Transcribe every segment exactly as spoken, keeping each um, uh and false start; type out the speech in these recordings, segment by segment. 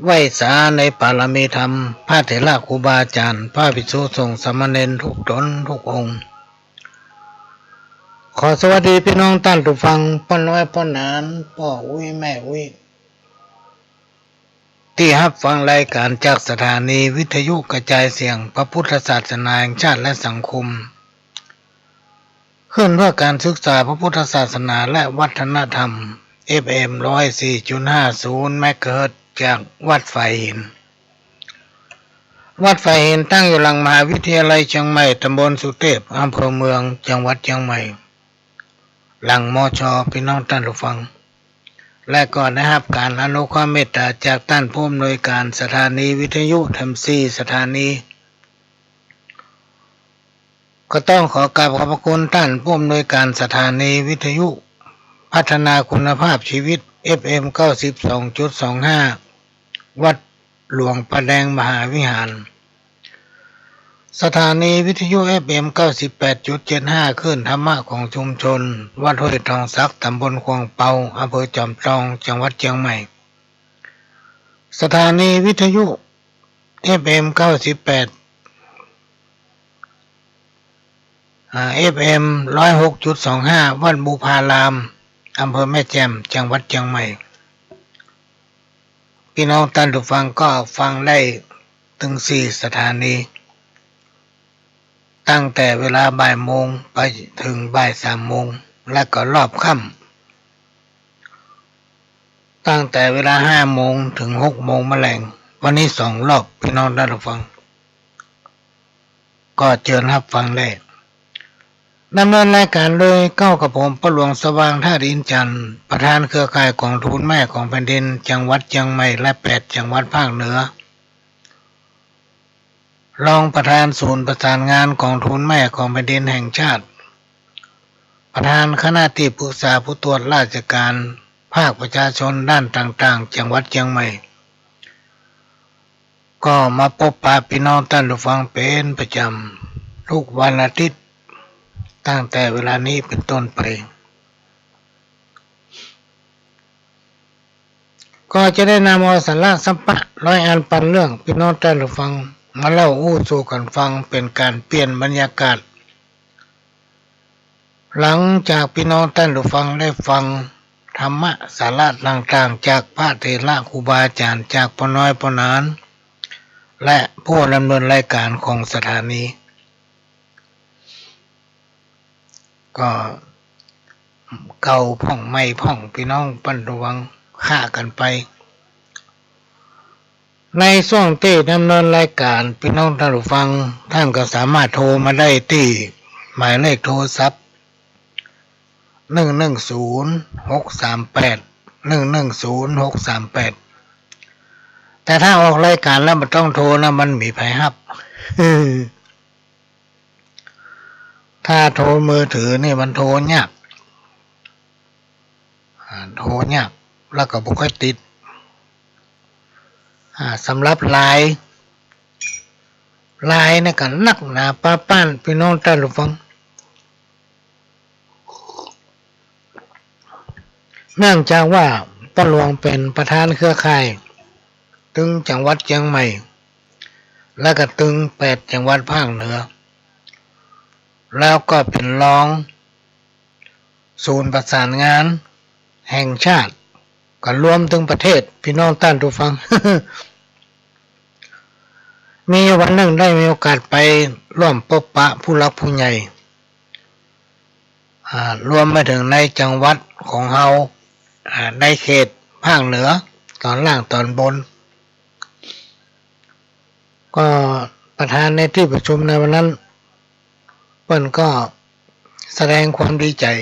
ไหว้สาในปารมีธรรม พระเถระครูบาอาจ๋ารย์ พระภิกษุสงฆ์สามเณรทุกต๋นทุกองค์ ขอสวัสดีปี้น้องต้านผู้ฟัง ป้อน้อยป้อหนาน ป้ออุ๊ยแม่อุ๊ย ตี้ฮับฟังรายก๋านจากสถานีวิทยุกระจายเสียงพระพุทธศาสนาแห่งชาติและสังคม คลื่นเพื่อการศึกษาพระพุทธศาสนาและวัฒนธรรม เอฟเอ็ม ร้อยสี่จุดห้าศูนย์ เมกะเฮิรตซ์ จากวัดฝายหิน วัดฝายหินตั้งอยู่หลังมหาวิทยาลัยเจียงใหม่ ต๋ำบลสุเตพ อำเภอเมือง จังหวัดเจียงใหม่ หลัง มช. ปี้น้องต้านผู้ฟัง และก็ได้ฮับก๋านอนุเคราะห์เมตต๋าจากต้านผู้อำนวยก๋านสถานีวิทยุแถมสี่สถานี ก็ต้องขอกราบขอบพระคุณต้านผู้อำนวยก๋านสถานีวิทยุพัฒนาคุณภาพชีวิต เอฟเอ็ม เก้าสิบสองจุดสองห้า วัดหลวงป่าแดงมหาวิหาร สถานีวิทยุ เอฟเอ็ม เก้าสิบแปดจุดเจ็ดห้า คลื่นธรรมะของชุมชน วัดห้วยทองสัก ต๋ำบลขวางเปา อำเภอจอมตอง จังหวัดเจียงใหม่ สถานีวิทยุ เอฟเอ็ม เก้าสิบแปด อ่า เอฟเอ็ม ร้อยหกจุดสองห้า วัดบุพาราม อำเภอแม่แจ่ม จังหวัดเจียงใหม่ ปี้น้องต้านผู้ฟังก็ฟังได้ตึงสี่สถานี ตั้งแต่เวลาบ่ายโมงไปเถิงบ่ายสามโมง และก็รอบค่ำ ตั้งแต่เวลาห้าโมงเถิงหกโมงมะแลง วันนี้สองรอบ ปี้น้องต้านผู้ฟัง ก็เจิญฮับฟังได้ ดำเนินรายก๋านโดยเก้ากับผม ป้อหลวงสว่าง ธาตุอินทร์จันทร์ ประธานเครือข่ายก๋องทุนแม่ของแผ่นดิน จังหวัดเจียงใหม่ และแปดจังหวัดภาคเหนือ รองประธานศูนย์ประสานงานก๋องทุนแม่ของแผ่นดินแห่งชาติ ประธานคณะตี้ปรึกษาผู้ตรวจราชก๋านภาคประชาชนด้านต่างๆ จังหวัดเจียงใหม่ ก็มาปบปะปี้น้องต้านผู้ฟังเป๋นประจ๋ำ ทุกวันอาทิตย์ ตั้งแต่เวลานี้เป๋นต้นไป ก็จะได้นำเอาสาระสาระร้อยอันปันเรื่อง ปี้น้องต้านผู้ฟังมาเล่าอู้สู่กั๋นฟัง เป๋นก๋านเปลี่ยนบรรยากาศ หลังจากปี้น้องต้านผู้ฟังได้ฟังธรรมะสาระต่างๆ จากพระเถระครูบาอาจ๋ารย์ จากป้อน้อยป้อหนาน และผู้ดำเนินรายก๋านของสถานี ก็เก่าพ่องใหม่พ่อง ปี้น้องต้านผู้ฟัง ค่ากั๋นไป ในช่วงตี้ดำเนินรายก๋าน ปี้น้องต้านผู้ฟัง ต้านก็สามารถโทรมาได้ตี้หมายเลขโทรศัพท์ หนึ่งหนึ่งศูนย์ หกสามแปด หนึ่งหนึ่งศูนย์ หกสามแปด แต่ถ้าออกรายก๋านแล้วบ่ต้องโทรนะ มันบ่มีใผฮับ ถ้าโทรมือถือนี่มันโทรยาก อ่า โทรยาก แล้วก็บ่ค่อยติด อ่า สำหรับไลน์ ไลน์นี่ก็นักหนาปาป๊าน ปี้น้องต้านผู้ฟัง เนื่องจากว่าป้อหลวงเป๋นประธานเครือข่าย ตึงจังหวัดเจียงใหม่ และก็ตึงแปดจังหวัดภาคเหนือ แล้วก็เป๋นรองศูนย์ประสานงานแห่งชาติ ก็รวมตึงประเทศ ปี้น้องต้านผู้ฟัง มีวันนึ่งได้มีโอกาสไปร่วมปบปะผู้หลักผู้ใหญ่ อ่า รวมไปเถิงในจังหวัดของเฮา อ่า ในเขตภาคเหนือต๋อนล่างต๋อนบน ก็ประธานในตี้ประชุมในวันนั้น เปิ้นก็แสดงความดีใจ๋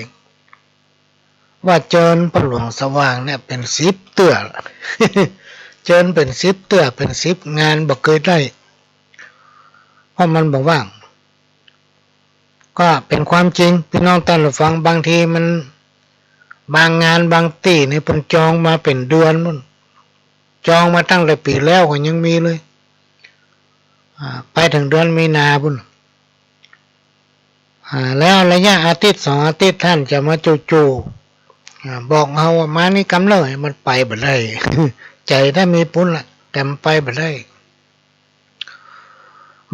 ว่าเจิญป้อหลวงสว่างเนี่ยเป๋นสิบเตื้อ เจิญเป๋นสิบเตื้อ เป๋นสิบงานบ่เกยได้ เพราะมันบ่ว่าง ก็เป๋นความจริง ปี้น้องต้านผู้ฟัง บางทีมัน บางงานบางตี้นี่เปิ้นจองมาเป๋นเดือนปู้น จองมาตั้งแต่ปี๋แล้วก็ยังมีเลย อ่า ไปเถิงเดือนมีนาปู้น อ่า แล้วระยะอาทิตย์สองอาทิตย์ต้านจะมาจู่ๆ อ่า บอกเฮาว่ามานี่กำเนิด มันไปบ่ได้ ใจ๋ต้านมีปู้นละ แต่มันไปบ่ได้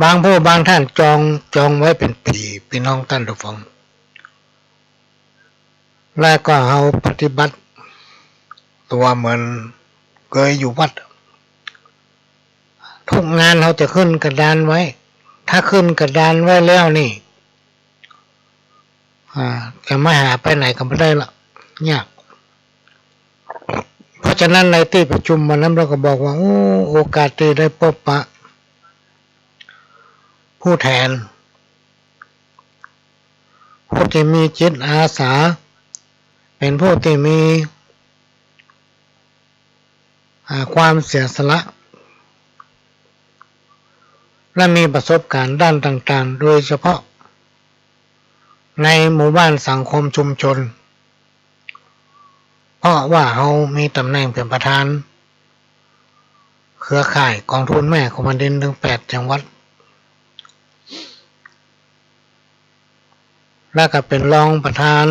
บางผู้บางท่านจอง จองไว้เป๋นปี๋ ปี้น้องต้านผู้ฟัง แล้วก็เฮาปฏิบัติตั๋วเหมือนเกยอยู่วัด ทุกงานเฮาจะขึ้นกระดานไว้ ถ้าขึ้นกระดานไว้แล้วนี่ อ่า จะมาหาไปไหนก็บ่ได้ละ ยาก เพราะฉะนั้นในตี้ประชุมวันนั้นเปิ้นก็บอกว่า โอ้ โอกาสตี้ได้ปบปะผู้แทน ผู้ตี้มีจิตอาสา เป๋นผู้ตี้มี อ่า ความเสียสละ และมีประสบการณ์ด้านต่างๆ โดยเฉพาะในหมู่บ้านสังคมชุมชน เพราะว่าเฮามีต๋ำแหน่งเป๋นประธานเครือข่ายกองทุนแม่ของแผ่นดินตึงแปดจังหวัด แล้วก็เป๋นรองประธาน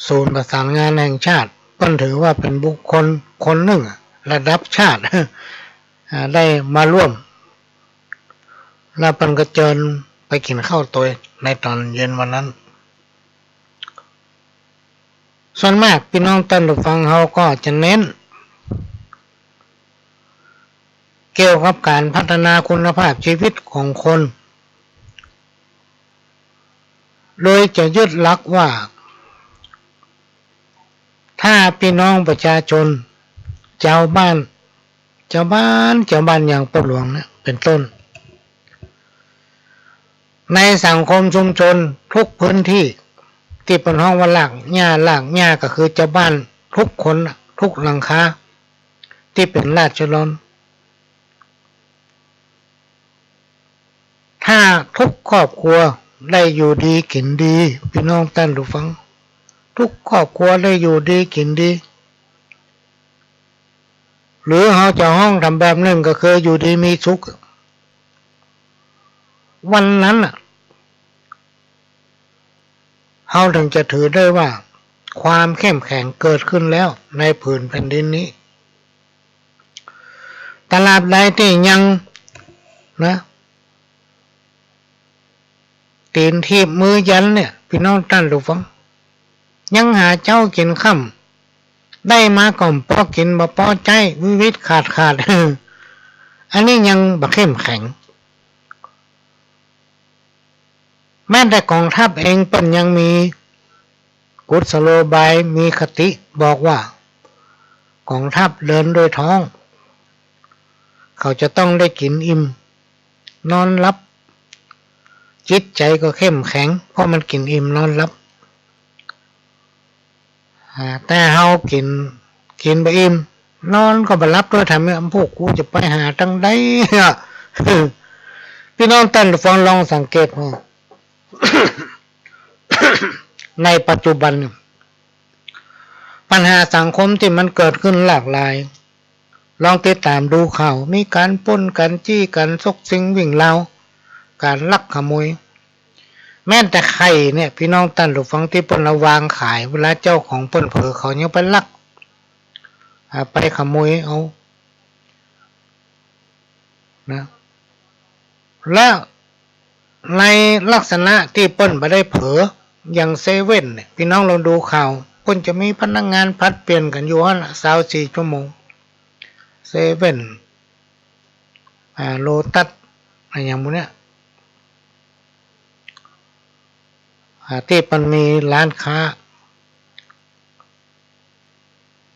ศูนย์ประสานงานแห่งชาติ เปิ้นถือว่าเป๋นบุคคลคนนึ่งอะ ระดับชาติ อ่า ได้มาร่วม แล้วเปิ้นก็เจิญไปกิ๋นข้าวตวยในต๋อนเย็นวันนั้น ส่วนมากปี้น้องต้านผู้ฟังเฮาก็จะเน้น เกี่ยวกับก๋านพัฒนาคุณภาพชีวิตของคน โดยจะยึดหลักว่า ถ้าปี้น้องประชาชน จาวบ้าน จาวบ้าน จาวบ้านอย่างป้อหลวงเนี่ย เป๋นต้น ในสังคมชุมชนทุกพื้นตี้ ตี้เปิ้นฮ้องว่ารากหญ้า รากหญ้าก็คือจาวบ้านทุกคนน่ะ ทุกหลังคา ตี้เป๋นราษฎร ถ้าทุกครอบครัวได้อยู่ดีกิ๋นดี ปี้น้องต้านผู้ฟัง ทุกครอบครัวได้อยู่ดีกิ๋นดี หรือเฮาจะฮ้องต๋ามแบบนึ่งก็คืออยู่ดีมีสุข วันนั้นน่ะ เฮาถึงจะถือได้ว่าความเข้มแข็งเกิดขึ้นแล้วในผืนแผ่นดินนี้ ตราบใดตี้ยัง นะ ตี๋นถีบมือยันเนี่ย ปี้น้องต้านผู้ฟัง ยังหาเจ๊ากิ๋นค่ำ ได้มาก็บ่ปอกิ๋น บ่ปอใจ๊ วิวิตขาดขาด อันนี้ยังบ่เข้มแข็ง แม้แต่กองทัพเองเปิ้นยังมีกุศโลบาย มีคติบอกว่า กองทัพเดินด้วยท้อง เขาจะต้องได้กิ๋นอิ่ม นอนหลับ จิตใจ๋ก็เข้มแข็ง เพราะมันกิ๋นอิ่มนอนหลับ อ่า แต่เฮากิ๋น กิ๋นบ่อิ่ม นอนก็บ่หลับตวย ถามว่าพวกกูจะไปหาตังใดอะ ปี้น้องต้านผู้ฟังลองสังเกตว่า ในปัจจุบันเนี่ย ปัญหาสังคมตี้มันเกิดขึ้นหลากหลาย ลองติดต๋ามดูข่าว มีก๋านปล้น ก๋านจี้ ก๋านซกซิ่งวิ่งราว ก๋านลักขโมย แม้แต่ไข่เนี่ย ปี้น้องต้านผู้ฟัง ตี้เปิ้นเอาวางขาย เวลาเจ้าของเปิ้นเผลอเขายังไปลัก อ่า ไปขโมยเอา นะ และในลักษณะตี้เปิ้นบ่ได้เผลอ อย่างเซเว่นเนี่ย ปี้น้องลองดูข่าว เปิ้นจะมีพนักงานผลัดเปลี่ยนกั๋นอยู่หั้นน่ะ ซาวสี่ชั่วโมง เซเว่น อ่า โลตัส อะหยังหมู่เนี่ย อ่า ตี้มันมีร้านค้า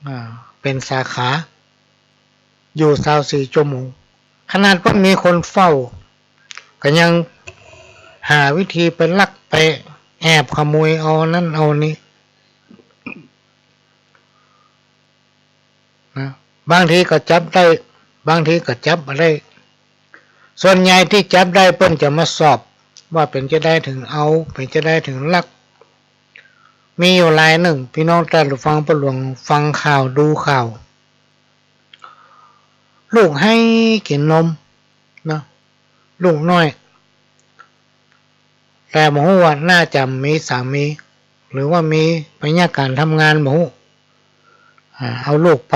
อ่า เป๋นสาขา อยู่ซาวสี่ชั่วโมง ขนาดเปิ้นมีคนเฝ้า ก็ยังหาวิธีไปลักไปแอบขโมยเอานั้นเอานี้ นะ บางทีก็จับได้ บางทีก็จับบ่ได้ ส่วนใหญ่ตี้จับได้เปิ้นจะมาสอบ ว่าเป๋นจาใดเถิงเอา เป๋นจาใดเถิงลัก มีอยู่รายนึ่ง ปี้น้องต้านผู้ฟังป้อหลวงฟังข่าวดูข่าว ลูกไห้กิ๋นนม นะ ลูกน้อย แต่บ่ฮู้ว่าน่าจะมีสามี หรือว่ามีภรรยาก๋านทำงานบ่ฮู้ อ่า เอาลูกไป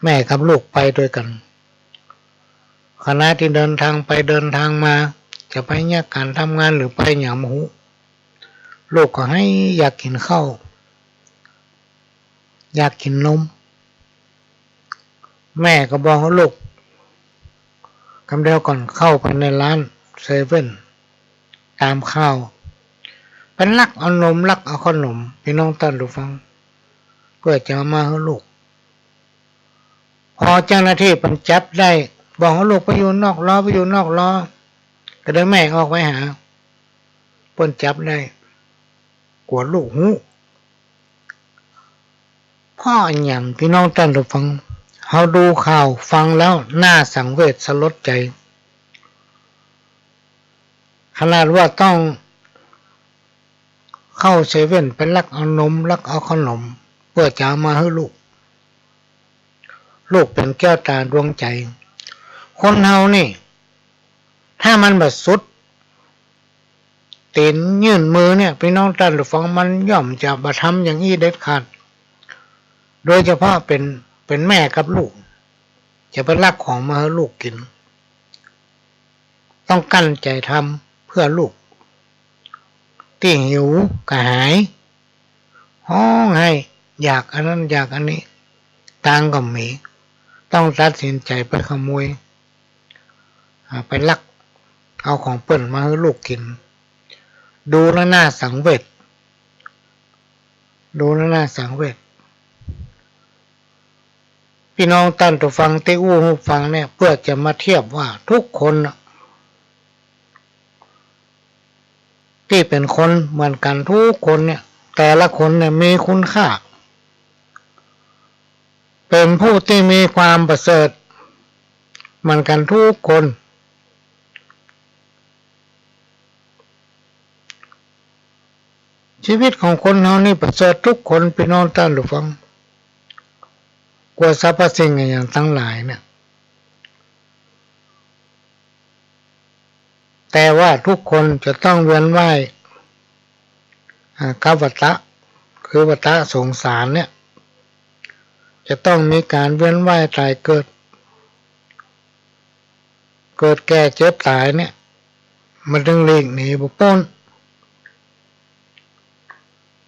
แม่กับลูกไปตวยกั๋น ขณะตี้เดินตางไปเดินตางมา จะไปเยียะก๋านทำงานหรือไปหยังบ่ฮู้ ลูกก็ไห้อยากกิ๋นข้าว อยากกิ๋นนม แม่ก็บอกหื้อลูก กำเดียวก่อนเข้าไปในร้านเซเว่น ต๋ามข่าว ไปลักเอานม ลักเอาเข้าหนม ปี้น้องต้านผู้ฟัง เปื้อจะเอามาหื้อลูก พอเจ้าหน้าตี้เปิ้นจับได้ บอกหื้อลูกไปอยู่นอกลอ ไปอยู่นอกลอ ก็เลยแม่ออกไปหา เปิ้นจับได้ กั๋วลูกฮู้ เพราะอะหยัง ปี้น้องต้านผู้ฟัง เฮาดูข่าวฟังแล้วน่าสังเวชสลดใจ๋ ขนาดว่าต้องเข้าเซเว่นไปลักเอานม ลักเอาเข้าหนม เปื้อจะเอามาหื้อลูก ลูกเป๋นแก้วต๋าดวงใจ๋ คนเฮานี่ ถ้ามันบ่สุด ตี๋นยื่นมือเนี่ย ปี้น้องต้านผู้ฟัง มันย่อมจะบ่ทำอย่างอี้เด็ดขาด โดยเฉพาะเป๋น เป๋นแม่กับลูก จะไปลักของมาหื้อลูกกิ๋น ต้องกลั้นใจ๋ทำเปื้อลูก ตี้หิวกระหาย ฮ้องไห้ อยากอันนั้นอยากอันนี้ ตางค์ก็บ่มี ต้องตัดสินใจ๋ไปขโมย อ่า ไปลักเอาของเปิ้นมาหื้อลูกกิ๋น ดูแล้วน่าสังเวช ดูแล้วน่าสังเวช ปี้น้องต้านผู้ฟังตี้อู้หื้อฟังเนี่ย เปื้อจะมาเทียบว่าทุกคนน่ะ ตี้เป๋นคนเหมือนกั๋นทุกคนเนี่ย แต่ละคนเนี่ยมีคุณค่า เป๋นผู้ตี้มีความประเสริฐเหมือนกั๋นทุกคน ชีวิตของคนเฮานี่ประเสริฐทุกคน ปี้น้องต้านผู้ฟัง กว่าสรรพสิ่งอะหยังตังหลายเนี่ย แต่ว่าทุกคนจะต้องเวียนว่าย อ่า กับวัฏฏะ คือวัฏฏะสงสารเนี่ย จะต้องมีก๋านเวียนว่ายต๋ายเกิด เกิดแก่เจ็บต๋ายเนี่ย มันจึงหลีกหนีบ่ป๊น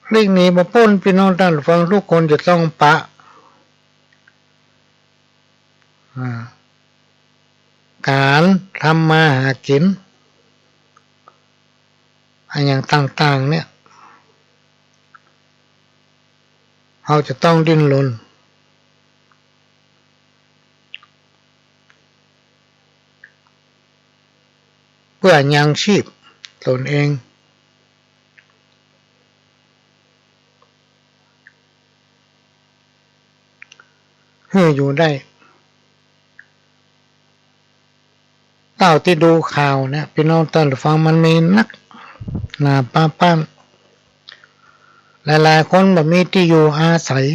หลีกหนีบ่ป๊น ปี้น้องต้านผู้ฟัง ทุกคนจะต้องปะ อ่า ก๋านทำมาหากิ๋น อะหยังต่างๆ เนี่ย เฮาจะต้องดิ้นรน เปื้อยังชีพตนเอง หื้ออยู่ได้ เต้าตี้ดูข่าวเนี่ย ปี้น้องต้านผู้ฟัง มันมีนักหนาปาป๊าน หลายๆ คนบ่มีตี้อยู่อาศัย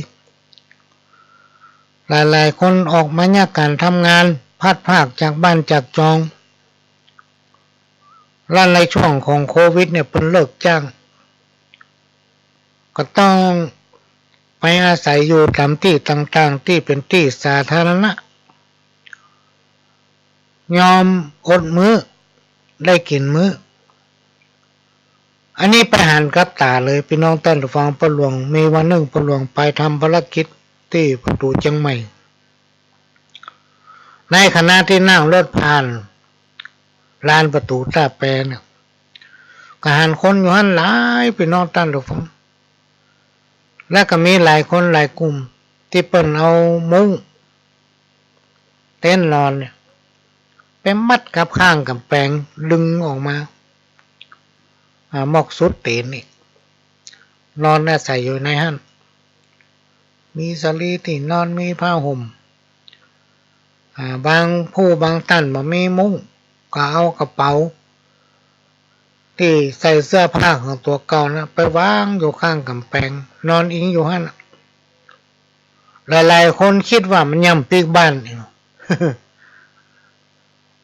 หลายๆ คนออกมาเยียะก๋านทำงาน พลัดพรากจากบ้านจากจอง และในช่วงของโควิดเนี่ย เปิ้นเลิกจ้าง ก็ต้องไปอาศัยอยู่ต๋ามตี้ต่างๆ ตี้เป๋นตี้สาธารณะ ยอมอดมื้อ ได้กิ๋นมื้อ อันนี้ไปหันกับต๋าเลย ปี้น้องต้านผู้ฟัง ป้อหลวง มีวันนึ่งป้อหลวงไปทำภารกิจตี้ประตู๋เจียงใหม่ ในขณะตี้นั่งรถผ่านลานประตู๋ต้าแปเนี่ย ก็หันคนอยู่หั้นหลาย ปี้น้องต้านผู้ฟัง และก็มีหลายคนหลายกลุ่มตี้เปิ้นเอามุ้ง เต็นท์นอนเนี่ย ไปมัดกับข้างก๋ำแปง ดึงออกมา อ่า มอกสุดตี๋นนี่ นอนอาศัยอยู่ในหั้น มีสะหลีตี้นอน มีผ้าห่ม อ่า บางผู้บางต้านบ่มีมุ้ง ก็เอากระเป๋า ตี้ใส่เสื้อผ้าของตั๋วเก่านะ ไปวางอยู่ข้างก๋ำแปง นอนอิงอยู่หั้นน่ะ หลายๆ คนกึ๊ดว่ามันย่ำปิ๊กบ้านอยู่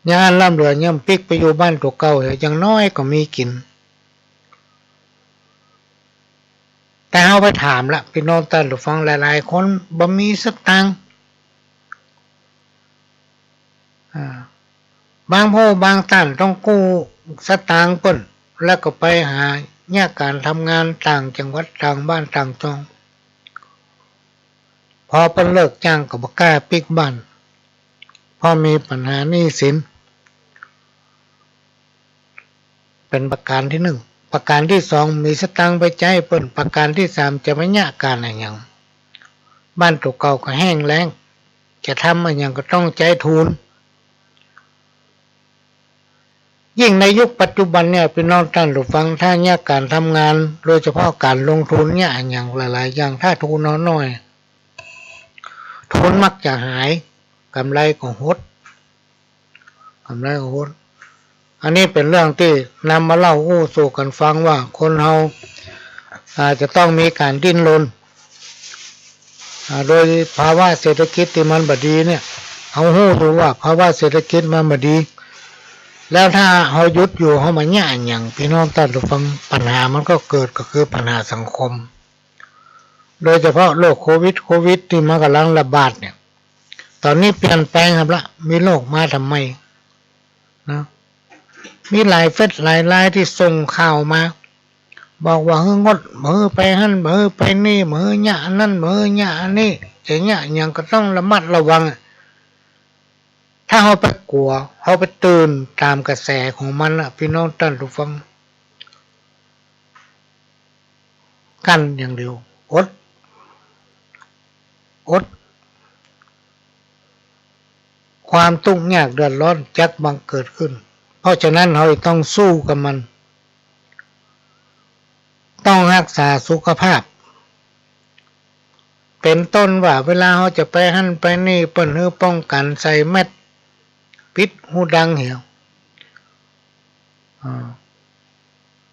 ยังอั้นล้ำเหลือ ย่ำปิ๊กไปอยู่บ้านตั๋วเก่าเหีย อย่างน้อยก็มีกิ๋น แต่เฮาไปถามละ ปี้น้องต้านผู้ฟัง หลายๆ คนบ่มีสตางค์ อ่า บางผู้บางต้านต้องกู้สตางค์เปิ้น แล้วก็ไปหาเยียะก๋านทำงานต่างจังหวัด ต่างบ้านต่างจอง พอเปิ้นเลิกจ้างก็บ่กล้าปิ๊กบ้าน เพราะมีปัญหาหนี้สิน เป๋นประการตี้นึ่ง ประการตี้สอง มีสตางค์ไปใจ๊เปิ้น ประการตี้สาม จะมาเยียะก๋านอะหยัง บ้านตั๋วเก่าก็แห้งแล้ง จะทำอะหยังก็ต้องใจ๊ทุน ยิ่งในยุคปัจจุบันเนี่ย ปี้น้องต้านผู้ฟัง ถ้าเยียะก๋านทำงาน โดยเฉพาะก๋านลงทุนเยียะอะหยังหลายๆ อย่าง ถ้าทุนเฮาน้อย ทุนมักจะหาย กำไรก็หด กำไรก็หด อันนี้เป๋นเรื่องตี้นำมาเล่าอู้สู่กั๋นฟังว่าคนเฮา อ่า จะต้องมีก๋านดิ้นรน อ่า โดยภาวะเศรษฐกิจตี้มันบ่ดีเนี่ย เฮาฮู้อยู่ว่าภาวะเศรษฐกิจมันบ่ดี แล้วถ้าเฮาหยุดอยู่ เฮาบ่เยียะอะหยัง ปี้น้องต้านผู้ฟัง ปัญหามันก็เกิด ก็คือปัญหาสังคม โดยเฉพาะโรคโควิด โควิดตี้มันก่ำลังระบาดเนี่ย ต๋อนนี้เปลี่ยนแปลงหั้นละ มีโรคมาทำไมนะ มีหลายเฟซหลายไลน์ตี้ส่งข่าวมา บอกว่าหื้องด บ่หื้อไปหั้น บ่หื้อไปนี่ บ่หื้อเยียะอันนั้น บ่หื้อเยียะอันนี้ จะเยียะอะหยังก็ต้องระมัดระวังอะ ถ้าเฮาไปกั๋ว เฮาไปตื่นต๋ามกระแสของมันน่ะ ปี้น้องต้านผู้ฟัง กั้นอย่างเดียว อด อด ความตุ๊กข์ยากเดือดร้อนจักบังเกิดขึ้น เพราะฉะนั้นเฮาต้องสู้กับมัน ต้องฮักษาสุขภาพ เป๋นต้นว่าเวลาเฮาจะไปหั้นไปนี่ เปิ้นหื้อป้องกั๋นใส่แมสก์ ปิดฮูดังเหีย อ่า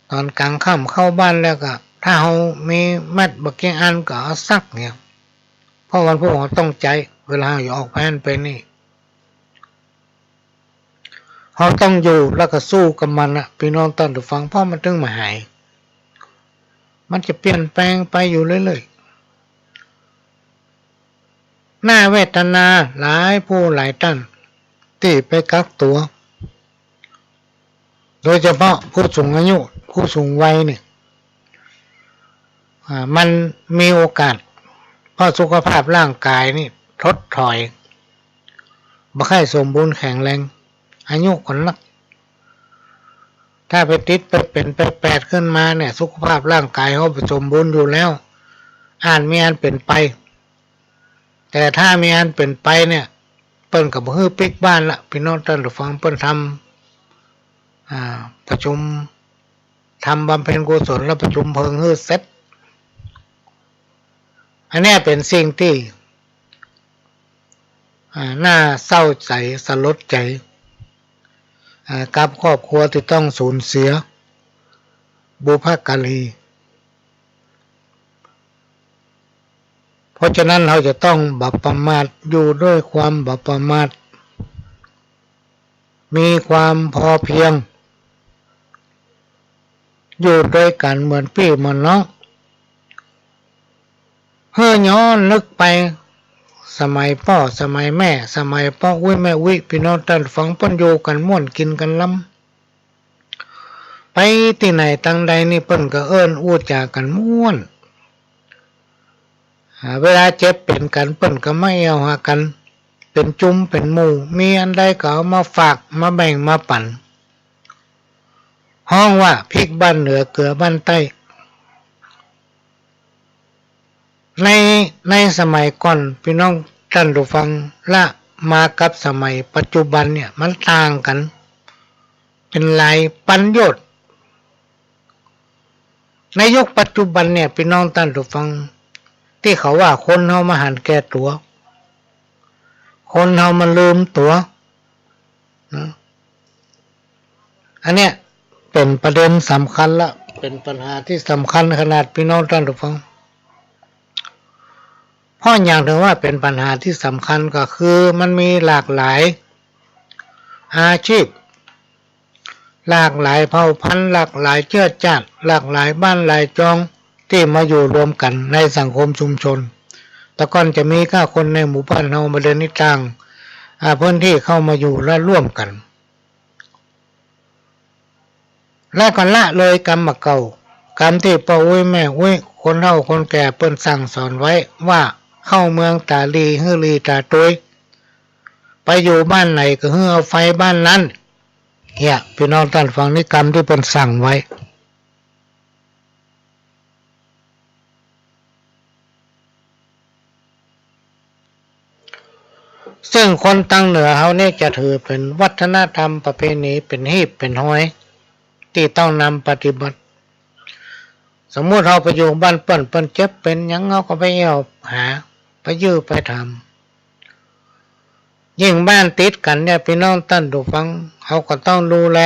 ต๋อนก๋างค่ำเข้าบ้านแล้วก็ ถ้าเฮามีแมสก์บ่เก้งอันก็เอาซักเหีย เพราะวันพรุ่งเฮาต้องใจ๊ เวลาเฮาจะออกไปหั้นไปนี่ เฮาต้องอยู่แล้วก็สู้กับมันน่ะ ปี้น้องต้านผู้ฟัง เพราะมันตึงบ่หาย มันจะเปลี่ยนแปลงไปอยู่เรื่อยๆ น่าเวทนาหลายผู้หลายต้านตี้ไปกักตั๋ว โดยเฉพาะผู้สูงอายุ ผู้สูงวัยเนี่ย อ่า มันมีโอกาส เพราะสุขภาพร่างกายนี่ถดถอย บ่ค่อยสมบูรณ์แข็งแรง อายุก็นัก ถ้าไปติดไปเป๋นไปแปดขึ้นมาเนี่ย สุขภาพร่างกายเฮาบ่สมบูรณ์อยู่แล้ว อาจมีอันเป๋นไป แต่ถ้ามีอันเป๋นไปเนี่ย เปิ้นก็บ่หื้อปิ๊กบ้านละ ปี้น้องต้านผู้ฟัง เปิ้นทำ อ่า ประชุม ทำบำเพ็ญกุศลแล้วประชุมเพลิงหื้อเสร็จ อันเนี้ยเป๋นสิ่งตี้ อ่า น่าเศร้าใจ๋ สลดใจ๋ อ่า กับครอบครัวตี้ต้องสูญเสียบุพการี เพราะฉะนั้นเฮาจะต้องบ่ประมาท อยู่ด้วยความบ่ประมาท มีความพอเพียง อยู่ด้วยกั๋นเหมือนปี้เหมือนน้อง หื้อย้อนนึกไป สมัยป้อ สมัยแม่ สมัยป้ออุ๊ยแม่อุ๊ย ปี้น้องต้านผู้ฟัง เปิ้นอยู่กั๋นม่วนกิ๋นกั๋นลำ ไปตี้ไหนตังใดนี่เปิ้นก็เอิ้นอู้จ๋ากั๋นม่วน อ่า เวลาเจ็บเป๋นกั๋นเปิ้นก็มาแอ่วหากั๋น เป๋นจุมเป๋นหมู่ มีอันใดก็เอามาฝากมาแบ่งมาปั๋น ฮ้องว่าพริกบ้านเหนือเกลือบ้านใต้ ใน ในสมัยก่อน ปี้น้องต้านผู้ฟัง ละมากับสมัยปัจจุบันเนี่ย มันต่างกั๋น เป๋นหลายประโยชน์ ในยุคปัจจุบันเนี่ย ปี้น้องต้านผู้ฟัง ตี้เขาว่าคนเฮามันหันแก่ตั๋ว คนเฮามันลืมตั๋วนะ อันเนี้ยเป๋นประเด็นสำคัญละ เป๋นปัญหาตี้สำคัญขนาด ปี้น้องต้านผู้ฟัง เพราะหยังเถิงว่าเป๋นปัญหาตี้สำคัญ ก็คือมันมีหลากหลายอาชีพ หลากหลายเผ่าพันธุ์ หลากหลายเจื้อจ้าน หลากหลายบ้านหลายจอง ตี้มาอยู่รวมกั๋นในสังคมชุมชน แต่ก่อนจะมีแค่คนในหมู่บ้านเฮา บ่าเดี่ยวนี้ต่าง อ่า พื้นที่เข้ามาอยู่และร่วมกั๋น และก็ละเลยกรรมเก่า กรรมตี้ป้ออุ๊ยแม่อุ๊ย คนเฒ่าคนแก่เปิ้นสั่งสอนไว้ว่า เข้าเมืองต๋าดีหื้อดีต๋าตวย ไปอยู่บ้านไหนก็หื้อเอาใฟ้บ้านนั้น เนี่ย ปี้น้องต้านฟัง นี่กรรมตี้เปิ้นสั่งไว้ ซึ่งคนตางเหนือเฮานี่จะถือเป๋นวัฒนธรรมประเพณีเป๋นฮีบเป๋นฮอย ตี้ต้องนำปฏิบัติ สมมุติเฮาไปอยู่บ้านเปิ้น เปิ้นเจ็บเป๋นหยัง เฮาก็ไปแอ่วหา ไปยื้อไปถาม ยิ่งบ้านติดกั๋นเนี่ย ปี้น้องต้านผู้ฟัง เฮาก็ต้องดูแล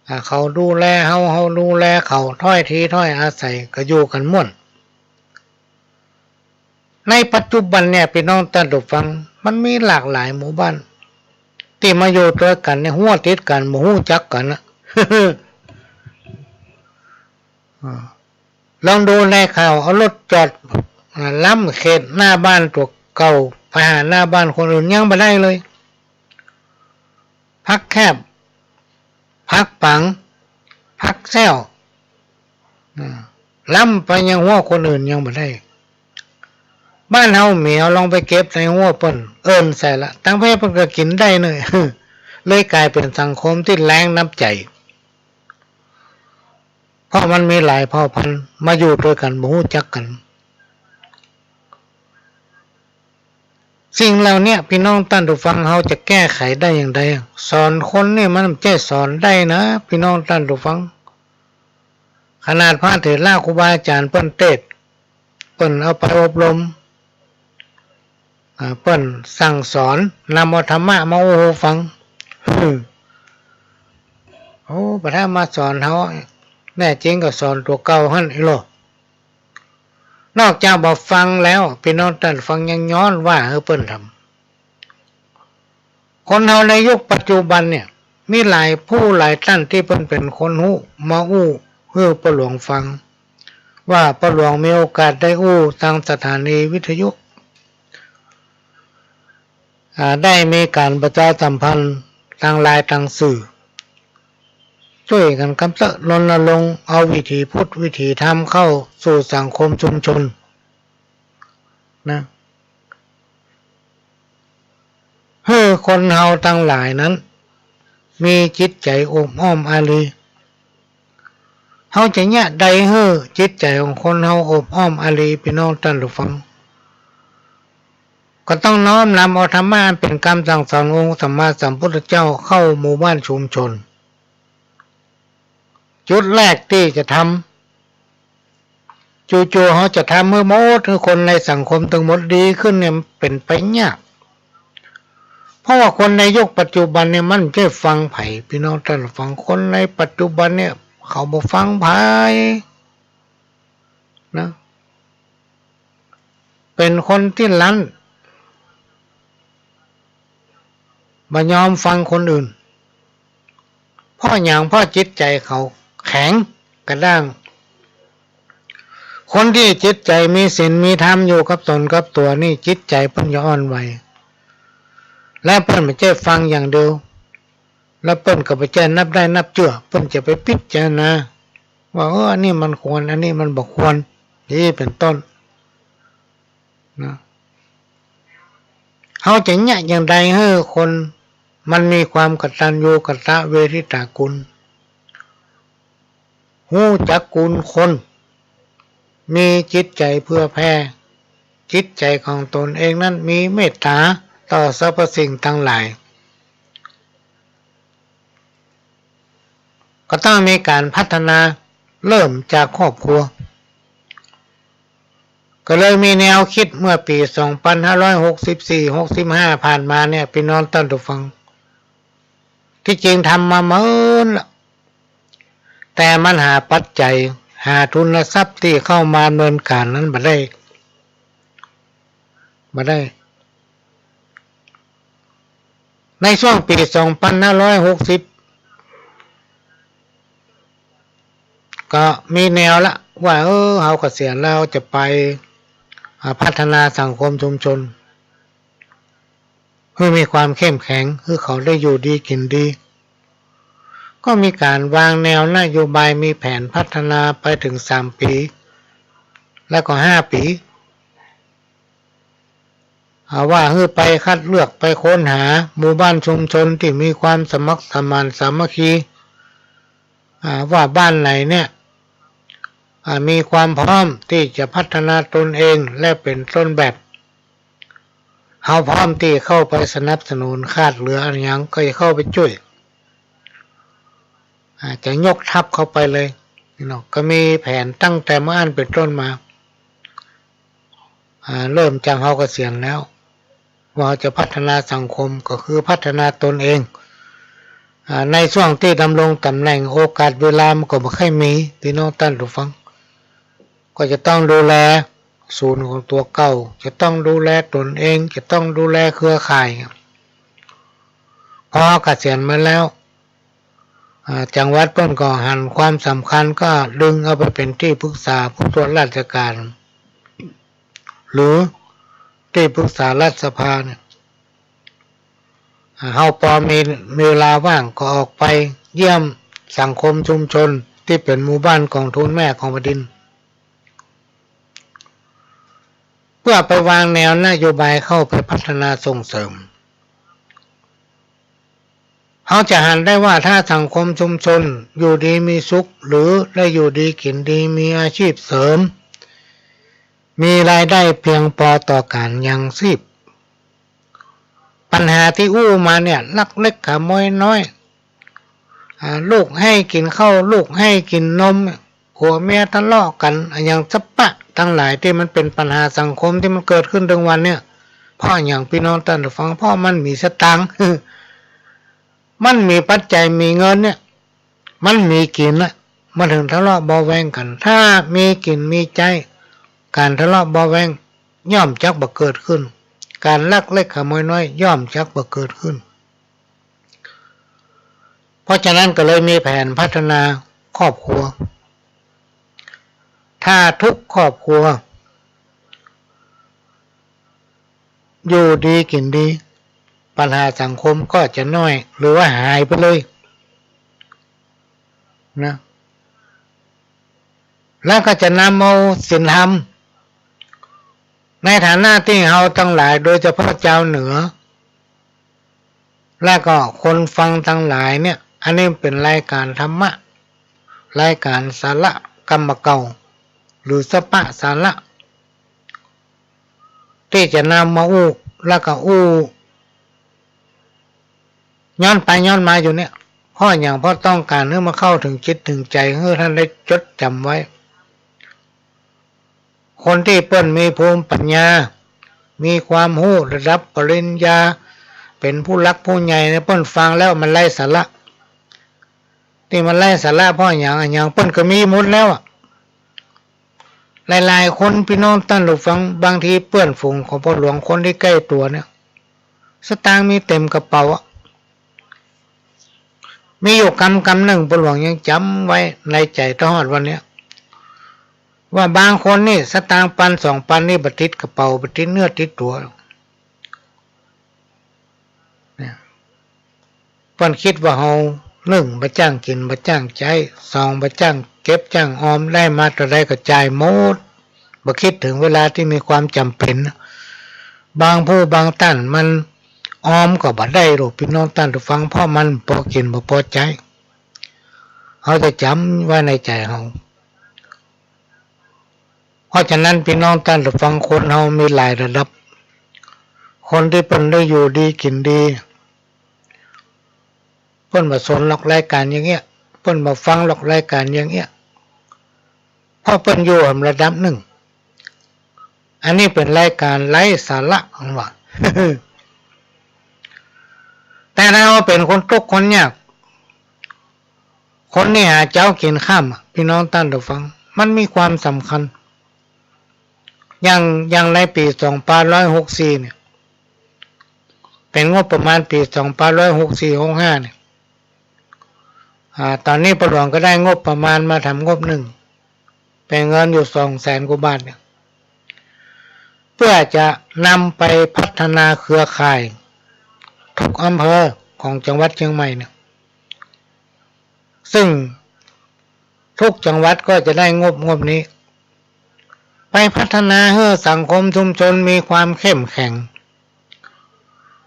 อ่า เขาดูแลเฮา เฮาดูแลเขา ถ้อยทีถ้อยอาศัย ก็อยู่กั๋นม่วน ในปัจจุบันเนี่ย ปี้น้องต้านผู้ฟัง มันมีหลากหลายหมู่บ้าน ตี้มาอยู่ตวยกั๋นเนี่ย ฮั้วติดกั๋น บ่ฮู้จักกั๋นนะ อ่า ลองดูในข่าว เอารถจอด อ่า ล้ำเขตหน้าบ้านตั๋วเก่า ไปหาหน้าบ้านคนอื่นยังบ่ได้เลย ผักแคบ ผักปัง ผักแซ้ว อ่า ล้ำไปยังฮั้วคนอื่นยังบ่ได้ บ้านเฮาแหมว ลองไปเก็บในฮั้วเปิ้น เอิ้นใส่ละ ตังเพ่เปิ้นก็กิ๋นได้เน่อ เลยก๋ายเป๋นสังคมตี้แล้งน้ำใจ๋ เพราะมันมีหลายเผ่าพันธุ์มาอยู่ตวยกั๋น บ่ฮู้จักกั๋น สิ่งเหล่าเนี้ย ปี้น้องต้านผู้ฟัง เฮาจะแก้ไขได้อย่างใด สอนคนนี่มันบ่ใจ้สอนได้นะ ปี้น้องต้านผู้ฟัง ขนาดพระเถระครูบาอาจ๋ารย์เปิ้นเตสน์ เปิ้นเอาไปอบรม อ่า เปิ้นสั่งสอน นำเอาธรรมะมาอู้หื้อฟัง โอ้ บ่ถ้ามาสอนเฮา แน่จริงก็สอนตั๋วเก่าหั้นอี้ลอ นอกจากบ่ฟังแล้ว ปี้น้องต้านฟังยังย้อนว่าหื้อเปิ้นทำ คนเฮาในยุคปัจจุบันเนี่ย มีหลายผู้หลายต้านตี้เปิ้นเป๋นคนฮู้ มาอู้หื้อป้อหลวงฟัง ว่าป้อหลวงมีโอกาสได้อู้ตางสถานีวิทยุ อ่า ได้มีก๋านประชาสัมพันธ์ตางไลน์ตางสื่อ จ้วยกั๋นกำเต๊อะ รณรงค์เอาวิถีพุทธวิถีธรรมเข้าสู่สังคมชุมชนนะ หื้อคนเฮาตังหลายนั้น มีจิตใจ๋อบอ้อมอารี เฮาจะเยียะใดหื้อจิตใจ๋ของคนเฮาอบอ้อมอารี ปี้น้องต้านผู้ฟัง ก็ต้องน้อมนำเอาธรรมะอันเป๋นกำสั่งสอนองค์สัมมาสัมพุทธเจ้าเข้าหมู่บ้านชุมชน จุดแรกตี้จะทำ จู่ๆ เฮาจะทำหื้อหมด หื้อคนในสังคมตึงหมดดีขึ้นเนี่ย มันเป๋นไปยาก เพราะว่าคนในยุคปัจจุบันเนี่ย มันบ่ใจ้ฟังใผ ปี้น้องต้านฟัง คนในปัจจุบันเนี่ย เขาบ่ฟังใผนะ เป๋นคนตี้ลั้น บ่ยอมฟังคนอื่น เพราะหยัง เพราะจิตใจ๋เขาแข็งกระด้าง คนตี้จิตใจ๋มีศีลมีธรรมอยู่กับต๋นกับตั๋วนี่ จิตใจ๋เปิ้นจะอ่อนไหว และเปิ้นบ่ใจ้ฟังอย่างเดียว และเปิ้นก็บ่ใจ้นับได้นับเจื้อ เปิ้นจะไปพิจารณาว่า เออ อันนี้มันควร อันนี้มันบ่ควร อย่างนี้เป๋นต้น นะ เฮาจะเยียะอย่างใดหื้อคนมันมีความกตัญญูกตเวทิตาคุณ ฮู้จักคุณคน มีจิตใจ๋เผื่อแผ่ จิตใจ๋ของต๋นเองนั้นมีเมตต๋าต่อสรรพสิ่งตังหลาย ก็ต้องมีก๋านพัฒนาเริ่มจากครอบครัว ก็เลยมีแนวกึ๊ดเมื่อปี๋สองปันห้าร้อยหกสิบสี่ หกสิบห้า ผ่านมาเนี่ย ปี้น้องต้านผู้ฟัง ตี้จริงทำมาเมินละ แต่มันหาปัจจัย หาทุนทรัพย์ตี้เข้ามาดำเนินก๋านนั้นบ่ได้ บ่ได้ ในช่วงปี๋สองปันห้าร้อยหกสิบ ก็มีแนวละว่า เออ เฮาเกษียณแล้วจะไป อ่า พัฒนาสังคมชุมชน หื้อมีความเข้มแข็ง หื้อเขาได้อยู่ดีกิ๋นดี ก็มีก๋านวางแนวนโยบาย มีแผนพัฒนาไปเถิงสามปี๋ และก็ห้าปี๋ อ่า ว่าหื้อไปคัดเลือก ไปค้นหาหมู่บ้านชุมชนตี้มีความสมัครสมานสามัคคี อ่า ว่าบ้านไหนเนี่ย อ่า มีความพร้อมตี้จะพัฒนาตนเองและเป๋นต้นแบบ เฮาพร้อมตี้เข้าไปสนับสนุน ขาดเหลืออะหยังก็จะเข้าไปจ้วย อ่า จะยกทัพเข้าไปเลย นี่เนาะ ก็มีแผนตั้งแต่เมื่ออั้นเป๋นต้นมา อ่า เริ่มจากเฮาเกษียณแล้ว ว่าเฮาจะพัฒนาสังคมก็คือพัฒนาตนเอง อ่า ในช่วงตี้ดำรงต๋ำแหน่ง โอกาสเวลามันก็บ่ค่อยมี พี่น้องต้านผู้ฟัง ก็จะต้องดูแลศูนย์ของตั๋วเก่า จะต้องดูแลตนเอง จะต้องดูแลเครือข่าย พอเกษียณมาแล้ว อ่า จังหวัดเปิ้นก็หันความสำคัญ ก็ดึงเอาไปเป๋นตี้ปรึกษาผู้ตรวจราชการ หรือตี้ปรึกษารัฐสภาเนี่ย อ่า เฮาปอมีเวลาว่างก็ออกไปเยี่ยมสังคมชุมชนตี้เป๋นหมู่บ้านกองทุนแม่ของแผ่นดิน เพื่อไปวางแนวนโยบายเข้าไปพัฒนาส่งเสริม เฮาจะหันได้ว่าถ้าสังคมชุมชนอยู่ดีมีสุข หรือได้อยู่ดีกิ๋นดี มีอาชีพเสริม มีรายได้เพียงปอต่อก๋านยังชีพ ปัญหาตี้อู้มาเนี่ย ลักเล็กขโมยน้อย อ่า ลูกไห้กิ๋นข้าว ลูกไห้กิ๋นนม ผัวเมียทะเลาะกั๋น อะหยังสะปะตังหลายตี้มันเป๋นปัญหาสังคมตี้มันเกิดขึ้นตึงวันเนี่ย เพราะอะหยังพี่น้องต้านผู้ฟัง เพราะมันมีสตางค์ มันมีปัจจัย มีเงินเนี่ย มันมีกิ๋นละ มันเถิงทะเลาะเบาะแว้งกั๋น ถ้ามีกิ๋นมีใจ๊ ก๋านทะเลาะเบาะแว้งย่อมจักบ่เกิดขึ้น ก๋านลักเล็กขโมยน้อยย่อมจักบ่เกิดขึ้น เพราะฉะนั้นก็เลยมีแผนพัฒนาครอบครัว ถ้าทุกครอบครัวอยู่ดีกิ๋นดี ปัญหาสังคมก็จะน้อย หรือว่าหายไปเลยนะ แล้วก็จะนำเอาศีลธรรม ในฐานะตี้เฮาตังหลาย โดยเฉพาะจาวเหนือ และก็คนฟังตังหลายเนี่ย อันนี้เป๋นรายก๋านธรรมะ รายก๋านสาระกำบ่าเก่า หรือสะปะสาระ ตี้จะนำมาอู้ และก็อู้ ย้อนไปย้อนมาอยู่เนี่ย เพราะอะหยัง เพราะต้องก๋านหื้อมันเข้าเถิงจิตเถิงใจ๋ หื้อต้านได้จดจ๋ำไว้ คนตี้เปิ้นมีภูมิปัญญา มีความฮู้ระดับปริญญา เป๋นผู้หลักผู้ใหญ่เนี่ย เปิ้นฟังแล้วมันไร้สาระ ตี้มันไร้สาระเพราะอะหยัง อะหยังเปิ้นก็มีหมดแล้วอะ หลายๆ คนพี่น้องต้านผู้ฟัง บางทีเปื้อนฝูงของพ่อหลวง คนตี้ใก้ตั๋วเนี่ย สตางค์มีเต๋มกระเป๋าอะ มีอยู่กำกำนึ่ง พ่อหลวงยังจ๋ำไว้ในใจ๋ตะฮอดวันเนี้ย ว่าบางคนนี่สตางค์ปันสองปันนี่บ่ติดกระเป๋า บ่ติดเนื้อติดตั๋ว เนี่ย เปิ้นกึ๊ดว่าเฮา นึ่ง บ่จ้างกิ๋นบ่จ้างใจ๊ สอง บ่จ้างเก็บจ้างออม ได้มาเต้าใดก็จ่ายหมด บ่กึ๊ดเถิงเวลาตี้มีความจ๋ำเป๋น บางผู้บางต้านมันออมก็บ่ได้หรอก พี่น้องต้านผู้ฟัง เพราะมันปอกิ๋นบ่ปอใจ๊ เฮาจะจ๋ำไว้ในใจ๋เฮา เพราะฉะนั้นพี่น้องต้านผู้ฟัง คนเฮามีหลายระดับ คนตี้เปิ้นได้อยู่ดีกิ๋นดี เปิ้นบ่สนหรอกรายก๋านอย่างเงี้ย เปิ้นบ่ฟังหรอกรายก๋านอย่างเงี้ย เพราะเปิ้นอยู่หำระดับนึ่ง อันนี้เป๋นรายก๋านไร้สาระ ว่า แต่ถ้าเฮาเป๋นคนตุ๊กข์คนยาก คนตี้หาเจ๊ากิ๋นค่ำอะ พี่น้องต้านผู้ฟัง มันมีความสำคัญ อย่าง อย่างในปี๋สองพันห้าร้อยหกสิบสี่เนี่ย เป๋นงบประมาณปี๋สองพันห้าร้อยหกสิบสี่ หกสิบห้าเนี่ย อ่า ต๋อนนี้พ่อหลวงก็ได้งบประมาณมาทำงบนึ่ง เป๋นเงินอยู่สองแสนกว่าบาทเนี่ย เพื่อจะนำไปพัฒนาเครือข่าย ทุกอำเภอของจังหวัดเชียงใหม่เนี่ย ซึ่งทุกจังหวัดก็จะได้งบ งบนี้ ไปพัฒนาหื้อสังคมชุมชนมีความเข้มแข็ง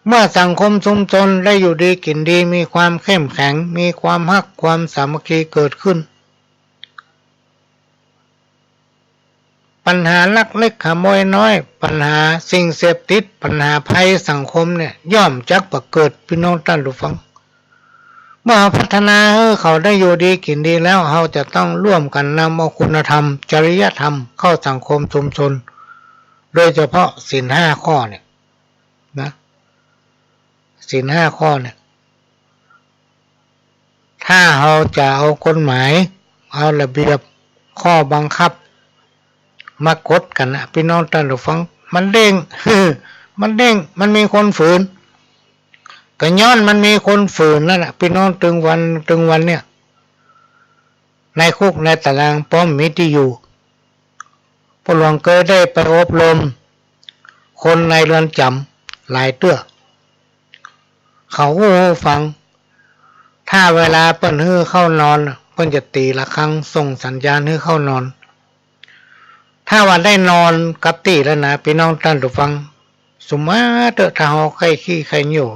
เมื่อสังคมชุมชนได้อยู่ดีกิ๋นดี มีความเข้มแข็ง มีความฮักความสามัคคีเกิดขึ้น ปัญหาลักเล็กขโมยน้อย ปัญหาสิ่งเสพติด ปัญหาภัยสังคมเนี่ย ย่อมจักบ่เกิด ปี้น้องต้านผู้ฟัง เมื่อเฮาพัฒนาหื้อเขาได้อยู่ดีกิ๋นดีแล้ว เฮาจะต้องร่วมกั๋นนำเอาคุณธรรม จริยธรรมเข้าสังคมชุมชน โดยเฉพาะศีลห้าข้อเนี่ยนะ ศีลห้าข้อเนี่ย ถ้าเฮาจะเอากฎหมาย เอาระเบียบ ข้อบังคับ มากดกั๋นนะ ปี้น้องต้านผู้ฟัง มันเด้ง มันเด้ง มันมีคนฝืน ก็ย้อนมันมีคนฝืนนั่นแหละ ปี้น้อง ตึงวัน ตึงวันเนี่ย ในคุกในตารางป้อมมีตี้อยู่ ป้อหลวงเกยได้ไปอบรมคนในเรือนจ๋ำหลายเตื้อ เขาอู้หื้อฟัง ถ้าเวลาเปิ้นหื้อเข้านอน เปิ้นจะตี๋ระฆังส่งสัญญาณหื้อเข้านอน ถ้าว่าได้นอนกับตี้แล้วนะ ปี้น้องต้านผู้ฟัง สมมุติเต๊อะ ถ้าเฮาใค่ขี้ใค่อยู่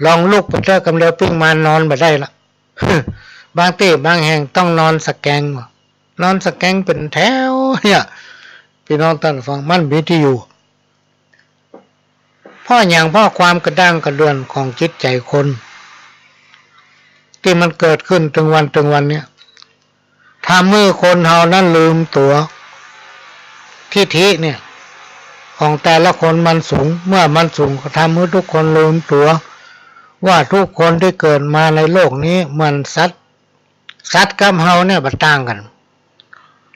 ลองลุกไปเต๊อะ กำเดียวปิ้งมานอนบ่ได้ละ บางตี้บางแห่งต้องนอนสะแกง นอนสะแกงเป๋นแถวเนี่ย ปี้น้องต้านผู้ฟัง มันมีตี้อยู่ เพราะหยัง เพราะความกระด้างกระเดื่องของจิตใจ๋คน ตี้มันเกิดขึ้นตึงวันตึงวันเนี่ย ทำหื้อคนเฮานั้นลืมตั๋ว ทิฐิเนี่ย ของแต่ละคนมันสูง เมื่อมันสูงก็ทำหื้อทุกคนลืมตั๋ว ว่าทุกคนตี้เกิดมาในโลกนี้เหมือนสัตว์ สัตว์กับเฮาเนี่ยบ่ต่างกั๋น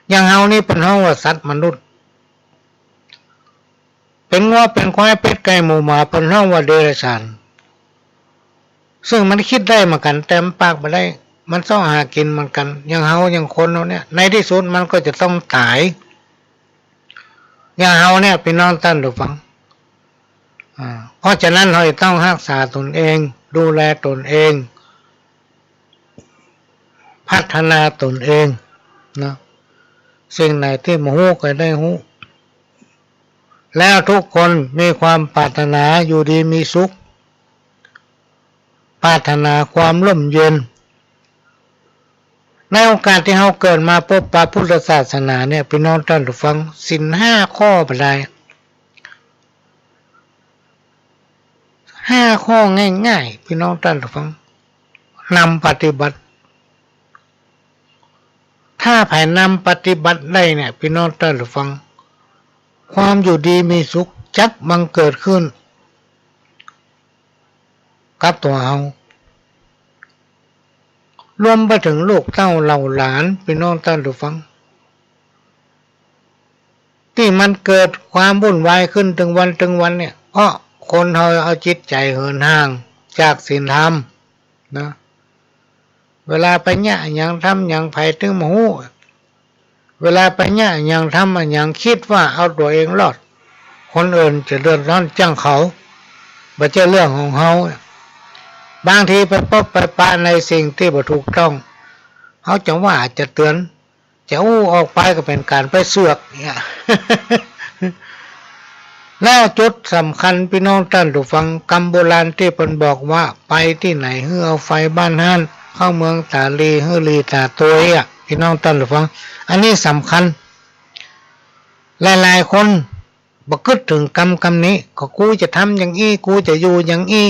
อย่างเฮานี่เปิ้นฮ้องว่าสัตว์มนุษย์ เป๋นงัวเป๋นควายเป็ดไก่หมูหมา เปิ้นฮ้องว่าเดรัจฉาน ซึ่งมันกึ๊ดได้เหมือนกั๋น แต่มันปากบ่ได้ มันเซาะหากิ๋นเหมือนกั๋น อย่างเฮาอย่างคนเฮาเนี่ย ในตี้สุดมันก็จะต้องต๋าย อย่างเฮาเนี่ย ปี้น้องต้านผู้ฟัง อ่า เพราะฉะนั้นเฮาจะต้องฮักษาตนเอง ดูแลตนเอง พัฒนาตนเองนะ สิ่งไหนตี้บ่ฮู้ก็ได้ฮู้ แล้วทุกคนมีความปรารถนาอยู่ดีมีสุข ปรารถนาความร่มเย็น ในโอกาสตี้เฮาเกิดมาปบปะพุทธศาสนาเนี่ย ปี้น้องต้านผู้ฟัง ศีลห้าข้อบ่ได้ ห้าข้อง่ายๆ ปี้น้องต้านผู้ฟัง นำปฏิบัติ ถ้าใผนำปฏิบัติได้เนี่ย ปี้น้องต้านผู้ฟัง ความอยู่ดีมีสุขจักบังเกิดขึ้นกับตั๋วเฮา รวมไปเถิงลูกเต้าเหล่าหลาน ปี้น้องต้านผู้ฟัง ตี้มันเกิดความวุ่นวายขึ้นตึงวันตึงวันเนี่ย เพราะคนเฮาเอาจิตใจ๋เหินห่างจากศีลธรรมนะ เวลาไปเยียะอะหยังทำอะหยัง ใผตึงบ่ฮู้ เวลาไปเยียะอะหยังทำอะหยัง กึ๊ดว่าเอาตั๋วเองรอด คนอื่นจะเดือดร้อนจ้างเขา บ่ใจ้เรื่องของเฮา บางทีไปปบไปปะในสิ่งตี้บ่ถูกต้อง เฮาจะว่าจะเตื๋อน จะอู้ออกไปก็เป๋นก๋านไปเสือกเนี่ย แล้วจุดสำคัญ ปี้น้องต้านผู้ฟัง กำโบราณตี้เปิ้นบอกว่า ไปตี้ไหนหื้อเอาไฟบ้านฮ้าน เข้าเมืองตาหลีหื้อหลีต๋าตวยอะ ปี้น้องต้านผู้ฟัง อันนี้สำคัญ หลายๆ คนบ่กึ๊ดเถิงกำกำนี้ ก็กูจะทำอย่างอี้ กูจะอยู่อย่างอี้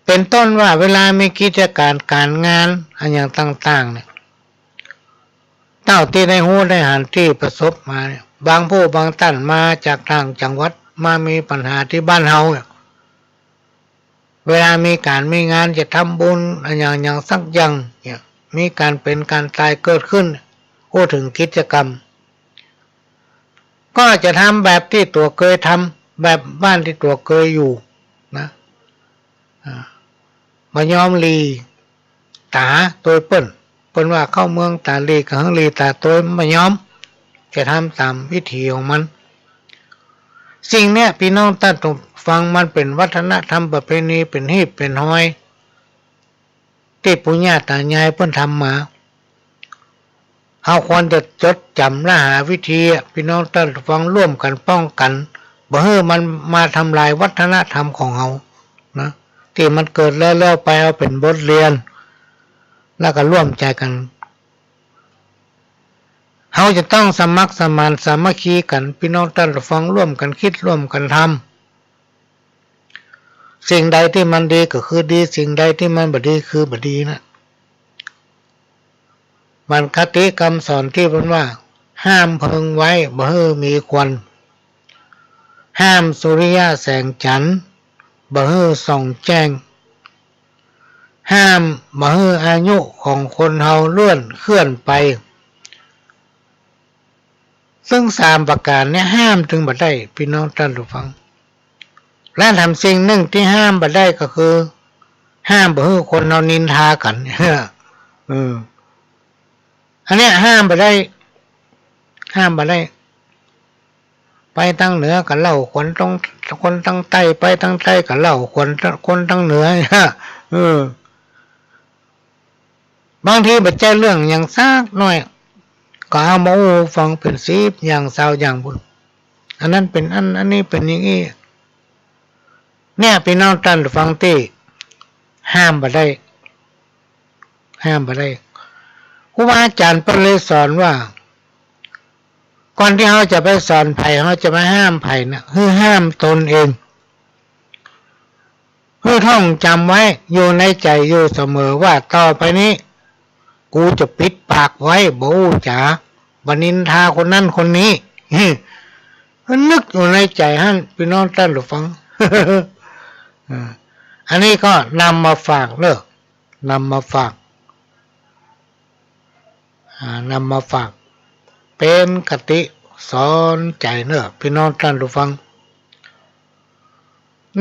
เป๋นต้นว่าเวลามีกิจก๋านก๋านงานอะหยังต่างๆ เนี่ย เต้าตี้ได้ฮู้ได้หันตี้ประสบมาเนี่ย บางผู้บางต้านมาจากต่างจังหวัด มามีปัญหาตี้บ้านเฮาเนี่ย เวลามีก๋านมีงานจะทำบุญอะหยังหยังสักอย่างเนี่ย มีก๋านเป๋นก๋านต๋ายเกิดขึ้น อู้เถิงกิจกรรม ก็จะทำแบบตี้ตั๋วเกยทำ แบบบ้านตี้ตั๋วเกยอยู่นะ อ่า บ่ยอมหลีต๋าตวยเปิ้น เปิ้นว่าเข้าเมืองต๋าหลีก็หื้อหลีต๋าตวย บ่ยอม จะทำต๋ามวิถีของมัน สิ่งเนี้ย ปี้น้องต้านผู้ ฟัง มันเป๋นวัฒนธรรมประเพณี เป๋นฮีบเป๋นฮอย ตี้ปู่ย่าต๋ายายเปิ้นทำมา เฮาควรจะจดจ๋ำและหาวิธีอะ ปี้น้องต้านผู้ฟัง ร่วมกั๋นป้องกั๋น บ่หื้อมันมาทำลายวัฒนธรรมของเฮานะ ตี้มันเกิดแล้วๆ ไป เอาเป๋นบทเรียน แล้วก็ร่วมใจ๋กั๋น เฮาจะต้องสมัครสมานสามัคคีกั๋น ปี้น้องต้านผู้ฟัง ร่วมกั๋นกึ๊ด ร่วมกั๋นทำ สิ่งใดตี้มันดีก็คือดี สิ่งใดตี้มันบ่ดีคือบ่ดีนะ มันคติกำสอนตี้เปิ้นว่า ห้ามเพลิงไว้ บ่หื้อมีควัน ห้ามสุริยะแสงจันทร์ บ่หื้อส่องแจ้ง ห้ามบ่หื้ออายุของคนเฮาเลื่อนเคลื่อนไป ซึ่งสามประก๋านเนี่ยห้ามตึงบ่ได้ ปี้น้องต้านผู้ฟัง และแถมสิ่งนึ่งตี้ห้ามบ่ได้ก็คือ ห้ามบ่หื้อคนเฮานินทากั๋น เออ อันเนี้ยห้ามบ่ได้ ห้ามบ่ได้ ไปตางเหนือก็เล่าขวัญตาง คนตางใต้ ไปตางใต้ก็เล่าขวัญคนตางเหนือ เออ บางทีบ่ใจ้เรื่องหยังสักหน้อย ก็เอามาอู้ฟังเป๋นสิบอย่างซาวอย่างปู้น อันนั้นเป๋นอั้น อันนี้เป๋นอย่างอี้ เนี่ย ปี้น้องต้านผู้ฟังตี้ห้ามบ่ได้ ห้ามบ่ได้ ครูบาอาจ๋ารย์เปิ้นเลยสอนว่า ก่อนตี้เฮาจะไปสอนใผ เฮาจะไปห้ามใผนะ หื้อห้ามตนเอง หื้อท่องจ๋ำไว้ อยู่ในใจ๋อยู่เสมอว่า ต่อไปนี้ กูจะปิดปากไว้ บ่อู้จ๋า บ่นินทาคนนั้นคนนี้ นึกอยู่ในใจ๋หั้น ปี้น้องต้านผู้ฟัง อ่า อันนี้ก็นำมาฝากเนาะ นำมาฝาก อ่า นำมาฝาก เป๋นคติสอนใจ๋เนาะ ปี้น้องต้านผู้ฟัง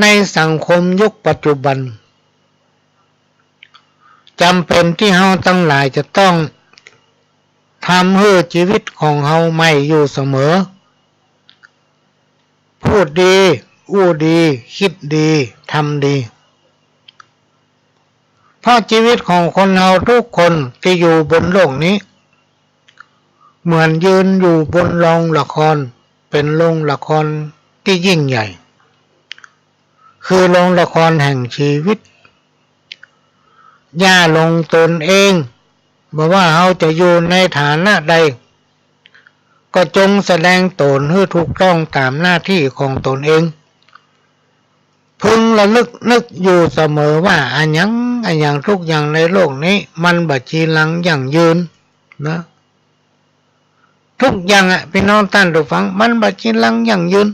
ในสังคมยุคปัจจุบัน จ๋ำเป๋นตี้เฮาตังหลายจะต้องทำหื้อจีวิตของเฮาใหม่อยู่เสมอ พูดดี อู้ดี กึ๊ดดี ทำดี เพราะจีวิตของคนเฮากู้คนตี้อยู่บนโลกนี้ เหมือนยืนอยู่บนโรงละคร เป๋นโรงละครตี้ยิ่งใหญ่ คือโรงละครแห่งจีวิต อย่าหลงตนเอง บ่ว่าเฮาจะอยู่ในฐานะใด ก็จงแสดงต๋นหื้อถูกต้องต๋ามหน้าตี้ของต๋นเอง พึงระลึกนึกอยู่เสมอว่า อะหยัง อะหยังกู้อย่างในโลกนี้ มันบ่จีรังยั่งยืนนะ กู้อย่างอะ ปี้น้องต้านผู้ฟัง มันบ่จีรังยั่งยืน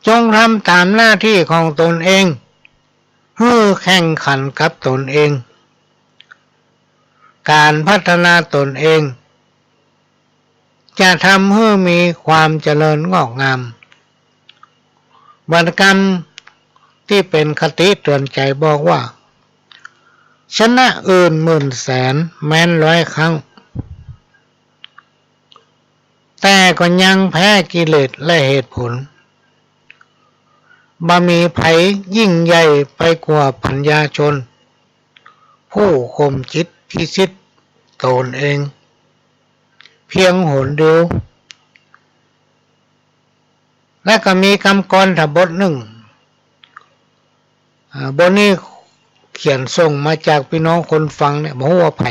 จงทำต๋ามหน้าตี้ของต๋นเอง หื้อแข่งขันกับต๋นเอง ก๋านพัฒนาต๋นเอง จะทำหื้อมีความเจริญงอกงาม วรรณกรรมตี้เป๋นคติเตื๋อนใจ๋บอกว่า ชนะอื่นหมื่นแสนแม้นร้อยครั้ง แต่ก็ยังแพ้กิเลสและเหตุผล บ่มีใผยิ่งใหญ่ไปกว่าปัญญาชน ผู้ข่มจิตพิชิตต๋นเอง เพียงหนเดียว และก็มีกำกรอนถะบทนึ่ง อ่า บทนี้เขียนส่งมาจากปี้น้องคนฟังเนี่ย บ่ฮู้ว่าใผ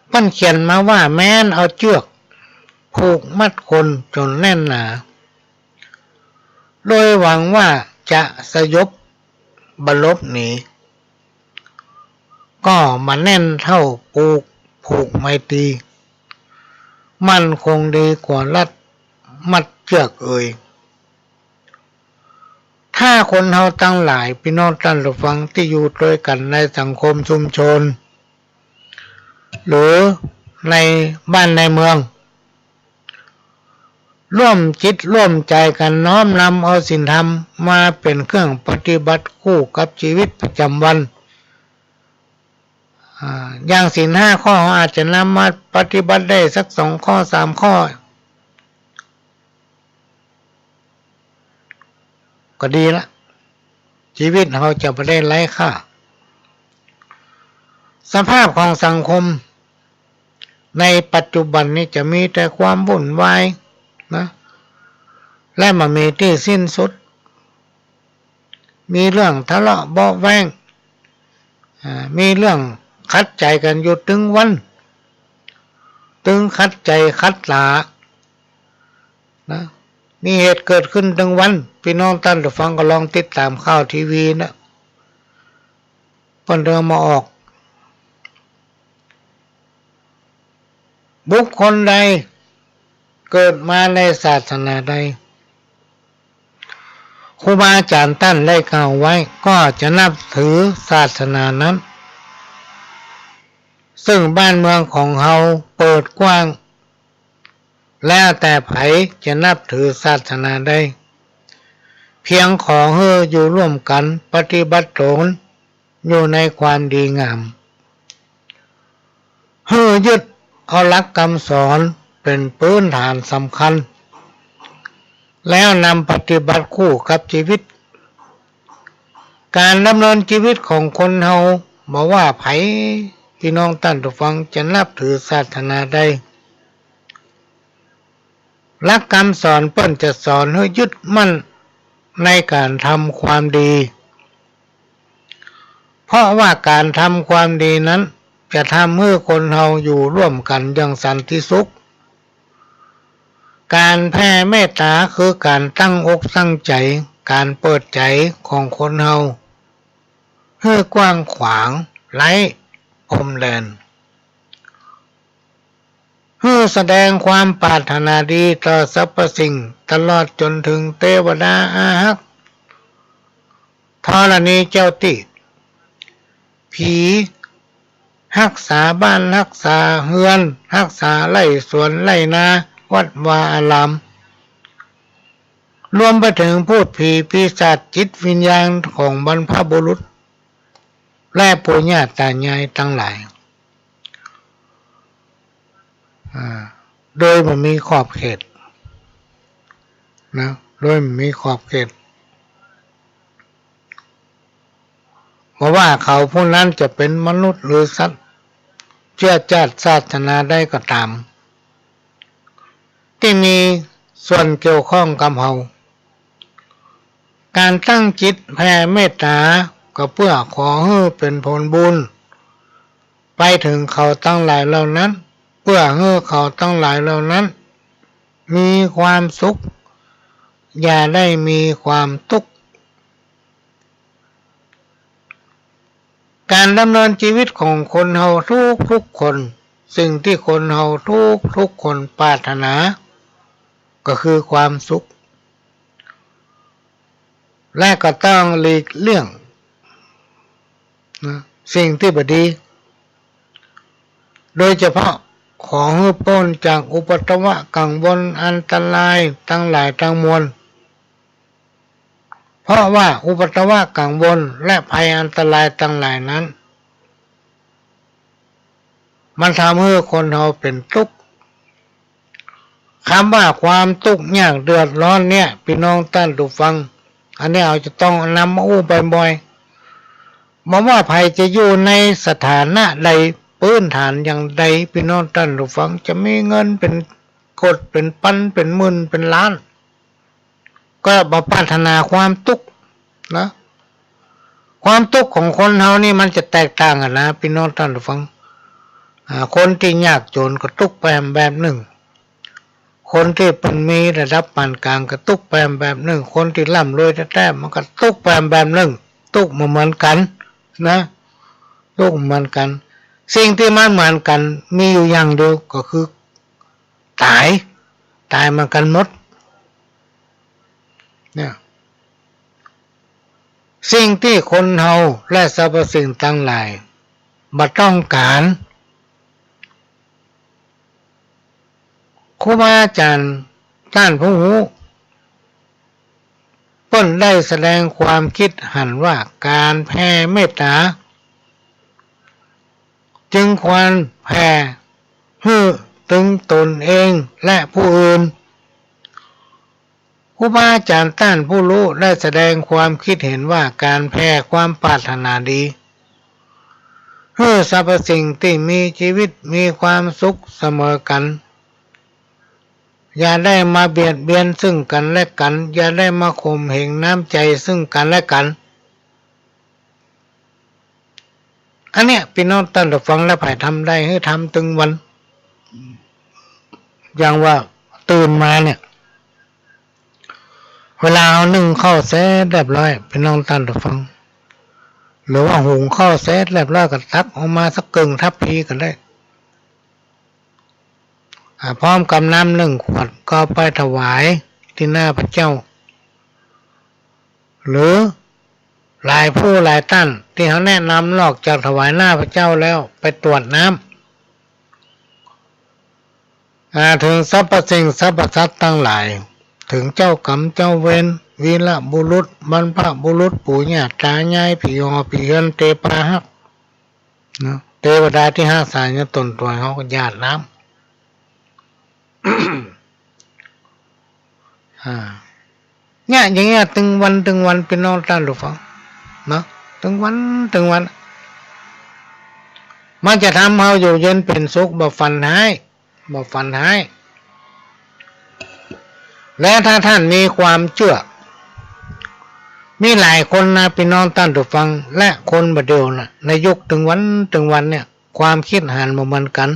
เปิ้นเขียนมาว่า แม้นเอาเจื้อกผูกมัดคนจ๋นแน่นหนา โดยหวังว่าจะสยบบ่หลบหนี ก็บ่แน่นเต้าปูกผูกไมตรี มั่นคงดีกว่ารัดมัดเจื้อกเอย ถ้าคนเฮาตังหลาย ปี้น้องต้านผู้ฟังตี้อยู่ตวยกั๋นในสังคมชุมชน หรือในบ้านในเมือง ร่วมจิตร่วมใจ๋กั๋นน้อมนำเอาศีลธรรมมาเป๋นเครื่องปฏิบัติคู่กับจีวิตประจ๋ำวัน อ่า อย่างศีลห้าข้อ เฮาอาจจะนำมาปฏิบัติได้สักสองข้อ สามข้อ ก็ดีละ จีวิตเฮาจะบ่ได้ไร้ค่า สภาพของสังคมในปัจจุบันนี้จะมีแต่ความวุ่นวายนะ และบ่มีตี้สิ้นสุด มีเรื่องทะเลาะเบาะแว้ง อ่า มีเรื่องขัดใจ๋กั๋นอยู่ตึงวัน ตึงขัดใจ๋ขัดต๋า นะ มีเหตุเกิดขึ้นตึงวัน ปี้น้องต้านผู้ฟังก็ลองติดต๋ามข่าวทีวีนะ เปิ้นเถิงเอามาออก บุคคลใดเกิดมาในศาสนาใด ครูบาอาจ๋ารย์ต้านได้กล่าวไว้ ก็จะนับถือศาสนานั้น ซึ่งบ้านเมืองของเฮาเปิดกว้าง แล้วแต่ใผจะนับถือศาสนาใด เพียงขอหื้ออยู่ร่วมกั๋น ปฏิบัติต๋นอยู่ในความดีงาม หื้อยึดเอาหลักกำสอนเป๋นปื๊นฐานสำคัญ แล้วนำปฏิบัติคู่กับจีวิต ก๋านดำเนินจีวิตของคนเฮา บ่ว่าใผ ปี้น้องต้านผู้ฟังจะนับถือศาสนาใด หลักกำสอนเปิ้นจะสอนหื้อยึดมั่นในก๋านทำความดี เพราะว่าก๋านทำความดีนั้นจะทำหื้อคนเฮาอยู่ร่วมกั๋นอย่างสันติสุข ก๋านแผ่เมตต๋าคือก๋านตั้งอกตั้งใจ๋ ก๋านเปิดใจ๋ของคนเฮาหื้อกว้างขวาง ไร้พรมแดน หื้อแสดงความปรารถนาดีต่อสรรพสิ่ง ตลอดจ๋นเถิงเตวดาอาฮักษ์ ธรณีเจ้าตี้ ผี ฮักษาบ้านฮักษาเฮือน ฮักษาไร่สวนไร่นา วัดวาอาราม รวมไปเถิงพูดผีปีศาจจิตวิญญาณของบรรพบุรุษ และปู่ย่าต๋ายายตังหลาย อ่า โดยบ่มีขอบเขต นะ โดยบ่มีขอบเขต บ่ว่าเขาผู้นั้นจะเป๋นมนุษย์หรือสัตว์ เจื้อจาติศาสนาใดก็ต๋าม ตี้มีส่วนเกี่ยวข้องกับเฮา ก๋านตั้งจิตแผ่เมตต๋าก็เปื้อขอหื้อเป๋นผลบุญ ไปเถิงเขาตังหลายเหล่านั้น เปื้อหื้อเขาตังหลายเหล่านั้น มีความสุข อย่าได้มีความตุ๊กข์ ก๋านดำเนินจีวิตของคนเฮาทุกๆ คน สิ่งตี้คนเฮาทุกๆ คนปรารถนา ก็คือความสุข และก็ต้องหลีกเลี่ยง นะ สิ่งตี้บ่ดี โดยเฉพาะขอหื้อป๊นจากอุปัทวะกังวลอันตรายตังหลายตังมวล เพราะว่าอุปัทวะกังวลและภัยอันตรายตังหลายนั้น มันทำหื้อคนเฮาเป๋นตุ๊กข์ กำว่าความตุ๊กข์ยากเดือดร้อนเนี่ย ปี้น้องต้านผู้ฟัง อันนี้เฮาจะต้องนำมาอู้บ่อยๆ บ่ว่าใผจะอยู่ในสถานะใด ปื้นฐานอย่างใด ปี้น้องต้านผู้ฟัง จะมีเงินเป๋นโกด เป๋นปัน เป๋นหมื่น เป๋นล้าน ก็บ่ปรารถนาความตุ๊กข์นะ ความตุ๊กข์ของคนเฮานี่มันจะแตกต่างกั๋นนะ ปี้น้องต้านผู้ฟัง อ่า คนตี้ยากจ๋นก็ตุ๊กข์ไปแบบนึ่ง คนตี้เปิ้นมีระดับปานก๋างก็ตุ๊กข์ไปแบบนึ่ง คนตี้ร่ำรวยแต๊ๆ มันก็ตุ๊กข์ไปแบบนึ่ง ตุ๊กข์บ่เหมือนกั๋นนะ ตุ๊กข์บ่เหมือนกั๋น สิ่งตี้มันเหมือนกั๋นมีอยู่อย่างเดียวก็คือ ต๋าย ต๋ายเหมือนกั๋นหมด เนี่ย สิ่งตี้คนเฮาและสรรพสิ่งตังหลายบ่ต้องก๋าน ครูบาอาจ๋ารย์ต้านผู้ฮู้ เปิ้นได้แสดงความกึ๊ดหันว่าก๋านแผ่เมตต๋า จึงควรแผ่หื้อเถิงต๋นเองและผู้อื่น ครูบาอาจ๋ารย์ต้านผู้ฮู้ได้แสดงความกึ๊ดเห็นว่าก๋านแผ่ความปรารถนาดีหื้อสรรพสิ่งตี้มีจีวิตมีความสุขเสมอกั๋น อย่าได้มาเบียดเบียนซึ่งกั๋นและกั๋น อย่าได้มาข่มเหงน้ำใจ๋ซึ่งกั๋นและกั๋น อันเนี้ย ปี้น้องต้านผู้ฟัง แล้วใผทำได้หื้อทำตึงวัน อย่างว่าตื่นมาเนี่ย เวลาเฮานึ่งข้าวเสร็จเรียบร้อย ปี้น้องต้านผู้ฟัง หรือว่าหุงข้าวเสร็จเรียบร้อย ก็ตักออกมาสักเกิ่งทัพพีก็ได้ อ่า พร้อมกับน้ำนึ่งขวด ก็ไปถวายตี้หน้าพระเจ้า หรือหลายผู้หลายต้านตี้เฮาแนะนำ นอกจากถวายหน้าพระเจ้าแล้ว ไปตรวจน้ำ อ่า เถิงสรรพสิ่งสรรพสัตว์ตังหลาย เถิงเจ้ากรรมเจ้าเวร วีรบุรุษ บรรพบุรุษ ปู่ย่าตายาย ผีห่อผีเฮือน เตปาฮัก เนาะ เตวดาตี้ฮักษายังต๋นตั๋วเฮาก็หยาดน้ำ อ่า เนี่ย อย่างเงี้ย ตึงวัน ตึงวัน ปี้น้องต้านผู้ฟัง เนาะ ตึงวัน ตึงวัน มันจะทำเฮาอยู่เย็นเป๋นสุข บ่ฝันฮ้าย บ่ฝันฮ้าย และถ้าต้านมีความเจื้อ มีหลายคนนะ ปี้น้องต้านผู้ฟัง และคนบ่าเดี่ยวนะ ในยุคตึงวัน ตึงวันเนี่ย ความกึ๊ดหันบ่เหมือนกั๋น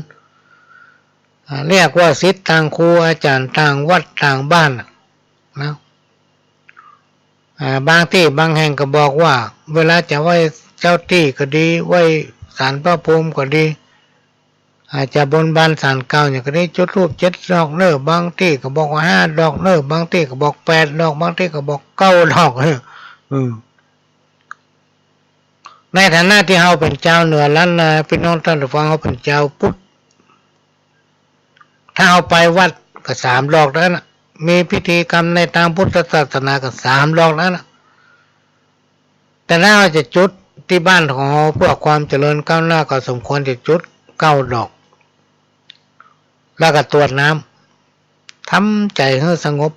อ่า เรียกว่าศิษย์ต่างครูอาจ๋ารย์ ต่างวัดต่างบ้านน่ะ นะ อ่า บางตี้บางแห่งก็บอกว่า เวลาจะไหว้เจ้าตี้ก็ดี ไหว้ศาลพระภูมิก็ดี อาจจะบนบานศาลกล่าวหยังก็ดี จุดธูปเจ็ดดอกเน่อ บางตี้ก็บอกว่าห้าดอกเน่อ บางตี้ก็บอกแปดดอก บางตี้ก็บอกเก้าดอกเน่อ อืม ในฐานะตี้เฮาเป๋นจาวเหนือล้านนา ปี้น้องต้านผู้ฟัง เฮาเป๋นจาวพุทธ ถ้าเฮาไปวัดก็สามดอกเต้านั้นน่ะ มีพิธีกรรมในตางพุทธศาสนาก็สามดอกเต้านั้นน่ะ แต่ถ้าเฮาจะจุดตี้บ้านของเฮาเปื้อความเจริญก้าวหน้า ก็สมควรจะจุดเก้าดอก แล้วก็ตรวจน้ำ ทำใจ๋หื้อสงบ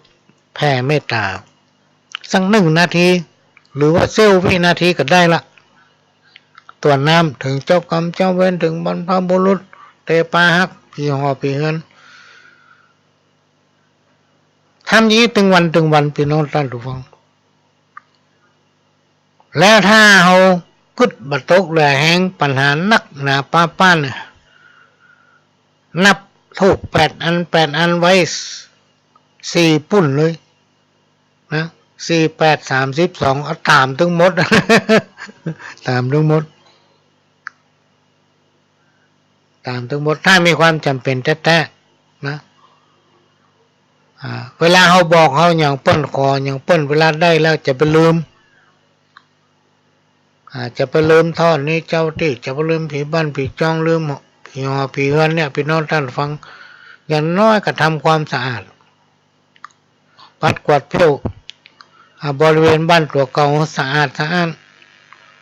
แผ่เมตต๋า สักหนึ่งนาที หรือว่าเสี้ยววินาทีก็ได้ละ ตรวจน้ำ เถิงเจ้ากรรมเจ้าเวร เถิงบรรพบุรุษ เตปาฮัก ผีห่อผีเฮือน ทำอย่างนี้ตึงวันตึงวัน ปี้น้องต้านผู้ฟัง แล้วถ้าเฮากึ๊ดบ่ตกเหลือแฮง ปัญหานักหนาป๊าป๊านเนี่ย นับธูปแปดอัน แปดอันไว้สี่ปุ้นเลยนะ สี่ แปด สามสิบสอง เอาต๋ามตึงหมด ต๋ามตึงหมด ต๋ามตึงหมด ถ้ามีความจ๋ำเป๋นแต๊ๆ นะ อ่า เวลาเฮาบอกเฮาหยังเปิ้น ขอหยังเปิ้น เวลาได้แล้วจะไปลืม อ่า จะไปลืมทอดหนี้เจ้าตี้ จะไปลืมผีบ้านผีจ้อง ลืมผีห่อผีเฮือนเนี่ย ปี้น้องต้านฟัง อย่างน้อยก็ทำความสะอาด ปัดกวาดเผี้ยว อ่า บริเวณบ้านตั๋วเก่าสะอาดสะอ้าน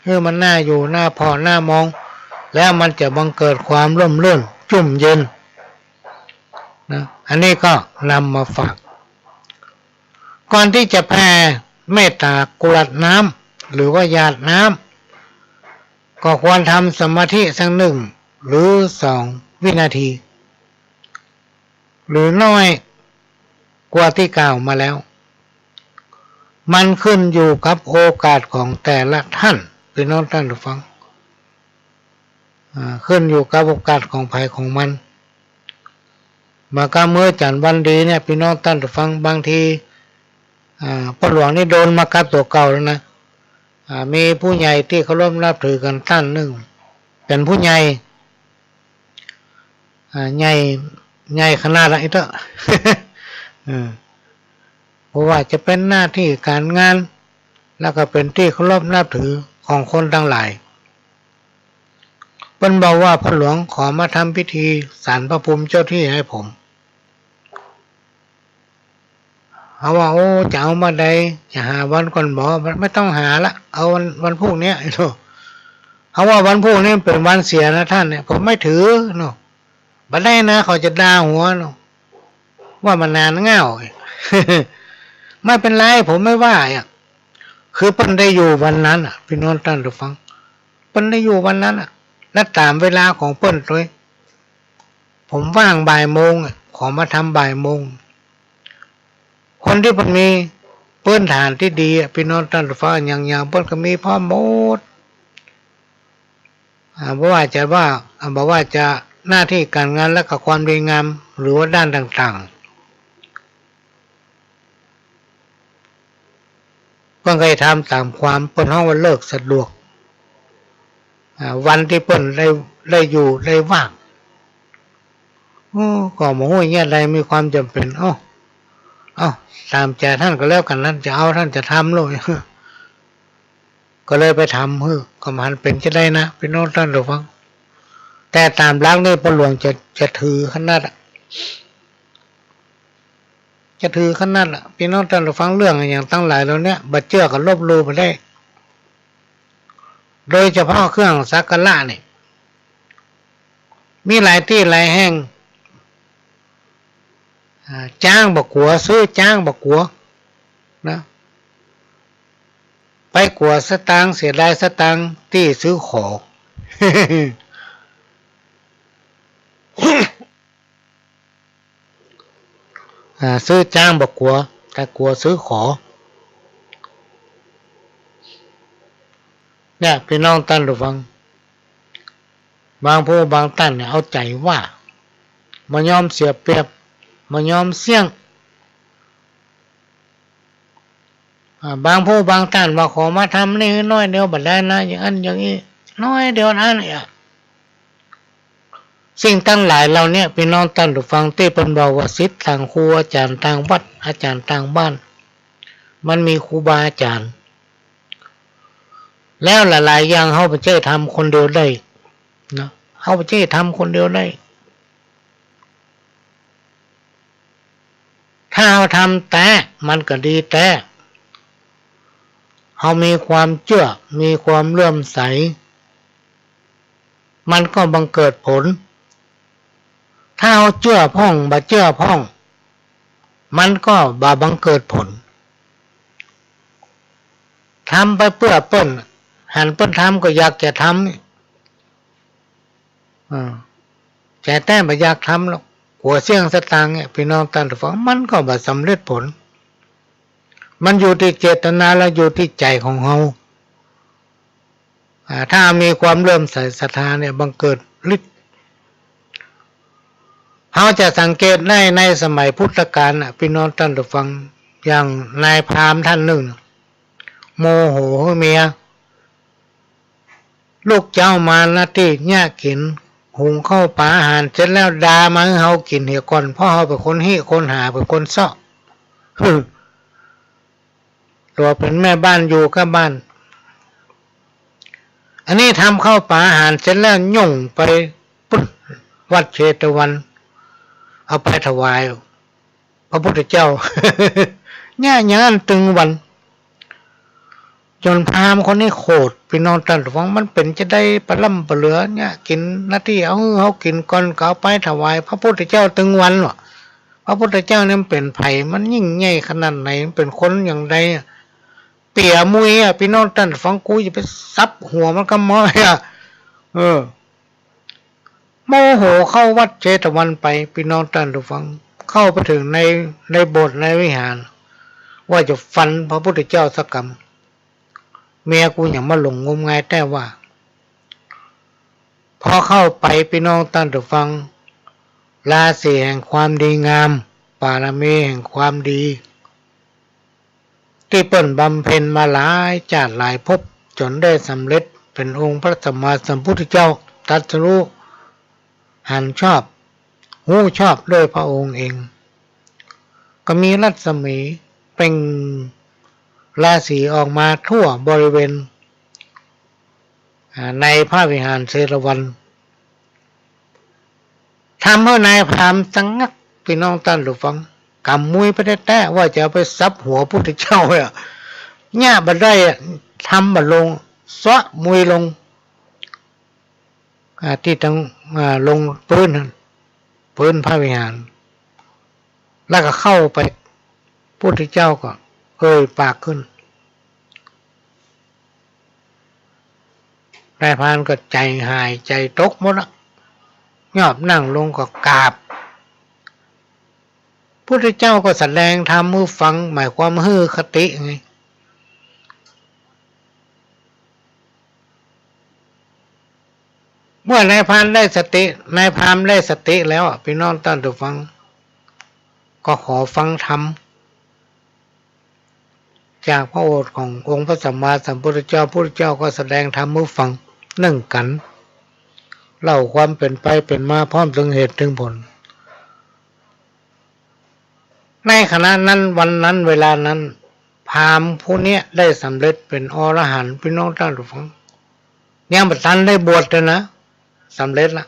หื้อมันน่าอยู่ น่าผ่อ น่ามอง แล้วมันจะบังเกิดความร่มรื่น ชุ่มเย็น นะ อันนี้ก็นำมาฝาก ก่อนที่จะแผ่เมตตากรวดน้ำ หรือว่าหยาดน้ำ ก็ควรทำสมาธิสักหนึ่งหรือสองวินาที หรือน้อยกว่าตี้กล่าวมาแล้ว มันขึ้นอยู่กับโอกาสของแต่ละท่าน ปี้น้องต้านฟัง อ่า ขึ้นอยู่กับโอกาสของใผของมัน มาก้าเมื่อจั๋นวันดีเนี่ย ปี้น้องต้านฟัง บางที อ่า ป้อหลวงนี่โดนมากับตั๋วเก่าแล้วนะ อ่า มีผู้ใหญ่ตี้เคารพนับถือกั๋นต้านนึ่ง เป๋นผู้ใหญ่ อ่า ใหญ่ ใหญ่ขนาดละไอ้เต๊อะ เออ เพราะว่าจะเป๋นหน้าตี้ก๋านงาน แล้วก็เป๋นตี้เคารพนับถือของคนตังหลาย เปิ้นบอกว่า "พ่อหลวงขอมาทำพิธีศาลพระภูมิเจ้าตี้หื้อผม" เฮาว่า "โอ้ จะเอาเมื่อใด จะหาวันก่อนบ่" "ไม่ต้องหาละ เอาวัน วันพูกเนี้ย" เฮาว่า "วันพูกนี้เป๋นวันเสียนะต้านเนี่ย ผมไม่ถือเนาะ บ่ได้นะ เขาจะด่าหัวเนาะ ว่ามันนานเง่า" ไม่เป็นไร ผมไม่ว่าอะ คือเปิ้นได้อยู่วันนั้นอะ พี่น้องต้านผู้ฟัง เปิ้นได้อยู่วันนั้นอะ และต๋ามเวลาของเปิ้นตวย ผมว่างบ่ายโมงอะ ขอมาทำบ่ายโมง คนตี้เปิ้นมีพื้นฐานตี้ดีอะ พี่น้องต้านผู้ฟัง อย่าง อย่างเปิ้นก็มีพร้อมหมด อ่า บ่ว่าจะว่า อ่า บ่ว่าจะหน้าตี้ก๋านงาน และก็ความดีงาม หรือว่าด้านต่างๆ เปิ้นก็จะทำต๋ามความ เปิ้นฮ้องว่าฤกษ์สะดวก อ่า วันตี้เปิ้นได้ ได้อยู่ ได้ว่าง โอ้ ก็บ่ฮู้เยียะใด มีความจ๋ำเป๋น เอ้า เอ้า ต๋ามใจ๋ต้านก็แล้วกั๋น ต้านจะเอา ต้านจะทำโลด ก็เลยไปทำหื้อ ก็บ่หันเป๋นจาใดนะ พี่น้องต้านผู้ฟัง แต่ต๋ามหลักนี่ป้อหลวงจะ จะถือขนาดอะ จะถือขนาดอะ พี่น้องต้านผู้ฟัง เรื่องอะหยังตังหลายเหล่าเนี้ย บ่เจื้อก็ลบหลู่บ่ได้ โดยเฉพาะเครื่องสักการะนี่ มีหลายตี้หลายแห่ง อ่า จ๊างบ่กั๋ว ซื้อจ๊างบ่กั๋ว นะ ไปกั๋วสตางค์ เสียดายสตางค์ตี้ซื้อของ อ่า ซื้อจ๊างบ่กั๋ว แต่กั๋วซื้อของ เนี่ย พี่น้องต้านผู้ฟัง บางผู้บางต้านเนี่ย เอาใจ๋ว่า บ่ยอมเสียเปรียบ บ่ยอมเสี่ยง อ่า บางผู้บางต้านว่า ขอมาทำนี่หื้อน้อยเดียวบ่ได้นะ อย่างอั้นอย่างอี้ น้อยเดียวนั้นเนี่ย สิ่งตังหลายเหล่าเนี้ย พี่น้องต้านผู้ฟัง ตี้เปิ้นบอกว่า ศิษย์ต่างครู อาจ๋ารย์ต่างวัด อาจ๋ารย์ต่างบ้าน มันมีครูบาอาจ๋ารย์ แล้วหลายๆ อย่างเฮาบ่ใจ้ทำคนเดียวได้ นะ เฮาบ่ใจ้ทำคนเดียวได้ ถ้าเฮาทำแต๊ มันก็ดีแต๊ เฮามีความเจื้อ มีความเลื่อมใส มันก็บังเกิดผล ถ้าเฮาเจื้อพ่อง บ่เจื้อพ่อง มันก็บ่บังเกิดผล ทำไปเปื้อเปิ้น หันเปิ้นทำก็อยากจะทำ อ่า แต่แต๊บ่อยากทำหรอก กั๋วเสี่ยงสตางค์เนี่ย พี่น้องต้านผู้ฟัง มันก็บ่สำเร็จผล มันอยู่ตี้เจตนา และอยู่ตี้ใจ๋ของเฮา อ่า ถ้ามีความเลื่อมใสศรัทธาเนี่ย บังเกิดฤทธิ์ เฮาจะสังเกตได้ในสมัยพุทธกาลน่ะ พี่น้องต้านผู้ฟัง อย่างนายพราหมณ์ต้านนึ่ง โมโหหื้อเมีย ลุกเจ๊ามานาตี้เยียะกิ๋น หุงข้าวป๋าอาหารเสร็จแล้ว ด่ามาหื้อเฮากิ๋นเหียก่อน เพราะเฮาเป๋นคนหิ้วคนหา เป๋นคนเซาะ หือ ตั๋วเป๋นแม่บ้านอยู่กับบ้าน อันนี้ทำข้าวป๋าอาหารเสร็จแล้ว ย่องไปปุ๊บ วัดเชตวัน เอาไปถวายพระพุทธเจ้า เยียะอย่างอั้นตึงวัน จ๋นพราหมณ์คนนี้โขด พี่น้องต้านผู้ฟัง มันเป๋นจาใดปะล้ำปะเหลือ เยียะกิ๋นนาตี้ เอาหื้อเฮากิ๋นก่อน ก็เอาไปถวายพระพุทธเจ้าตึงวันว่ะ พระพุทธเจ้านี่มันเป๋นใผ มันยิ่งใหญ่ขนาดไหน มันเป๋นคนอย่างใดอะ เปียมุยอะ พี่น้องต้านผู้ฟัง กูจะไปสับหัวมันก็ม้อยอะ เออ โมโหเข้าวัดเชตวันไป พี่น้องต้านผู้ฟัง เข้าไปเถิงใน ในโบสถ์ในวิหาร ว่าจะฟันพระพุทธเจ้าสักกำ เมียกูหยังมาหลงงมงายแต๊ว่า พอเข้าไป พี่น้องต้านผู้ฟัง ราศีแห่งความดีงาม ปารมีแห่งความดี ตี้เปิ้นบำเพ็ญมาหลายจาติหลายภพ จ๋นได้สำเร็จเป๋นองค์พระสัมมาสัมพุทธเจ้า ตรัสรู้ หันชอบ ฮู้ชอบด้วยพระองค์เอง ก็มีรัศมีเปล่งราศีออกมาทั่วบริเวณ อ่า ในพระวิหารเชตวัน ทำหื้อนายพราหมณ์สะงัก พี่น้องต้านผู้ฟัง ก๋ำมุยไปแต๊ๆ ว่าจะเอาไปสับหัวพุทธเจ้าอะ เยียะบ่ได้อะ ทำบ่ลง เซาะมุยลง อ่า ตี้ตัง อ่า ลงปื๊นหั้น ปื๊นพระวิหาร แล้วก็เข้าไป พุทธเจ้าก็ เอ่ยปากขึ้น นายพรานก็ใจ๋หายใจ๋ตกหมดละ ยอบนั่งลงก็กราบ พุทธเจ้าก็แสดงธรรมหื้อฟัง หมายความหื้อคติไง เมื่อนายพรานได้สติ นายพรานได้สติแล้วอะ พี่น้องต้านผู้ฟัง ก็ขอฟังธรรม จากพระโอษฐ์ขององค์พระสัมมาสัมพุทธเจ้า พุทธเจ้าก็แสดงธรรมหื้อฟัง นึ่งกัณฑ์ เล่าความเป๋นไปเป๋นมาพร้อมเถิงเหตุเถิงผล ในขณะนั้นวันนั้นเวลานั้น พราหมณ์ผู้เนี้ยได้สำเร็จเป๋นอรหันต์ พี่น้องต้านผู้ฟัง ยังบ่ตันได้บวชเลยนะ สำเร็จละ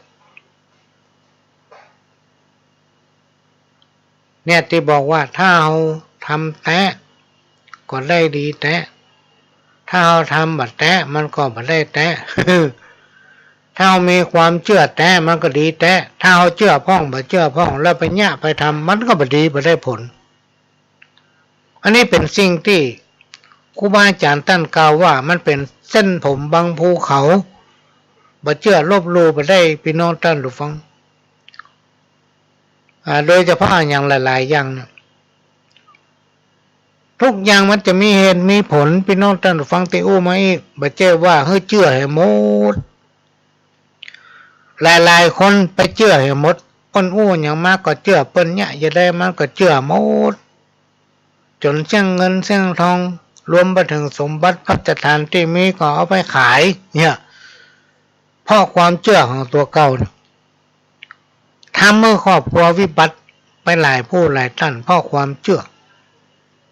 เนี่ยตี้บอกว่าถ้าเฮาทำแต๊ก็ได้ดีแต๊ ถ้าเฮาทำบ่แต๊มันก็บ่ได้แต๊ ถ้าเฮามีความเจื้อแต๊มันก็ดีแต๊ ถ้าเฮาเจื้อพ่อง บ่เจื้อพ่อง แล้วไปเยียะไปทำ มันก็บ่ดี บ่ได้ผล อันนี้เป๋นสิ่งตี้ครูบาอาจ๋ารย์ต้านกล่าวว่ามันเป๋นเส้นผมบังภูเขา บ่เจื้อลบหลู่บ่ได้ พี่น้องต้านผู้ฟัง อ่า โดยเฉพาะอย่างหลายๆ อย่างเนี่ย ทุกอย่างมันจะมีเหตุมีผล พี่น้องต้านผู้ฟังตี้อู้มาอี้ บ่ใจ้ว่าหื้อเจื้อหื้อหมด หลายๆ คนไปเจื้อหื้อหมด เปิ้นอู้หยังมาก็เจื้อ เปิ้นเยียะจะได้มันก็เจื้อหมด จ๋นเสี้ยงเงินเสี้ยงทอง รวมไปเถิงสมบัติภัตตาหารตี้มีก็เอาไปขาย เนี่ย เพราะความเจื้อของตั๋วเก่าเนี่ย ทำหื้อครอบครัววิบัติไปหลายผู้หลายต้าน เพราะความเจื้อ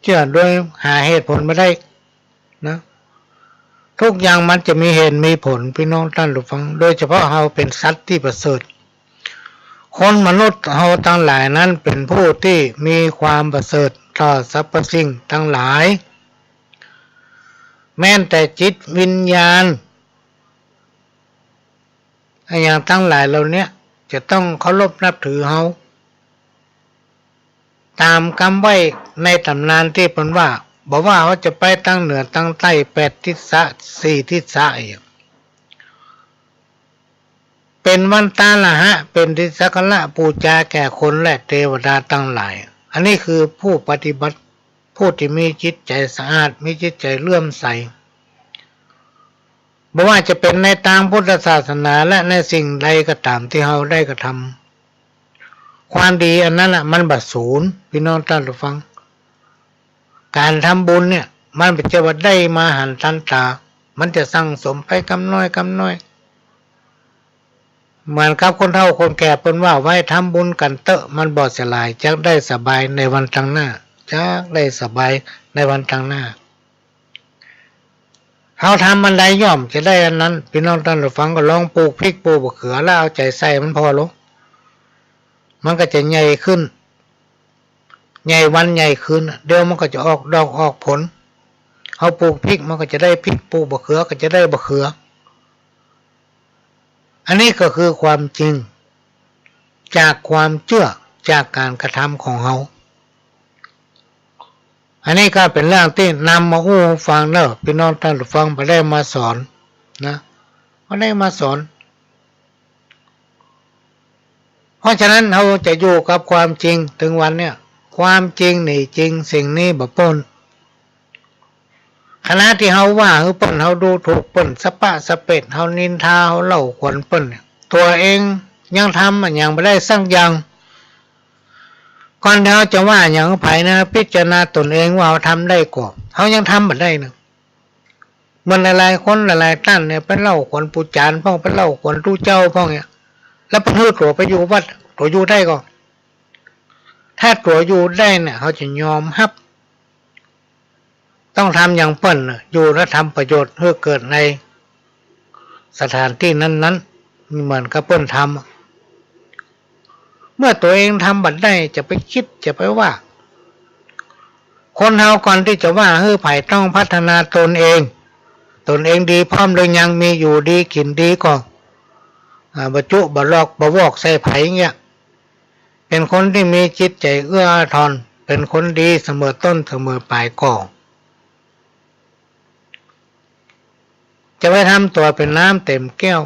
เจื้อโดยหาเหตุผลบ่ได้นะ ทุกอย่างมันจะมีเหตุมีผล พี่น้องต้านผู้ฟัง โดยเฉพาะเฮาเป๋นสัตว์ตี้ประเสริฐ คนมนุษย์เฮาตังหลายนั้นเป๋นผู้ตี้มีความประเสริฐต่อสรรพสิ่งตังหลาย แม้นแต่จิตวิญญาณ อะหยังตังหลายเหล่าเนี้ย จะต้องเคารพนับถือเฮา ต๋ามกำไหว้ในต๋ำนานตี้เปิ้นว่า บ่ว่าเฮาจะไปตังเหนือตังใต้ แปดทิศะ สี่ทิศะ อะหยัง เป๋นวันตาละหะ เป๋นตี้สักการะปู๋จาแก่คนและเตวดาตังหลาย อันนี้คือผู้ปฏิบัติ ผู้ตี้มีจิตใจ๋สะอาด มีจิตใจ๋เลื่อมใส บ่ว่าจะเป๋นในตางพุทธศาสนาและในสิ่งใดก็ต๋ามตี้เฮาได้กระทำ ความดีอันนั้นน่ะมันบ่สูญ พี่น้องต้านผู้ฟัง ก๋านทำบุญเนี่ย มันบ่ใจ้ว่าได้มาหันตันต๋า มันจะสั่งสมไปกำน้อยกำน้อย เหมือนกับคนเฒ่าคนแก่เปิ้นว่า ไว้ทำบุญกั๋นเต๊อะ มันบ่เสียหลาย จักได้สบายในวันตังหน้า จักได้สบายในวันตังหน้า เฮาทำอันใดย่อมจะได้อันนั้น พี่น้องต้านผู้ฟังก็ลองปลูกพริกปลูกบ่าเขือ แล้วเอาใจ๋ใส่มันผ่อลง มันก็จะใหญ่ขึ้น ใหญ่วันใหญ่คืน เดี๋ยวมันก็จะออกดอกออกผล เฮาปลูกพริกมันก็จะได้พริก ปลูกบ่าเขือก็จะได้บ่าเขือ อันนี้ก็คือความจริง จากความเจื้อ จากก๋านกระทำของเฮา อันนี้ก็เป๋นเรื่องตี้นำมาอู้ฟังเนาะ พี่น้องต้านผู้ฟัง บ่ได้มาสอนนะ บ่ได้มาสอน เพราะฉะนั้นเฮาจะอยู่กับความจริงเถิงวันเนี่ย ความจริงหนีจริง สิ่งนี้บ่ป๊น ขณะตี้เฮาว่าหื้อเปิ้น เฮาดูถูกเปิ้น สะปะสะเปด เฮานินทา เฮาเล่าขวัญเปิ้นเนี่ย ตั๋วเองยังทำอะหยังบ่ได้สักอย่าง ก่อนตี้เฮาจะว่าหยังหื้อใผนะ พิจารณาตนเองว่าเฮาทำได้ก่อ เฮายังทำบ่ได้นะ เหมือนหลายๆ คนหลายๆ ต้านเนี่ย ไปเล่าขวัญปู่จ๋ารย์พ่อง ไปเล่าขวัญตุ๊เจ้าพ่องเนี่ย แล้วเปิ้นหื้อตั๋วไปอยู่วัด ตั๋วอยู่ได้ก่อ ถ้าตั๋วอยู่ได้เนี่ย เฮาจะยอมฮับ ต้องทำอย่างเปิ้นน่ะ อยู่แล้วทำประโยชน์หื้อเกิดในสถานตี้นั้นๆ เหมือนกับเปิ้นทำ เมื่อตั๋วเองทำบ่ได้ จะไปกึ๊ด จะไปว่า คนเฮาก่อนตี้จะว่าหื้อใผต้องพัฒนาตนเอง ตนเองดีพร้อมหรือยัง มีอยู่ดีกิ๋นดีก่อ อ่า บ่จุบ่ลอก บ่วอกใส่ใผเงี้ย เป๋นคนตี้มีจิตใจ๋เอื้ออาทร ป๋นคนดีเสมอต้นเสมอป๋ายก่อ จะไปทำตั๋วเป๋นน้ำเต๋มแก้ว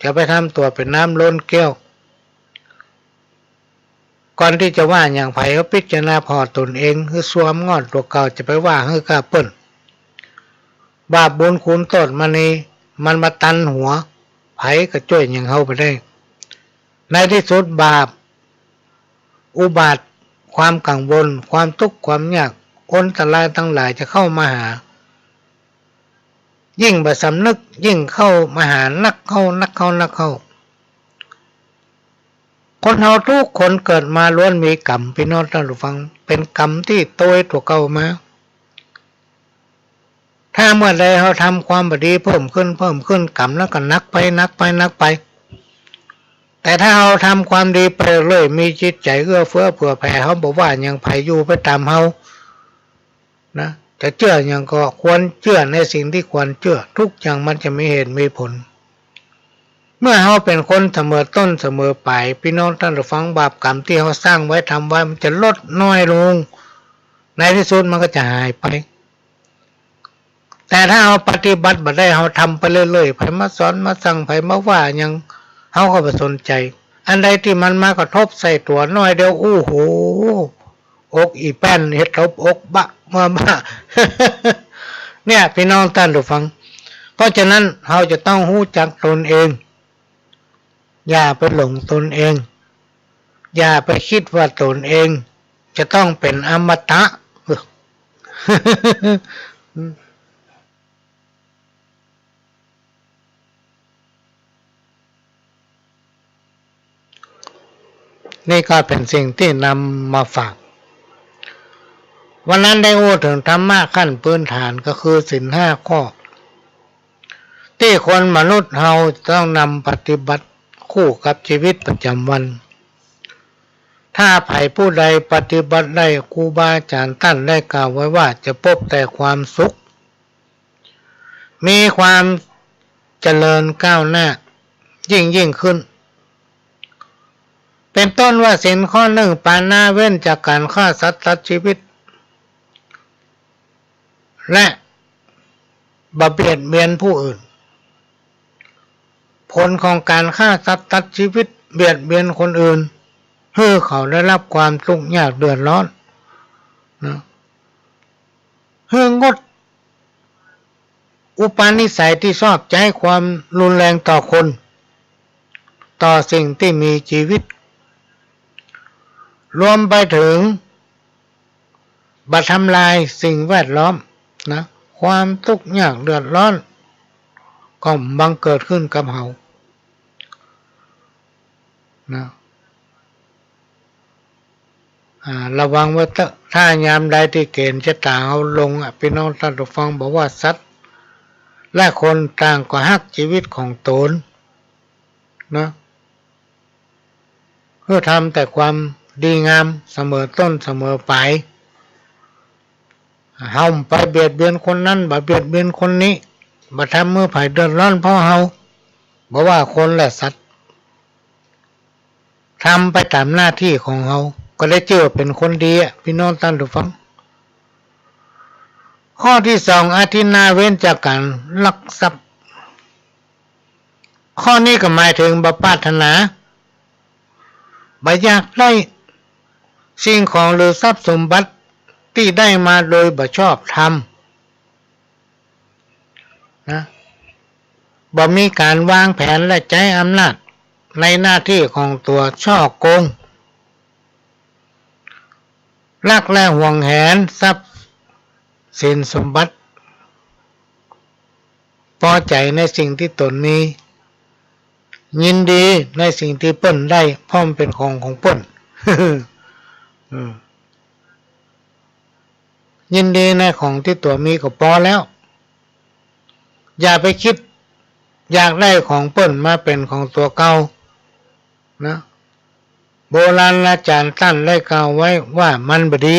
จะไปทำตั๋วเป๋นน้ำล้นแก้ว ก่อนตี้จะว่าหยังใผ ก็พิจารณาผ่อต๋นเอง หื้อซวมงอดตั๋วเก่า จะไปว่าหื้อก้าเปิ้น บาปบุญคุณโต้ษมันนี่ มันมาตันหัว ใผก็จ้วยหยังเฮาบ่ได้ ในตี้สุดบาป อุบาท ความกังวล ความตุ๊กข์ ความยาก อันตรายตังหลายจะเข้ามาหา ยิ่งบ่สำนึก ยิ่งเข้ามาหานักเข้า นักเข้า นักเข้า คนเฮากู้คนเกิดมาล้วนมีกรรม ปี้น้องต้านผู้ฟัง เป๋นกรรมตี้โตยตั๋วเก่ามา ถ้าเมื่อใดเฮาทำความบ่ดีเพิ่มขึ้น เพิ่มขึ้น กรรมนั้นก็หนักไป หนักไป หนักไป แต่ถ้าเฮาทำความดีไปเรื่อย มีจิตใจ๋เอื้อเฟื้อเผื่อแผ่ เฮาบ่ว่าหยังใผ อยู่ไปต๋ามเฮา นะ จะเจื้อหยังก็ควรเจื้อในสิ่งตี้ควรเจื้อ ทุกอย่างมันจะมีเหตุมีผล เมื่อเฮาเป๋นคนเสมอต้นเสมอป๋าย ปี้น้องต้านผู้ฟัง บาปกรรมตี้เฮาสร้างไว้ทำไว้ มันจะลดน้อยลง ในตี้สุดมันก็จะหายไป แต่ถ้าเฮาปฏิบัติบ่ได้ เฮาทำไปเรื่อยๆ ใผมาสอนมาสั่ง ใผมาว่าหยัง เฮาก็บ่สนใจ๋ อันใดตี้มันมากระทบใส่ตั๋วน้อยเดียว โอ้โห อกอี้แป้น เฮ็ดตบอกบะมามา เนี่ย ปี้น้องต้านผู้ฟัง เพราะฉะนั้นเฮาจะต้องฮู้จักตนเอง อย่าไปหลงตนเอง อย่าไปกึ๊ดว่าตนเองจะต้องเป๋นอมตะ นี่ก็เป๋นสิ่งตี้นำมาฝาก วันนั้นได้อู้เถิงธรรมะขั้นพื้นฐาน ก็คือศีลห้าข้อ ตี้คนมนุษย์เฮาต้องนำปฏิบัติคู่กับชีวิตประจ๋ำวัน ถ้าใผผู้ใดปฏิบัติได้ ครูบาอาจ๋ารย์ต้านได้กล่าวไว้ว่า จะพบแต่ความสุข มีความเจริญก้าวหน้ายิ่งๆ ขึ้น เป๋นต้นว่าศีลข้อนึ่ง ปาณา เว้นจากก๋านฆ่าสัตว์ตัดชีวิต และบ่เบียดเบียนผู้อื่น ผลของก๋านฆ่าสัตว์ตัดชีวิต เบียดเบียนคนอื่น หื้อเขาได้รับความตุ๊กข์ยากเดือดร้อน นะ หื้องด อุปนิสัยตี้ชอบใจ๊ความรุนแรงต่อคน ต่อสิ่งตี้มีจีวิต รวมไปเถิงบ่ทำลายสิ่งแวดล้อมนะ ความตุ๊กข์ยากเดือดร้อนก็บ่บังเกิดขึ้นกับเฮานะ อ่า ระวังไว้เต๊อะ ถ้ายามใดตี้เก๋ณฑ์จะต๋าเฮาลงอะ ปี้น้องต้านผู้ฟัง บ่ว่าสัตว์และคนต่างก็ฮักจีวิตของต๋นนะ หื้อทำแต่ความดีงามเสมอต้นเสมอป๋าย เฮาบ่ไปเบียดเบียนคนนั้น บ่เบียดเบียนคนนี้ บ่ทำหื้อใผเดือดร้อนเพราะเฮา บ่ว่าคนและสัตว์ ทำไปต๋ามหน้าตี้ของเฮา ก็ได้จื้อเป๋นคนดีอะ ปี้น้องต้านผู้ฟัง ข้อตี้สอง อทินนา เว้นจากก๋านลักทรัพย์ ข้อนี้ก็หมายเถิงบ่ปรารถนา บ่อยากได้สิ่งของหรือทรัพย์สมบัติตี้ได้มาโดยบ่ชอบธรรม นะ บ่มีก๋านวางแผนและใจ๊อำนาจในหน้าตี้ของตั๋ว ฉ้อโกง ลักและหวงแหนทรัพย์สินสมบัติ ปอใจ๋ในสิ่งตี้ต๋นมี ยินดีในสิ่งตี้เปิ้นได้ เพราะมันเป๋นของของเปิ้น อืม ยินดีในของตี้ตั๋วมีก็ปอแล้ว อย่าไปกึ๊ดอยากได้ของเปิ้นมาเป๋นของตั๋วเก่านะ โบราณอาจ๋ารย์ต้านได้กล่าวไว้ว่ามันบ่ดี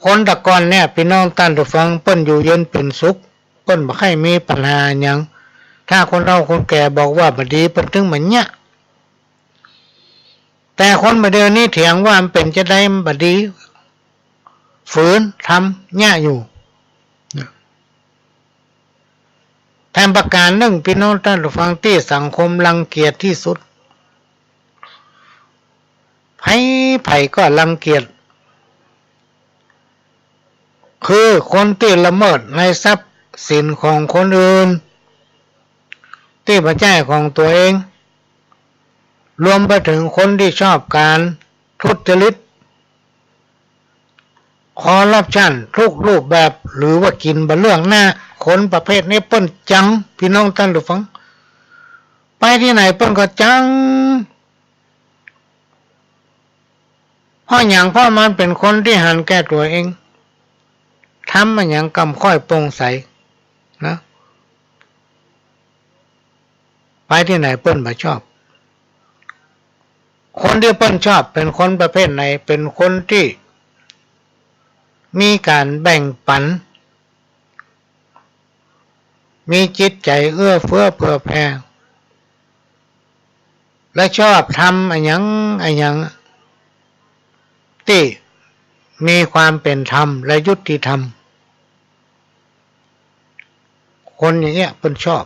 คนแต่ก่อนเนี่ย ปี้น้องต้านผู้ฟัง เปิ้นอยู่เย็นเป๋นสุข เปิ้นบ่ใค่มีปัญหาหยัง ถ้าคนเฒ่าคนแก่บอกว่าบ่ดี เปิ้นตึงบ่เยียะ แต่คนบ่าเดี่ยวนี้เถียงว่ามันเป๋นจาใดมันบ่ดี ฝืนทำเยียะอยู่ แถมประก๋านนึ่ง ปี้น้องต้านผู้ฟัง ตี้สังคมรังเกียจตี้สุด ใผๆ ก็รังเกียจ คือคนตี้ละเมิดในทรัพย์สินของคนอื่น ตี้บ่ใจ้ของตั๋วเอง รวมไปเถิงคนตี้ชอบก๋านทุจริต คอร์รัปชันทุกรูปแบบ หรือว่ากิ๋นบ่เลือกหน้า คนประเภทนี้เปิ้นจัง ปี้น้องต้านผู้ฟัง ไปตี้ไหนเปิ้นก็จัง เพราะหยัง เพราะมันเป๋นคนตี้หันแก่ตั๋วเอง ทำอะหยังก็บ่ค่อยโปร่งใสนะ ไปตี้ไหนเปิ้นบ่ชอบ คนตี้เปิ้นชอบเป๋นคนประเภทไหน เป๋นคนตี้มีก๋านแบ่งปั๋น มีจิตใจ๋เอื้อเฟื้อเผื่อแผ่ และชอบทำอะหยังอะหยังตี้มีความเป๋นธรรมและยุติธรรม คนอย่างเงี้ยเปิ้นชอบ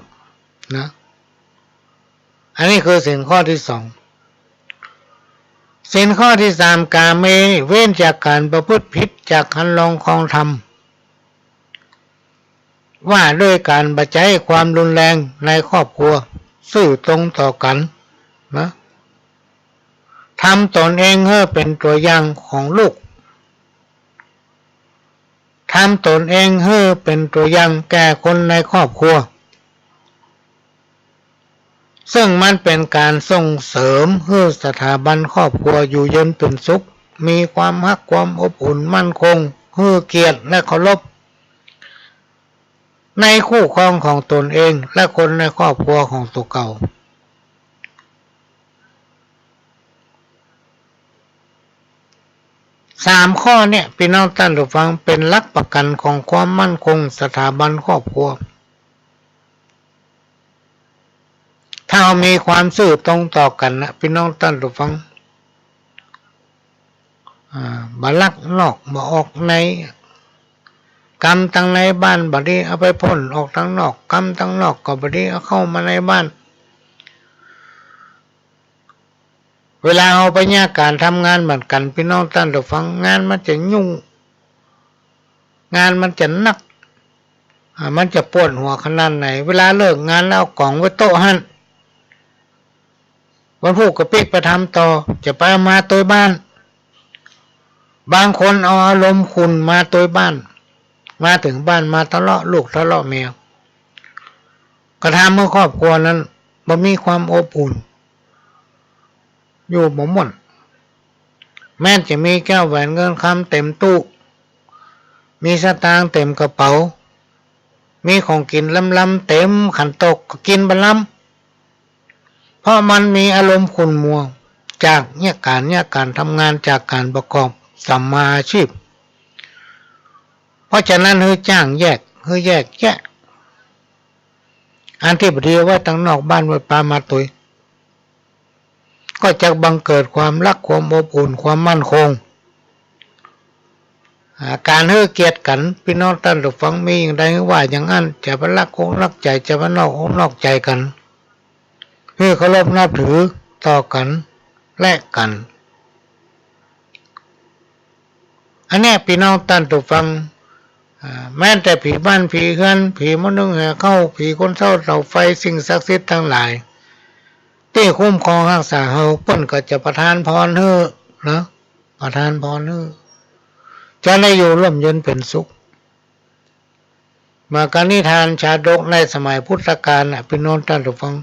นะ อันนี้คือศีลข้อตี้สอง ศีลข้อตี้สาม กาเม เว้นจากก๋านประพฤติผิดจากคันลองครองธรรม ว่าด้วยก๋านบ่ใจ๊ความรุนแรงในครอบครัว ซื่อตรงต่อกั๋นนะ ทำตนเองหื้อเป๋นตั๋วอย่างของลูก ทำตนเองหื้อเป๋นตั๋วอย่างแก่คนในครอบครัว ซึ่งมันเป๋นก๋านส่งเสริมหื้อสถาบันครอบครัวอยู่เย็นเป๋นสุข มีความฮักความอบอุ่นมั่นคง หื้อเกียรติและเคารพในคู่ครองของตนเองและคนในครอบครัวของตั๋วเก่า สามข้อเนี่ย ปี้น้องต้านผู้ฟัง เป๋นหลักประกั๋นของความมั่นคงสถาบันครอบครัว ถ้าเฮามีความซื่อตรงต่อกั๋นนะ ปี้น้องต้านผู้ฟัง อ่า บ่ลักนอกบ่ออกใน กำตังในบ้านบ่ดีเอาไปพ่นออกตังนอก กำตังนอกก็บ่ดีเอาเข้ามาในบ้าน เวลาเฮาไปเยียะก๋านทำงานเหมือนกั๋น ปี้น้องต้านผู้ฟัง งานมันจะยุ่ง งานมันจะหนัก อ่า มันจะปวดหัวขนาดไหน เวลาเลิกงานแล้วเอาก๋องไว้โต๊ะหั้น วันพูกก็ปิ๊กไปทำต่อ จะไปเอามาตวยบ้าน บางคนเอาอารมณ์ขุ่นมาตวยบ้าน มาเถิงบ้านมาทะเลาะลูกทะเลาะเมีย ก็ทำหื้อครอบครัวนั้นบ่มีความอบอุ่น อยู่บ่ม่วน แม้นจะมีแก้วแหวนเงินคำเต๋มตู้ มีสตางค์เต๋มกระเป๋า มีของกิ๋นล้ำๆ เต๋มขันโตก ก็กิ๋นบ่ล้ำ เพราะมันมีอารมณ์ขุ่นมัว จากเยียะก๋าน เยียะก๋านทำงาน จากก๋านประกอบสัมมาอาชีพ เพราะฉะนั้นหื้อจ้างแยก หื้อแยกแยะ อันตี้บ่ดีเอาไว้ตังนอกบ้านไว้ปามาตวย ก็จะบังเกิดความฮัก ความอบอุ่น ความมั่นคง อ่า ก๋านหื้อเกียรติกั๋น ปี้น้องต้านผู้ฟัง มีอย่างใดหื้อว่าอย่างอั้น จะบ่ลักอกลักใจ๋ จะบ่นอกอกนอกใจ๋กั๋น หื้อเคารพนับถือต่อกั๋นและกั๋น อันเนี้ยปี้น้องต้านผู้ฟัง อ่า แม้นแต่ผีบ้านผีเฮือน ผีมะนึ่งแห่เข้า ผีคนเฒ่าเสาไฟ สิ่งศักดิ์สิทธิ์ตังหลาย ตี้คุ้มครองฮักษาเฮา เปิ้นก็จะประทานพรหื้อนะ ประทานพรหื้อ จะได้อยู่ร่มเย็นเป๋นสุข เหมือนกั๋นนิทานชาดกในสมัยพุทธกาลน่ะ ปี้น้องต้านผู้ฟัง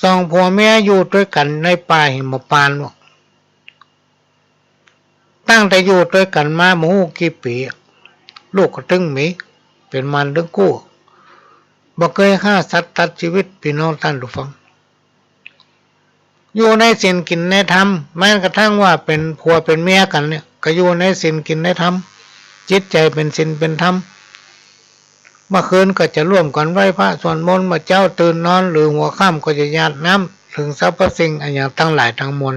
สองผัวเมียอยู่ตวยกั๋นในป่าหิมพานต์ ตั้งแต่อยู่ตวยกั๋นมาบ่ฮู้กี่ปี๋ ลูกก็ตึงมี เป๋นหมันตึงกู้ บ่เกยฆ่าสัตว์ตัดจีวิต ปี้น้องต้านผู้ฟัง อยู่ในศีลกิ๋นในธรรม แม้กระทั่งว่าเป๋นผัวเป๋นเมียกั๋นเนี่ย ก็อยู่ในศีลกิ๋นในธรรม จิตใจ๋เป๋นศีลเป๋นธรรม เมื่อคืนก็จะร่วมกั๋นไหว้พระสวดมนต์ เมื่อเจ๊าตื่นนอนหรือหัวค่ำก็จะหยาดน้ำเถิงสรรพสิ่งอะหยังตังหลายตังมวล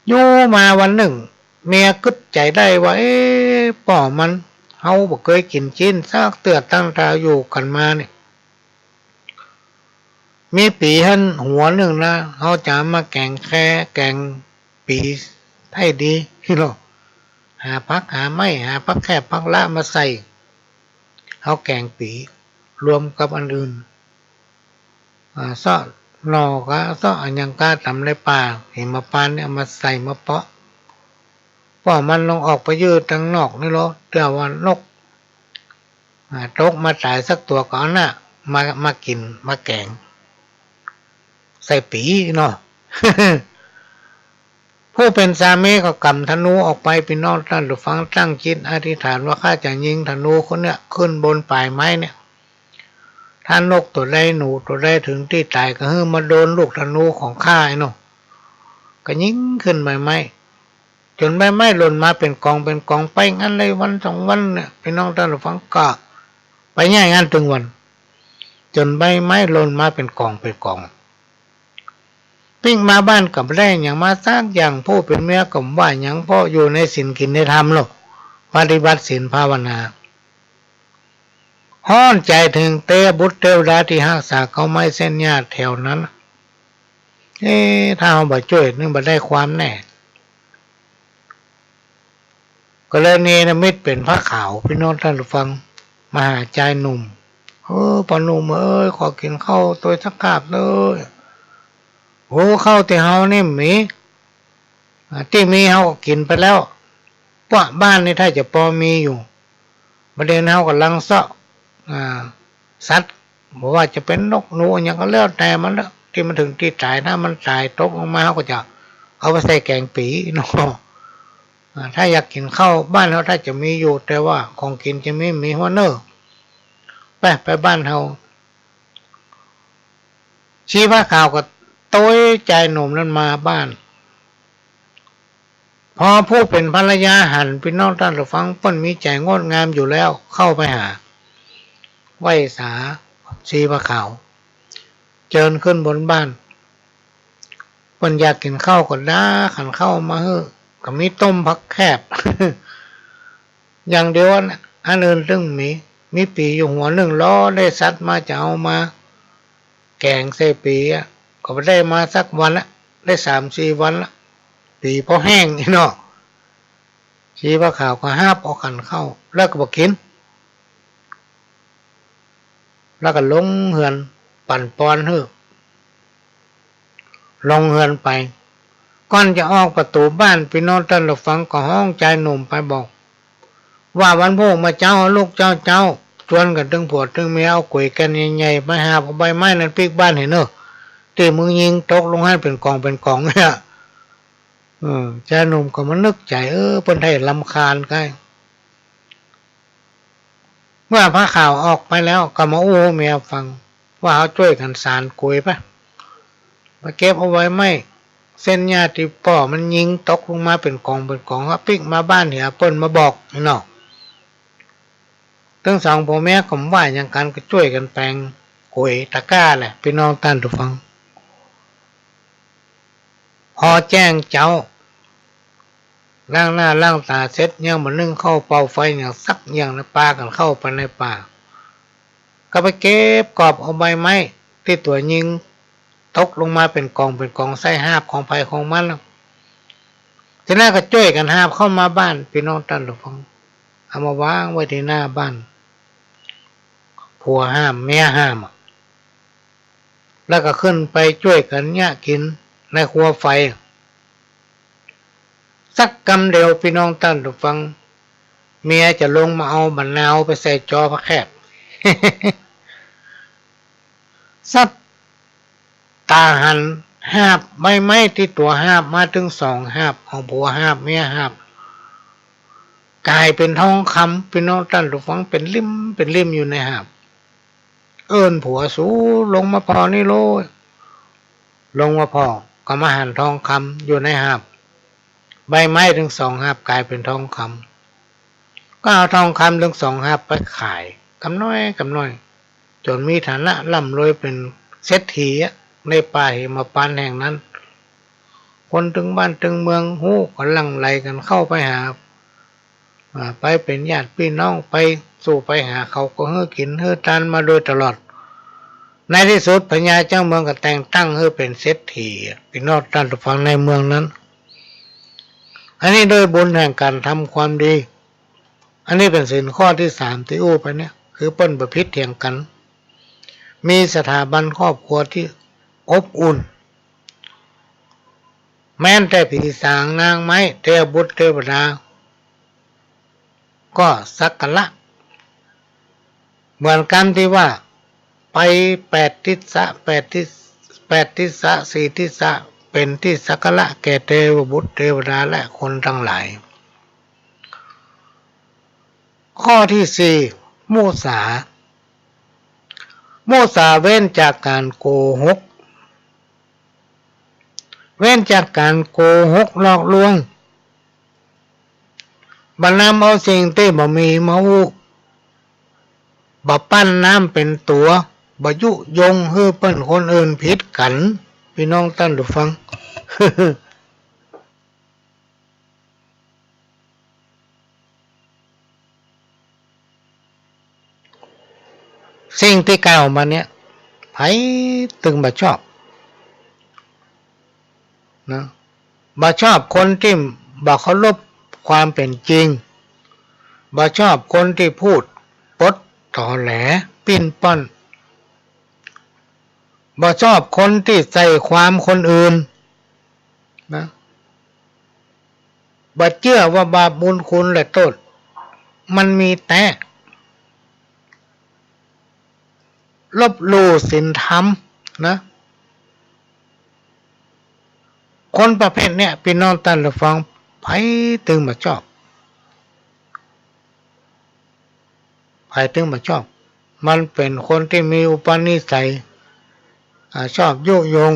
อยู่มาวันนึ่ง เมียกึ๊ดใจ๋ได้ว่า เอ๊ะ ป้อมัน เฮาบ่เกยกิ๋นจิ๊นสักเตื้อตั้งแต่อยู่กั๋นมานี่ มีปี๋หั้นหัวนึ่งนะ เฮาจะมาแก๋งแค แก๋งปี๋ใต้ดี เนาะ หาผักหาไม้ หาผักแคบผักละมาใส่ เฮาแก๋งปี๋รวมกับอันอื่น อ่า เซาะหน่อก๊า เซาะอะหยังก๊า ต๋ามในป่า หิมพานต์เนี่ย เอามาใส่มาเปาะ ป้อมันลองออกไปอยู่ตังนอกนี่ลอ เตื้อว่านก อ่า ตกมาต๋ายสักตั๋วก็เอาหน้ามา มากิ๋น มาแก๋ง ใส่ปี๋เนาะ ผู้เป๋นสามีก็ก๋ำธนูออกไป ปี้น้องต้านผู้ฟัง ตั้งจิตอธิษฐานว่า ข้าจะยิงธนูคนเนี่ยขึ้นบนป๋ายไม้เนี่ย ถ้านกตั๋วใด หนูตั๋วใดเถิงตี้ต๋าย ก็หื้อมาโดนลูกธนูของข้าไอ้เนาะ ก็ยิงขึ้นใบไม้ จ๋นใบไม้หล่นมาเป๋นก๋องเป๋นก๋อง ไปอย่างนั้นเลยวันสองวันเนี่ย ปี้น้องต้านผู้ฟัง ก็ไปอย่างนั้นตึงวัน จ๋นใบไม้หล่นมาเป๋นก๋องเป๋นก๋อง ปิ๊กมาบ้านก็บ่ได้หยังมาสักอย่าง ผู้เป๋นเมียก็บ่ว่าหยัง เพราะอยู่ในศีลกิ๋นในธรรมเนาะ ปฏิบัติศีลภาวนา ฮ้อนใจ๋เถิงเต๊บุตรเตวดาตี้ฮักษาเก๊าไม้เส้นหญ้าแถวนั้น เอ๊ะ ถ้าเฮาบ่จ้วยนี่บ่ได้ความแน่ ก็เลยเนรมิตเป๋นผ้าขาว ปี้น้องต้านผู้ฟัง มาหาจายหนุ่ม เออ ป้อหนุ่มเอ้ย ขอกิ๋นข้าวตวยสักคาบเต๊อะ โอ้ ข้าวตี้เฮานี่บ่มี อ่า ตี้มีเฮาก็กิ๋นไปแล้ว ป้อบ้านนี่ถ้าจะปอมีอยู่ บ่าเดี่ยวนี้เฮาก่ำลังเซาะ อ่า สัตว์ บ่ว่าจะเป๋นนกหนูอะหยังก็แล้วแต่มันเต๊อะ ตี้มันเถิงตี้ต๋าย ถ้ามันต๋ายตกลงมา เฮาก็จะเอาไปใส่แก๋งปี๋เนาะ อ่า ถ้าอยากกิ๋นข้าวบ้านเฮาถ้าจะมีอยู่ แต่ว่าของกิ๋นจะมี มีหั้วเน่อ ไป ไปบ้านเฮา ชีผ้าขาวก็ตวยจายหนุ่มนั้นมาบ้าน พอผู้เป๋นภรรยาหัน ปี้น้องต้านผู้ฟัง เปิ้นมีใจ๋งดงามอยู่แล้ว เข้าไปหา ไหว้สาชีผ้าขาว เจิญขึ้นบนบ้าน เปิ้นอยากกิ๋นข้าวก็ดาขันข้าวมาหื้อ ก็มีต้มผักแคบ อย่างเดียวอั้น อันอื่นตึงบ่มี มีปี๋อยู่หัวนึ่งลอ ได้สัตว์มาจะเอามาแก๋งใส่ปี๋อะ ก็บ่ได้มาสักวันละ ได้สามสี่วันละ ปี๋ปอแห้งอี้เนาะ ชีผ้าขาวก็หาบเอาขันข้าว แล้วก็บ่กิ๋น แล้วก็ลงเฮือน ปั๋นปอนหื้อ ลงเฮือนไป ก่อนจะออกประตู๋บ้าน ปี้น้องต้านผู้ฟังก็ฮ้องจายหนุ่มไปบอก ว่าวันพูกเมื่อเจ๊า ลูกเจ๊าเจ๊า จวนกั๋นตึงผัวตึงเมีย เอาก๋วยแก่นใหญ่ๆ ไปหาบเอาใบไม้นั้นปิ๊กบ้านหื้อเน่อ ตี้มึงยิงตกลงหั้นเป๋นก๋องเป๋นก๋องเนี่ย เออ จายหนุ่มก็มานึกใจ๋ เออ เปิ้นไถ่รำคาญใก้ เมื่อผ้าขาวออกไปแล้ว ก็มาอู้หื้อเมียฟัง ว่าเฮาจ้วยกั๋นสานก๋วยไป ไปเก็บเอาใบไม้เส้นหญ้าตี้ป้อมันยิงตกลงมาเป๋นก๋องเป๋นก๋อง เฮาปิ๊กมาบ้านเหีย เปิ้นมาบอกเนาะ ตึงสองผัวเมียก็บ่ว่าหยังกั๋น ก็จ้วยกั๋นแป๋งก๋วยตะก้าแหละ ปี้น้องต้านผู้ฟัง พอแจ้งเจ๊า ล้างหน้าล้างต๋าเสร็จ ยังบ่นึ่งข้าวเป่าไฟหยังสักอย่างนะ ปากั๋นเข้าไปในป่า ก็ไปเก็บกอบเอาใบไม้ตี้ตั๋วยิงตกลงมาเป๋นก๋องเป๋นก๋อง ใส่หาบของใผของมัน ทีนั้นก็จ้วยกั๋นหาบเข้ามาบ้าน ปี้น้องต้านผู้ฟัง เอามาวางไว้ตี้หน้าบ้าน ผัวหาบเมียหาบอะ แล้วก็ขึ้นไปจ้วยกั๋นเยียะกิ๋นในครัวไฟ สักกำเดียว ปี้น้องต้านผู้ฟัง เมียจะลงมาเอามะนาวไปใส่จอผ้าแคบ สับต๋าหันหาบใบไม้ตี้ตั๋วหาบมาตึงสองหาบ ของผัวหาบเมียหาบ ก๋ายเป๋นทองคำ ปี้น้องต้านผู้ฟัง เป๋นลิ่มเป๋นลิ่มอยู่ในหาบ เอิ้นผัว สูลงมาผ่อนี่โลด ลงมาผ่อ ก็มาหันทองคำอยู่ในหาบ ใบไม้ตึงสองหาบก๋ายเป๋นทองคำ ก็เอาทองคำตึงสองหาบไปขาย กำน้อยกำน้อย จ๋นมีฐานะร่ำรวยเป๋นเศรษฐีอะ ในป่าหิมพานต์แห่งนั้น คนตึงบ้านตึงเมืองฮู้ก็หลั่งไหลกั๋นเข้าไปหา อ่า ไปเป๋นญาติปี้น้อง ไปสู่ไปหาเขาก็หื้อกิ๋นหื้อตานมาโดยตลอด ในตี้สุดพญาจ้างเมืองก็แต่งตั้งหื้อเป๋นเศรษฐี ปี้น้องต้านผู้ฟัง ในเมืองนั้น อันนี้โดยบุญแห่งก๋านทำความดี อันนี้เป๋นศีลข้อตี้สามตี้อู้ไปเนี่ย คือเปิ้นบ่ผิดเถียงกั๋น มีสถาบันครอบครัวตี้อบอุ่น แม้นแต่ผีสางนางไม้ เทพบุตรเทวดา ก็สักการะ เหมือนกำตี้ว่า ไปแปดทิศะ แปดทิศ แปดทิศะ สี่ทิศะ เป๋นตี้สักการะแก่เทพบุตรเทวดาและคนตังหลาย ข้อตี้สี่ มุสา มุสาเว้นจากก๋านโกหก เว้นจากก๋านโกหกหลอกลวง บ่นำเอาสิ่งตี้บ่มีมาอู้ บ่ปั้นน้ำเป๋นตั๋ว บ่ยุยงหื้อเปิ้นคนอื่นผิดกั๋น ปี้น้องต้านผู้ฟัง สิ่งตี้กล่าวมาเนี่ย ใผตึงบ่ชอบนะ บ่ชอบคนตี้บ่เคารพความเป๋นจริง บ่ชอบคนตี้พูดปดตอแหลปิ้นป้อน บ่ชอบคนตี้ใส่ความคนอื่นนะ บ่เจื้อว่าบาปบุญคุณและโต้ษมันมีแต๊ ลบหลู่ศีลธรรมนะ คนประเภทเนี่ย ปี้น้องต้านผู้ฟัง ใผตึงบ่ชอบ ใผตึงบ่ชอบ มันเป๋นคนตี้มีอุปนิสัย อ่า ชอบยุยง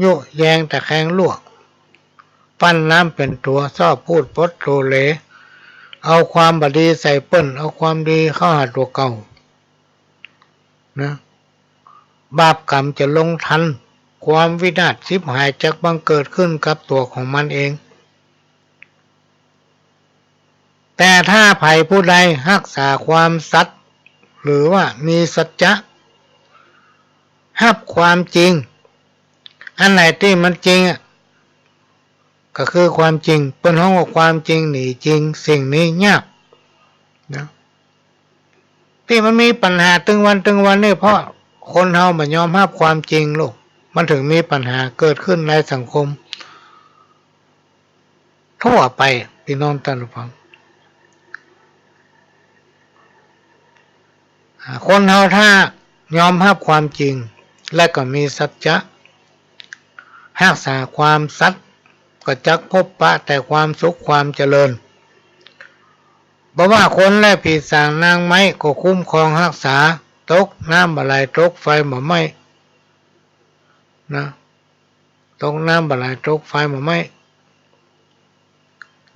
ยุแยงตะแคงลั่ว ปั้นน้ำเป๋นตั๋ว ชอบพูดปดโลเล เอาความบ่ดีใส่เปิ้น เอาความดีเข้าหาตั๋วเก่า นะ บาปกรรมจะลงทัน ความวินาศฉิบหายจักบังเกิดขึ้นกับตั๋วของมันเอง แต่ถ้าใผผู้ใดฮักษาความสัตย์ หรือว่ามีสัจจะ ฮับความจริง อันไหนตี้มันจริงอะ ก็คือความจริง เปิ้นฮ้องว่าความจริงหนีจริง สิ่งนี้ยากนะ ตี้มันมีปัญหาตึงวันตึงวันนี่ เพราะคนเฮาบ่ยอมฮับความจริงลูก มันเถิงมีปัญหาเกิดขึ้นในสังคมทั่วไป ปี้น้องต้านผู้ฟัง อ่า คนเฮาถ้ายอมฮับความจริง และก็มีสัจจะ ฮักษาความสัตย์ ก็จักพบปะแต่ความสุขความเจริญ บ่ว่าคนและผีสางนางไม้ก็คุ้มครองฮักษา ตกน้ำบ่ไหล ตกไฟบ่ไหม้ นะ ตกน้ำบ่ไหล ตกไฟบ่ไหม้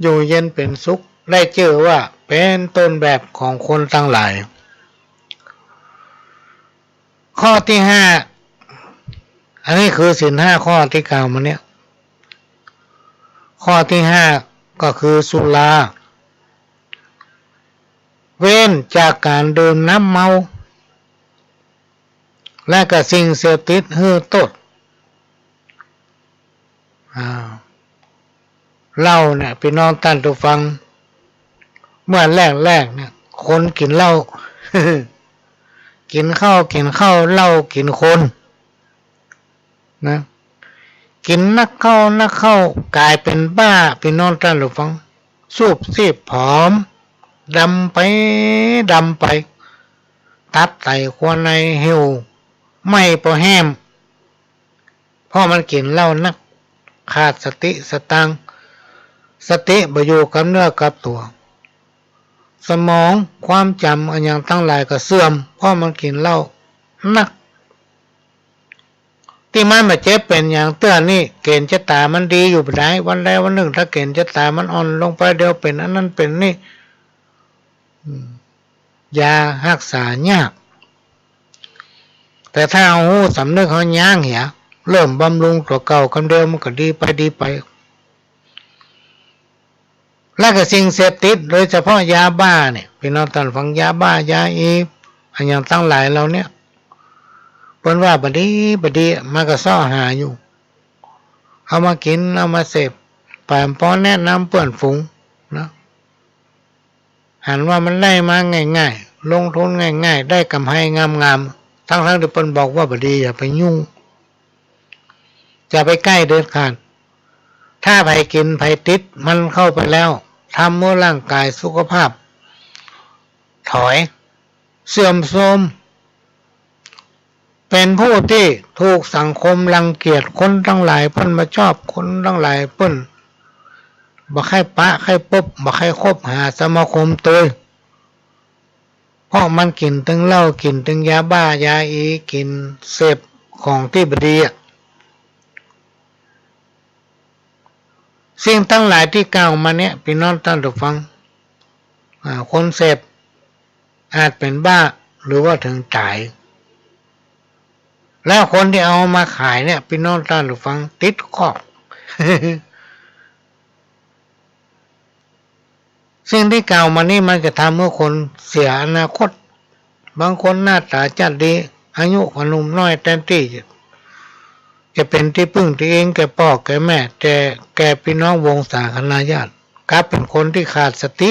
อยู่เย็นเป๋นสุข ได้จื้อว่าเป๋นต้นแบบของคนตังหลาย ข้อตี้ห้า อันนี้คือศีลห้าข้อตี้กล่าวมาเนี่ย ข้อตี้ห้าก็คือสุรา เว้นจากก๋านดื่มน้ำเมา และก็สิ่งเสพติดหื้อโต้ษ อ่า เหล้าเนี่ย ปี้น้องต้านผู้ฟัง เมื่อแรกๆ เนี่ย คนกิ๋นเหล้า กิ๋นข้าวกิ๋นข้าว เหล้ากิ๋นคน นะ กิ๋นนักเข้านักเข้า ก๋ายเป๋นบ้า ปี้น้องต้านผู้ฟัง ซูบซีบผอม ดำไป ดำไป ตับไตขั้วในเหี่ยว ไหม้ปอแห้ม เพราะมันกิ๋นเหล้านัก ขาดสติสตางค์ สติบ่อยู่กับเนื้อกับตั๋ว สมองความจ๋ำอะหยังตังหลายก็เสื่อม เพราะมันกิ๋นเหล้านัก ตี้มันบ่เจ็บเป๋นหยังเตื้อนี่ เก๋ณฑ์จะต๋ายมันดีอยู่บ่ดาย วันใดวันนึ่งถ้าเก๋ณฑ์จะต๋ายมันอ่อนลงไป เดี๋ยวเป๋นอันนั้นเป๋นนี่ อืม ยาฮักษายาก แต่ถ้าเฮาฮู้สำนึก เฮายั้งเหีย เริ่มบำรุงตั๋วเก่ากำเดียว มันก็ดีไปดีไป และก็สิ่งเสพติด โดยเฉพาะยาบ้าเนี่ย ปี้น้องต้านฟัง ยาบ้า ยาอี อะหยังตังหลายเหล่าเนี้ย เปิ้นว่าบ่ดี บ่ดี มันก็เซาะหาอยู่ เอามากิ๋น เอามาเสพ แป๋มปอแนะนำเปื้อนฝูงนะ หันว่ามันได้มาง่ายๆ ลงทุนง่ายๆ ได้ก๋ำไรงามๆ ตังๆ ตี้เปิ้นบอกว่าบ่ดี อย่าไปยุ่ง อย่าไปใก้เด็ดขาด ถ้าใผกิ๋นใผติดมันเข้าไปแล้ว ทำหื้อร่างก๋ายสุขภาพถอย เสื่อมโทรม เป๋นผู้ตี้ถูกสังคมรังเกียจ คนตังหลายเปิ้นบ่ชอบ คนตังหลายเปิ้นบ่ใค่ปะใค่ปบ บ่ใค่คบหาสมาคมตวย เพราะมันกิ๋นตึงเหล้า กิ๋นตึงยาบ้า ยาอี กิ๋นเสพของตี้บ่ดีอะ สิ่งตังหลายตี้กล่าวมาเนี้ย ปี้น้องต้านฟัง อ่า คนเสพอาจเป๋นบ้า หรือว่าเถิงต๋าย แล้วคนตี้เอามาขายเนี้ย ปี้น้องต้านฟัง ติดคุก สิ่งตี้กล่าวมานี้มันจะทำหื้อคนเสียอนาคต บางคนหน้าต๋าจ๊าดดี อายุก็หนุ่มน้อย แตนตี้จะเป๋นตี้ปึ้งตี้อิงแก่ป้อแก่แม่ แต่แก่ปี้น้องวงศาคณาญาติ กลับเป๋นคนตี้ขาดสติ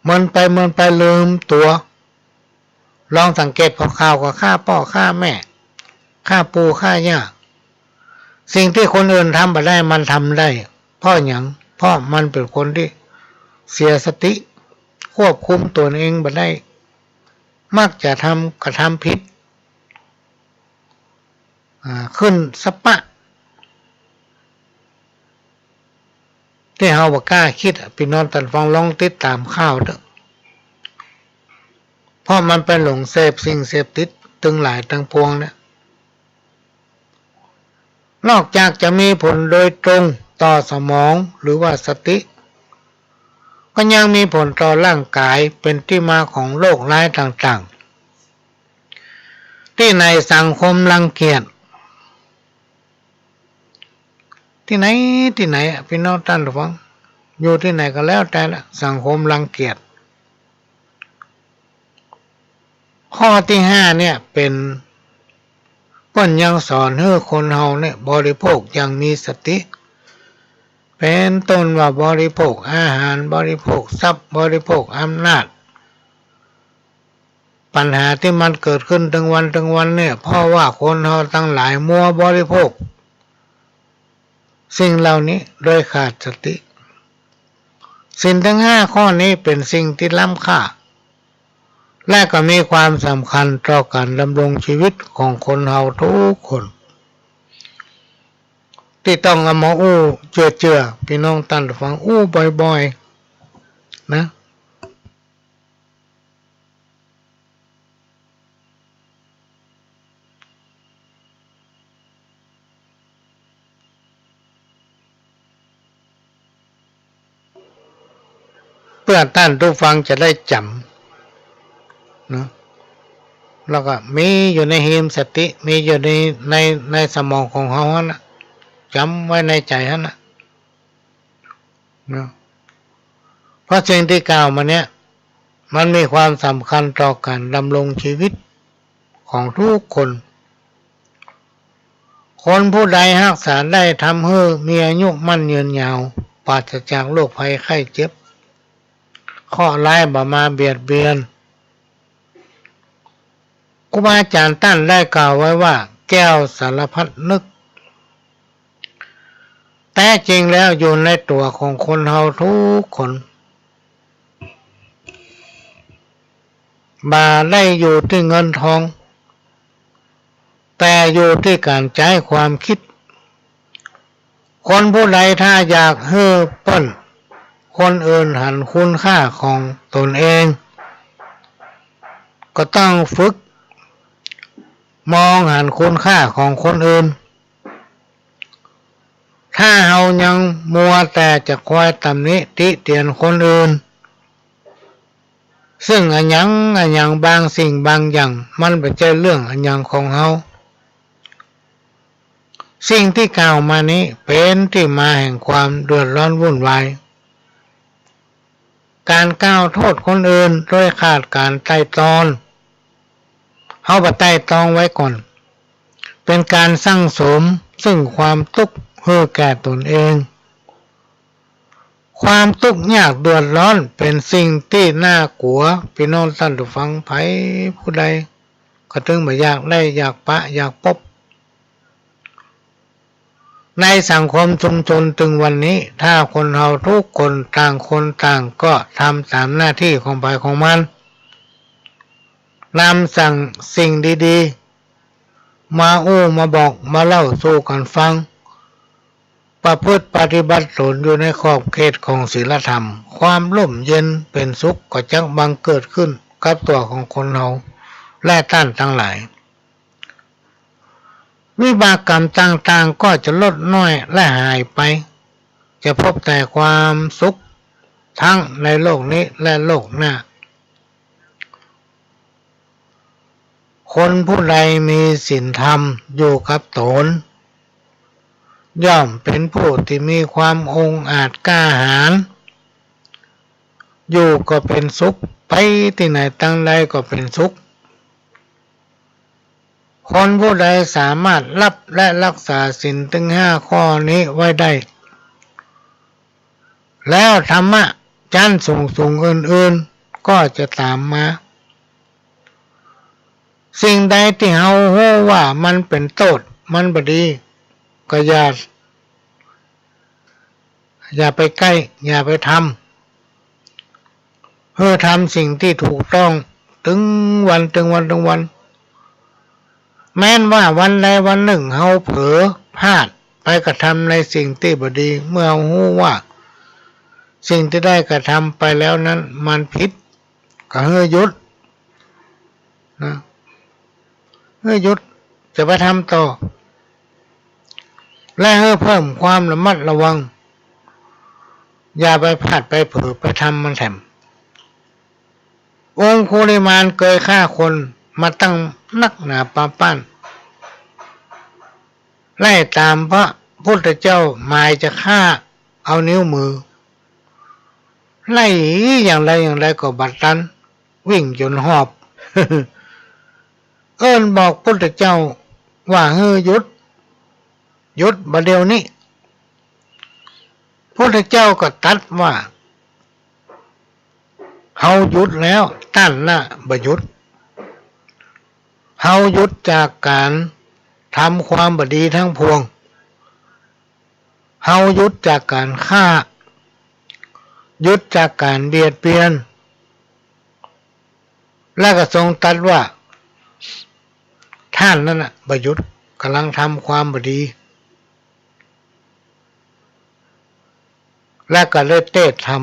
เมินไปเมินไปลืมตั๋ว ลองสังเกตผ่อข่าวก็ฆ่าป้อฆ่าแม่ ฆ่าปู่ฆ่าย่า สิ่งตี้คนอื่นทำบ่ได้มันทำได้ เพราะหยัง เพราะมันเป๋นคนตี้เสียสติ ควบคุมตนเองบ่ได้ มักจะทำ กระทำผิด อ่า ขึ้นสะปะ ตี้เฮาบ่กล้าคิดอะ ปี้น้องต้านฟังลองติดต๋ามข่าวเต๊อะ เพราะมันไปหลงเสพสิ่งเสพติดตึงหลายตึงปวงเนี่ย นอกจากจะมีผลโดยตรงต่อสมองหรือว่าสติ ก็ยังมีผลต่อร่างกาย เป๋นตี้มาของโรคร้ายต่างๆ ตี้ไหนสังคมรังเกียจ ตี้ไหน ตี้ไหนอะ ปี้น้องต้านฟัง อยู่ตี้ไหนก็แล้วแต่ละ สังคมรังเกียจ ข้อตี้ห้าเนี่ยเป๋น เปิ้นยังสอนหื้อคนเฮาเนี่ยบริโภคอย่างมีสติ เป๋นต้นว่าบริโภคอาหาร บริโภคทรัพย์ บริโภคอำนาจ ปัญหาตี้มันเกิดขึ้นตึงวันตึงวันเนี่ย เพราะว่าคนเฮาตังหลายมัวบริโภคสิ่งเหล่านี้โดยขาดสติ ศีลตึงห้าข้อนี้เป๋นสิ่งตี้ล้ำค่า และก็มีความสำคัญต่อก๋านดำรงชีวิตของคนเฮาทุกคน ตี้ต้องเอามาอู้เจื้อๆ ปี้น้องต้านฟังอู้บ่อยๆ นะ เปื้อต้านผู้ฟังจะได้จ๋ำเนาะ แล้วก็มีอยู่ในฮีมสติ มีอยู่ใน ใน ในสมองของเฮาหั้นน่ะ จ๋ำไว้ในใจ๋หั้นน่ะ เนาะ เพราะสิ่งตี้กล่าวมาเนี่ย มันมีความสำคัญต่อก๋านดำรงชีวิตของทุกคน คนผู้ใดฮักษาได้ ทำหื้อมีอายุมั่นยืนยาว ปราศจากโรคภัยไข้เจ็บ เคราะห์ร้ายบ่มาเบียดเบียน ครูบาอาจ๋ารย์ต้านได้กล่าวไว้ว่า แก้วสารพัดนึก แต๊จริงแล้วอยู่ในตั๋วของคนเฮาทุกคน บ่ได้อยู่ตี้เงินทอง แต่อยู่ตี้ก๋านใจ๊ความกึ๊ด คนผู้ใดถ้าอยากหื้อเปิ้น คนอื่นหันคุณค่าของตนเอง ก็ต้องฝึกมองหันคุณค่าของคนอื่น ถ้าเฮายังมัวแต่จะคอยตำหนิติเตียนคนอื่น ซึ่งอะหยังอะหยังบางสิ่งบางอย่าง มันบ่ใจ้เรื่องอะหยังของเฮา สิ่งตี้กล่าวมานี้เป๋นตี้มาแห่งความเดือดร้อนวุ่นวาย ก๋านกล่าวโต้ษคนอื่นโดยขาดก๋านไตร่ตรอง เฮาบ่ไตร่ตรองไว้ก่อน เป๋นก๋านสั่งสมซึ่งความตุ๊กข์หื้อแก่ต๋นเอง ความตุ๊กข์ยากเดือดร้อนเป๋นสิ่งตี้น่ากั๋ว ปี้น้องต้านผู้ฟัง ใผผู้ใดก็ตึงบ่อยากได้ อยากปะ อยากปบ ในสังคมชุมชนตึงวันนี้ ถ้าคนเฮากู้คนต่างคนต่างก็ทำต๋ามหน้าตี้ของใผของมัน นำสั่งสิ่งดีๆ มาอู้มาบอกมาเล่าสู่กั๋นฟัง ประพฤติปฏิบัติต๋นอยู่ในขอบเขตของศีลธรรม ความร่มเย็นเป๋นสุขก็จักบังเกิดขึ้นกับตั๋วของคนเฮาและต้านตังหลาย วิบากกรรมต่างๆ ก็จะลดน้อยและหายไป จะพบแต่ความสุขทั้งในโลกนี้และโลกหน้า คนผู้ใดมีศีลธรรมอยู่กับต๋น ย่อมเป๋นผู้ตี้มีความองอาจกล้าหาญ อยู่ก็เป๋นสุข ไปตี้ไหนตังใดก็เป๋นสุข คนผู้ใดสามารถฮับและฮักษาศีลตึงห้าข้อนี้ไว้ได้ แล้วธรรมะจั้นสูงๆ อื่นๆ ก็จะต๋ามมา สิ่งใดตี้เฮาฮู้ว่ามันเป๋นโต้ษ มันบ่ดี ก็อย่า อย่าไปใก้ อย่าไปทำ หื้อทำสิ่งตี้ถูกต้อง ตึงวัน ตึงวัน ตึงวัน แม้นว่าวันใดวันนึ่งเฮาเผลอพลาดไปกระทำในสิ่งตี้บ่ดี เมื่อเฮาฮู้ว่าสิ่งตี้ได้กระทำไปแล้วนั้นมันผิด ก็หื้อหยุด นะ หื้อหยุด จะไปทำต่อ และหื้อเพิ่มความระมัดระวัง อย่าไปพลาดไปเผลอไปทำมันแถม องคุลิมานเกยฆ่าคนมาตั้งนักหนาปาป้าน ไล่ต๋ามพระพุทธเจ้าหมายจะฆ่าเอานิ้วมือ ไล่อย่างใดอย่างใดก็บ่ตัน วิ่งจ๋นหอบ เอิ้นบอกพุทธเจ้าว่าหื้อหยุด หยุดบ่าเดี่ยวนี้ พุทธเจ้าก็ตรัสว่า เฮาหยุดแล้ว ต้านน่ะบ่หยุด เฮาหยุดจากก๋านทำความบ่ดีทั้งปวง เฮาหยุดจากก๋านฆ่า หยุดจากก๋านเบียดเบียน แล้วก็ทรงตรัสว่า ต้านนั้นน่ะบ่หยุด ก่ำลังทำความบ่ดี แล้วก็ได้เตสน์ธรรม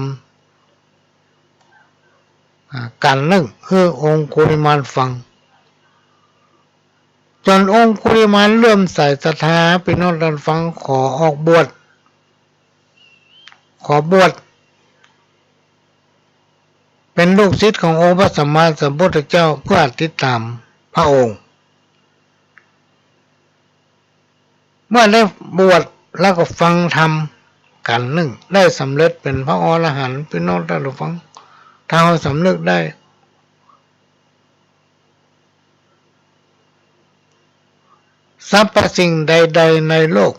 อ่า กัณฑ์นึ่งหื้อองคุลิมานฟัง จ๋นองคุลิมานเลื่อมใสศรัทธา ปี้น้องต้านฟัง ขอออกบวช ขอบวชเป๋นลูกศิษย์ขององค์พระสัมมาสัมพุทธเจ้า เพื่อติดต๋ามพระองค์ เมื่อได้บวชแล้วก็ฟังธรรมกัณฑ์นึ่ง ได้สำเร็จเป๋นพระอรหันต์ ปี้น้องต้านฟัง ถ้าเฮาสำนึกได้ สรรพสิ่งใดๆ ในโลก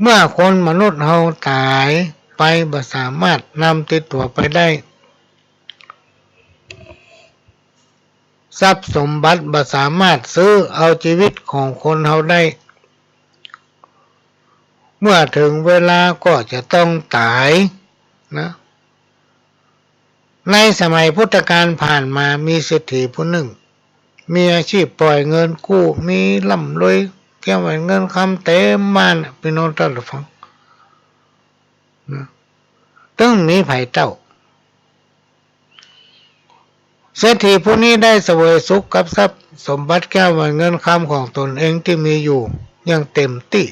เมื่อคนมนุษย์เฮาต๋ายไปบ่สามารถนำติดตั๋วไปได้ ทรัพย์สมบัติบ่สามารถซื้อเอาจีวิตของคนเฮาได้ เมื่อเถิงเวลาก็จะต้องต๋ายนะ ในสมัยพุทธกาลผ่านมา มีเศรษฐีผู้นึ่ง มีอาชีพปล่อยเงินกู้ มีร่ำรวย แก้วแหวนเงินคำเต๋มบ้านน่ะ ปี้น้องต้านฟังนะ ตึงมีใผเต้า เศรษฐีผู้นี้ได้เสวยสุขกับทรัพย์สมบัติแก้วแหวนเงินคำของต๋นเองตี้มีอยู่อย่างเต๋มตี้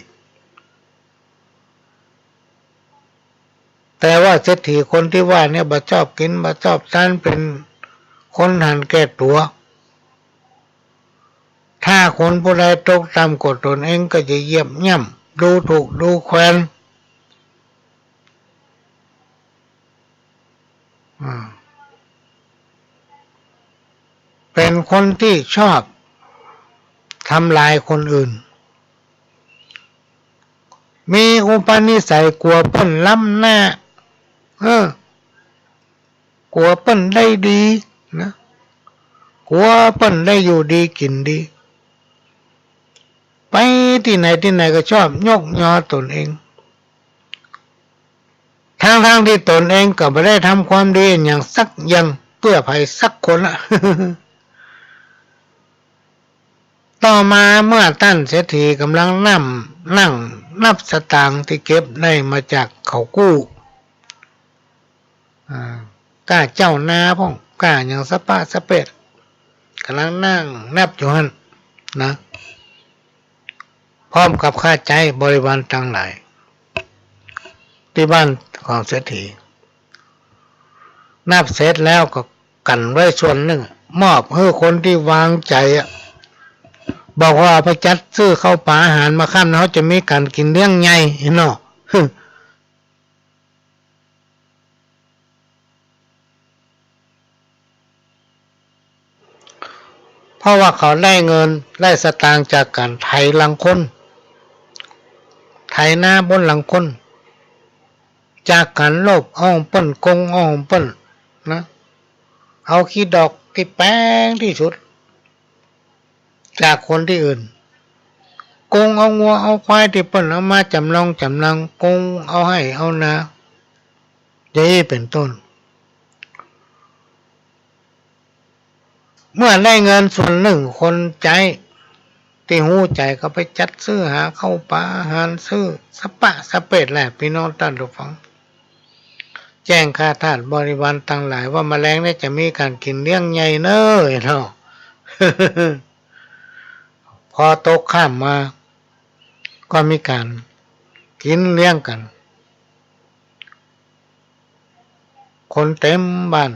แต่ว่าเศรษฐีคนตี้ว่าเนี่ยบ่ชอบกิ๋น บ่ชอบฉัน เป๋นคนหันแก่ตั๋ว ถ ถ้าคนผู้ใดตกต่ำกว่าตนเองก็จะเหยียบย่ำ ดูถูกดูแควน อ่า เป็นคนที่ชอบทำลายคนอื่น มีอุปนิสัยกลัวเปิ้นล้ำหน้า เออ กลัวเปิ้นได้ดีนะ กลัวเปิ้นได้อยู่ดีกิ๋นดี ไปตี้ไหนตี้ไหนก็ชอบยกยอตนเอง ทั้งๆ ตี้ตนเองก็บ่ได้ทำความดีอะหยังสักอย่างเปื้อใผสักคนละ ต่อมาเมื่อต้านเศรษฐีก่ำลังนั่ง นั่งนับสตางค์ตี้เก็บได้มาจากเขากู้ อ่า ก้าเจ้านาพ่อง ก้าหยังสะปะสะเปด ก่ำลังนั่งนับอยู่หั้นนะ พร้อมกับข้าใจ๊บริวารตังหลาย ตี้บ้านของเศรษฐี นับเสร็จแล้วก็กั๋นไว้ส่วนนึ่ง มอบหื้อคนตี้วางใจ๋อะ บอกว่าเอาไปจัดซื้อข้าวป๋าอาหารมาค่ำ เฮาจะมีก๋านกิ๋นเลี้ยงใหญ่เนาะ เพราะว่าเขาได้เงินได้สตางค์จากก๋านไถหลังคน ไถนาบนหลังคน จากก๋านโลภเอาของเปิ้น โกงเอาของเปิ้นนะ เอาขี้ดอกตี้แปงตี้สุด จากคนตี้อื่น โกงเอางัวเอาควายตี้เปิ้นเอามาจ๋ำนองจ๋ำนาง โกงเอาไฮ่เอานา อย่างอี้เป๋นต้น เมื่อได้เงินส่วนนึ่ง คนใจ๊ตี้ฮู้ใจ๋ก็ไปจัดซื้อหาข้าวป๋าอาหาร ซื้อสะปะสะเปดแหละ ปี้น้องต้านผู้ฟัง แจ้งข้าทาสบริวารตังหลายว่า มะแลงนี้จะมีก๋านกิ๋นเลี้ยงใหญ่เน้อเนาะ พอตกค่ำมา ก็มีก๋านกิ๋นเลี้ยงกั๋น คนเต็มบ้าน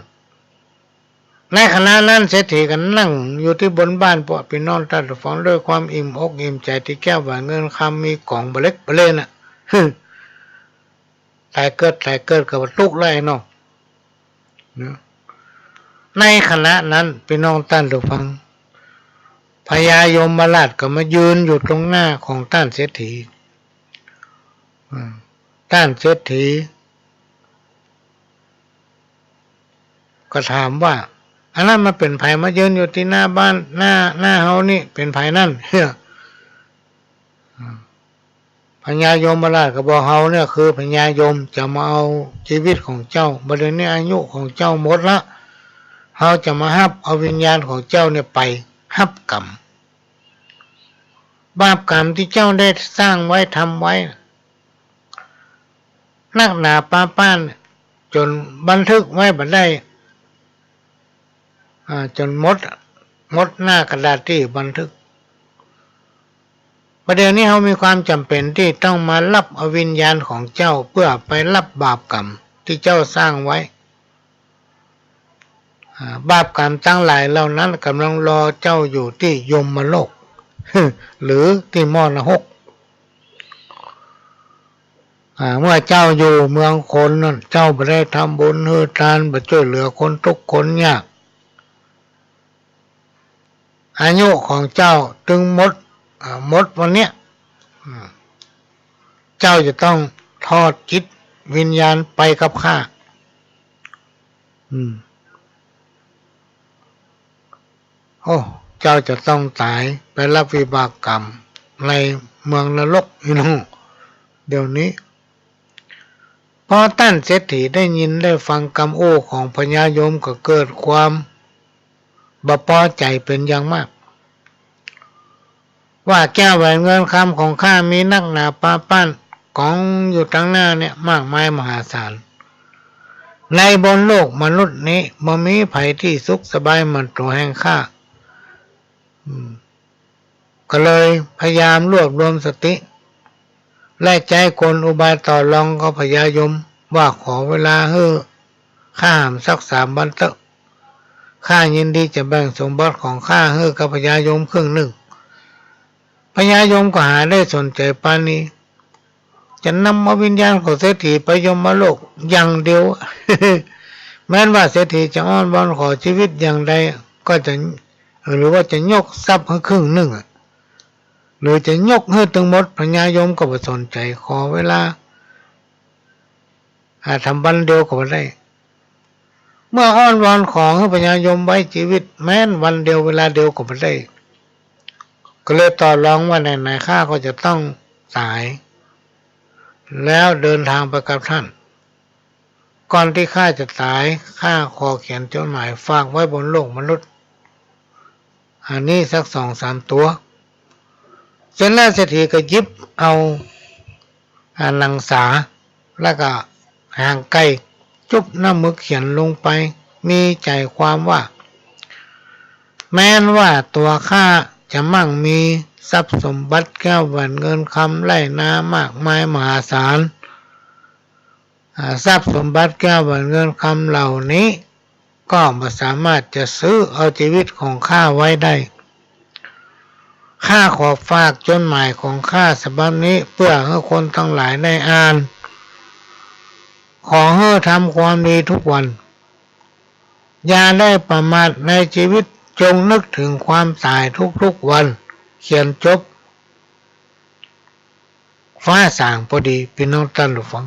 ในขณะนั้นเศรษฐีก็นั่งอยู่ตี้บนบ้าน พวกปี้น้องต้านผู้ฟัง ด้วยความอิ่มอกอิ่มใจ๋ตี้แก้วแหวนเงินคำมีก๋องบ่าเล็กบ่าเล่นน่ะ ต๋ายเกิด ต๋ายเกิดก็บ่ตุ๊กข์แล้วเนาะ นะ ในขณะนั้นปี้น้องต้านผู้ฟัง พญายมราชก็มายืนอยู่ตรงหน้าของต้านเศรษฐี อืม ต้านเศรษฐีก็ถามว่า อันนั้นมันเป๋นใผมายืนอยู่ตี้หน้าบ้าน หน้า หน้าเฮานี่เป๋นใผนั้น เฮ้ย อืม พญายมราชก็บอก เฮาเนี่ยคือพญายม จะมาเอาจีวิตของเจ้า บ่าเดี่ยวนี้อายุของเจ้าหมดละ เฮาจะมาฮับเอาวิญญาณของเจ้าเนี่ยไปฮับกรรม บาปกรรมตี้เจ้าได้สร้างไว้ทำไว้ นักหนาปาป้าน จ๋นบันทึกไว้บ่ได้ อ่า จ๋นหมด หมดหน้ากระดาษตี้บันทึก บ่าเดี่ยวนี้เฮามีความจ๋ำเป๋นตี้ต้องมาฮับเอาวิญญาณของเจ้า เปื้อไปฮับบาปกรรมตี้เจ้าสร้างไว้ อ่า บาปกรรมตังหลายเหล่านั้นก่ำลังรอเจ้าอยู่ตี้ยมโลก หรือตี้หม้อนรก อ่า เมื่อเจ้าอยู่เมืองคนนั้น เจ้าบ่ได้ทำบุญหื้อตาน บ่จ้วยเหลือคนตุ๊กข์คนยาก อายุของเจ้าตึงหมด อ่า หมดวันเนี้ย อืม เจ้าจะต้องถอดจิตวิญญาณไปกับข้า อืม โอ้ เจ้าจะต้องต๋ายไปฮับวิบากกรรมในเมืองนรกอี้เนาะ เดี๋ยวนี้ พอต้านเศรษฐีได้ยินได้ฟังกำอู้ของพญายมก็เกิดความบ่ปอใจ๋เป๋นอย่างมาก ว่าแก้วแหวนเงินคำของข้ามีนักหนาปาป้าน ก๋องอยู่ตังหน้าเนี่ยมากมายมหาศาล ในบนโลกมนุษย์นี้บ่มีใผตี้สุขสบายเหมือนตั๋วแห่งข้า อืม ก็เลยพยายามรวบรวมสติ และใจ๊กลอุบายต่อรองกับพญายมว่า ขอเวลาหื้อข้าหำสักสามวันเต๊อะ ข้ายินดีจะแบ่งสมบัติของข้าหื้อกับพญายมครึ่งนึ่ง พญายมก็หาได้สนใจ๋ปานนี้ จะนำเอาวิญญาณของเศรษฐีไปยมโลกอย่างเดียว แม้นว่าเศรษฐีจะอ้อนวอนขอจีวิตอย่างใดก็จะ หรือว่าจะยกทรัพย์หื้อครึ่งนึ่งอะ หรือจะยกหื้อตึงหมด พญายมก็บ่สนใจ๋ ขอเวลา อ่า ทำวันเดียวก็บ่ได้ เมื่ออ้อนวอนขอหื้อพญายมไว้จีวิตแม้นวันเดียวเวลาเดียวก็บ่ได้ ก็เลยต่อรองว่า ไหนๆ ข้าก็จะต้องต๋าย แล้วเดินทางไปกับท่าน ก่อนตี้ข้าจะต๋าย ข้าขอเขียนจดหมายฝากไว้บนโลกมนุษย์ อันนี้สักสองสามตั๋ว เสร็จแล้วเศรษฐีก็หยิบเอา อ่า หนังสา แล้วก็หางไก่ จุ๊บน้ำหมึกเขียนลงไป มีใจ๋ความว่า แม้นว่าตั๋วข้าจะมั่งมีทรัพย์สมบัติแก้วแหวนเงินคำไร่นามากมายมหาศาล อ่า ทรัพย์สมบัติแก้วแหวนเงินคำเหล่านี้ ก็บ่สามารถจะซื้อเอาจีวิตของข้าไว้ได้ ข้าขอฝากจดหมายของข้าฉบับนี้ เพื่อหื้อคนตังหลายได้อ่าน ขอหื้อทำความดีทุกวัน อย่าได้ประมาทในจีวิต จงนึกถึงความต๋ายทุกๆ วัน เขียนจบ ฟ้าสางพอดี ปี้น้องต้านผู้ฟัง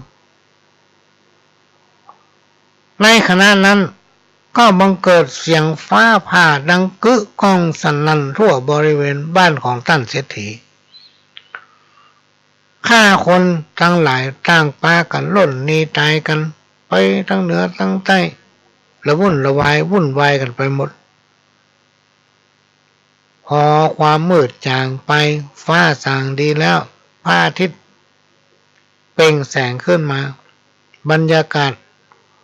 ในขณะนั้นก็บังเกิดเสียงฟ้าผ่าดังกึ๊ดก้องสนั่นทั่วบริเวณบ้านของต้านเศรษฐี ข้าคนตังหลายต่างปากั๋นล่นหนีต๋ายกั๋นไปตังเหนือตังใต้ ละวุ่นละวายวุ่นวายกั๋นไปหมด พอความมืดจ๋างไป ฟ้าสางดีแล้ว พระอาทิตย์เปล่งแสงขึ้นมา บรรยากาศ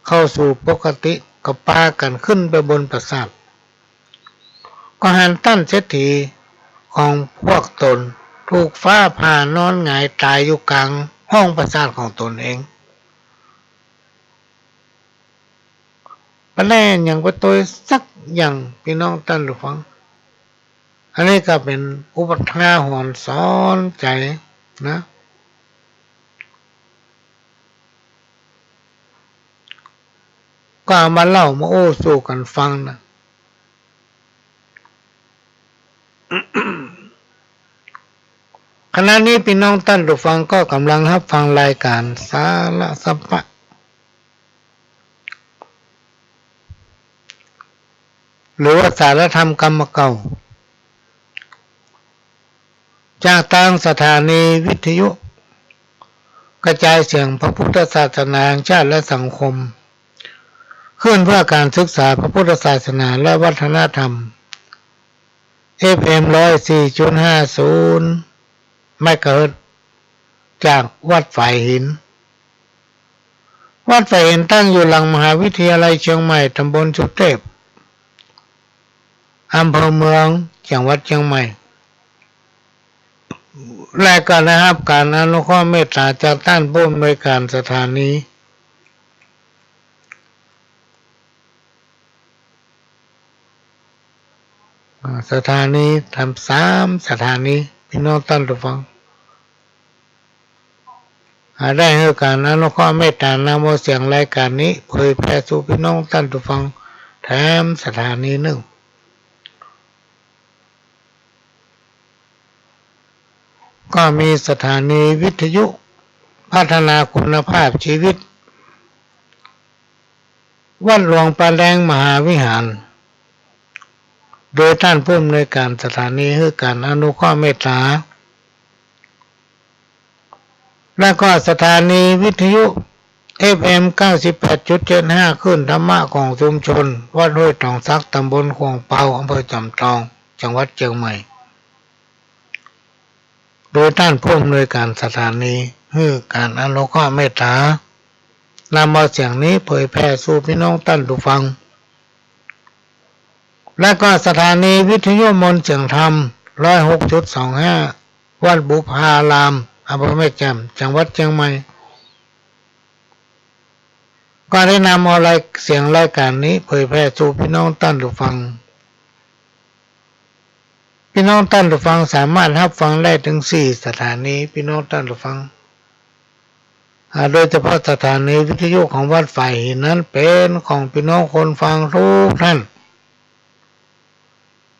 เข้าสู่ปกติ ก็ปากั๋นขึ้นไปบนปราสาท ก็หันต้านเศรษฐีของพวกตนถูกฟ้าผ่านอนหงายต๋ายอยู่ก๋างห้องปราสาทของตนเอง บ่ได้หยังไปตวยสักอย่าง ปี้น้องต้านผู้ฟัง อันนี้ก็เป๋นอุทาหรณ์สอนใจ๋นะ ก็เอามาเล่ามาอู้สู่กั๋นฟังนะ ขณะนี้ปี้น้องต้านผู้ฟังก็ก่ำลังฮับฟังรายก๋านสาระสัพพะ หรือว่าสารธรรมกำเก่า จากตางสถานีวิทยุกระจายเสียงพระพุทธศาสนาแห่งชาติและสังคม ขึ้นเพื่อก๋านศึกษาพระพุทธศาสนาและวัฒนธรรม เอฟเอ็ม ร้อยสี่จุดห้าศูนย์ เมกะเฮิรตซ์ จากวัดฝายหิน วัดฝายหินตั้งอยู่หลังมหาวิทยาลัยเจียงใหม่ ต๋ำบลสุเตพ อำเภอเมือง จังหวัดเจียงใหม่ และก็ได้ฮับก๋านอนุเคราะห์เมตต๋าจากต้านผู้อำนวยก๋านสถานี อ่า สถานีทำสามสถานี ปี้น้องต้านผู้ฟัง อ่า ได้หื้อก๋านอนุเคราะห์เมตต๋านำเอาเสียงรายก๋านนี้เผยแผ่สู่ปี้น้องต้านผู้ฟังแถมสถานีนึ่ง ก็มีสถานีวิทยุพัฒนาคุณภาพชีวิต วัดหลวงป่าแดงมหาวิหาร โดยต้านผู้อำนวยก๋านสถานีหื้อก๋านอนุเคราะห์เมตต๋า และก็สถานีวิทยุ เอฟเอ็ม เก้าสิบแปดจุดเจ็ดห้า คลื่นธรรมะของชุมชนวัดห้วยตองสัก ต๋ำบลขวางเปา อำเภอจอมทอง จังหวัดเจียงใหม่ โดยต้านผู้อำนวยก๋านสถานีหื้อก๋านอนุเคราะห์เมตต๋า นำเอาเสียงนี้เผยแผ่สู่ปี้น้องต้านผู้ฟัง และก็สถานีวิทยุมนต์เสียงธรรม ร้อยหกจุดสองห้า วัดบุพาราม อำเภอแม่แจ่ม จังหวัดเจียงใหม่ ก็ได้นำเอาราย เสียงรายก๋านนี้เผยแผ่สู่ปี้น้องต้านผู้ฟัง ปี้น้องต้านผู้ฟังสามารถฮับฟังได้เถิงสี่สถานี ปี้น้องต้านผู้ฟัง อ่า โดยเฉพาะสถานีวิทยุของวัดฝ่ายหินนั้นเป๋นของปี้น้องคนฟังกู้ต้าน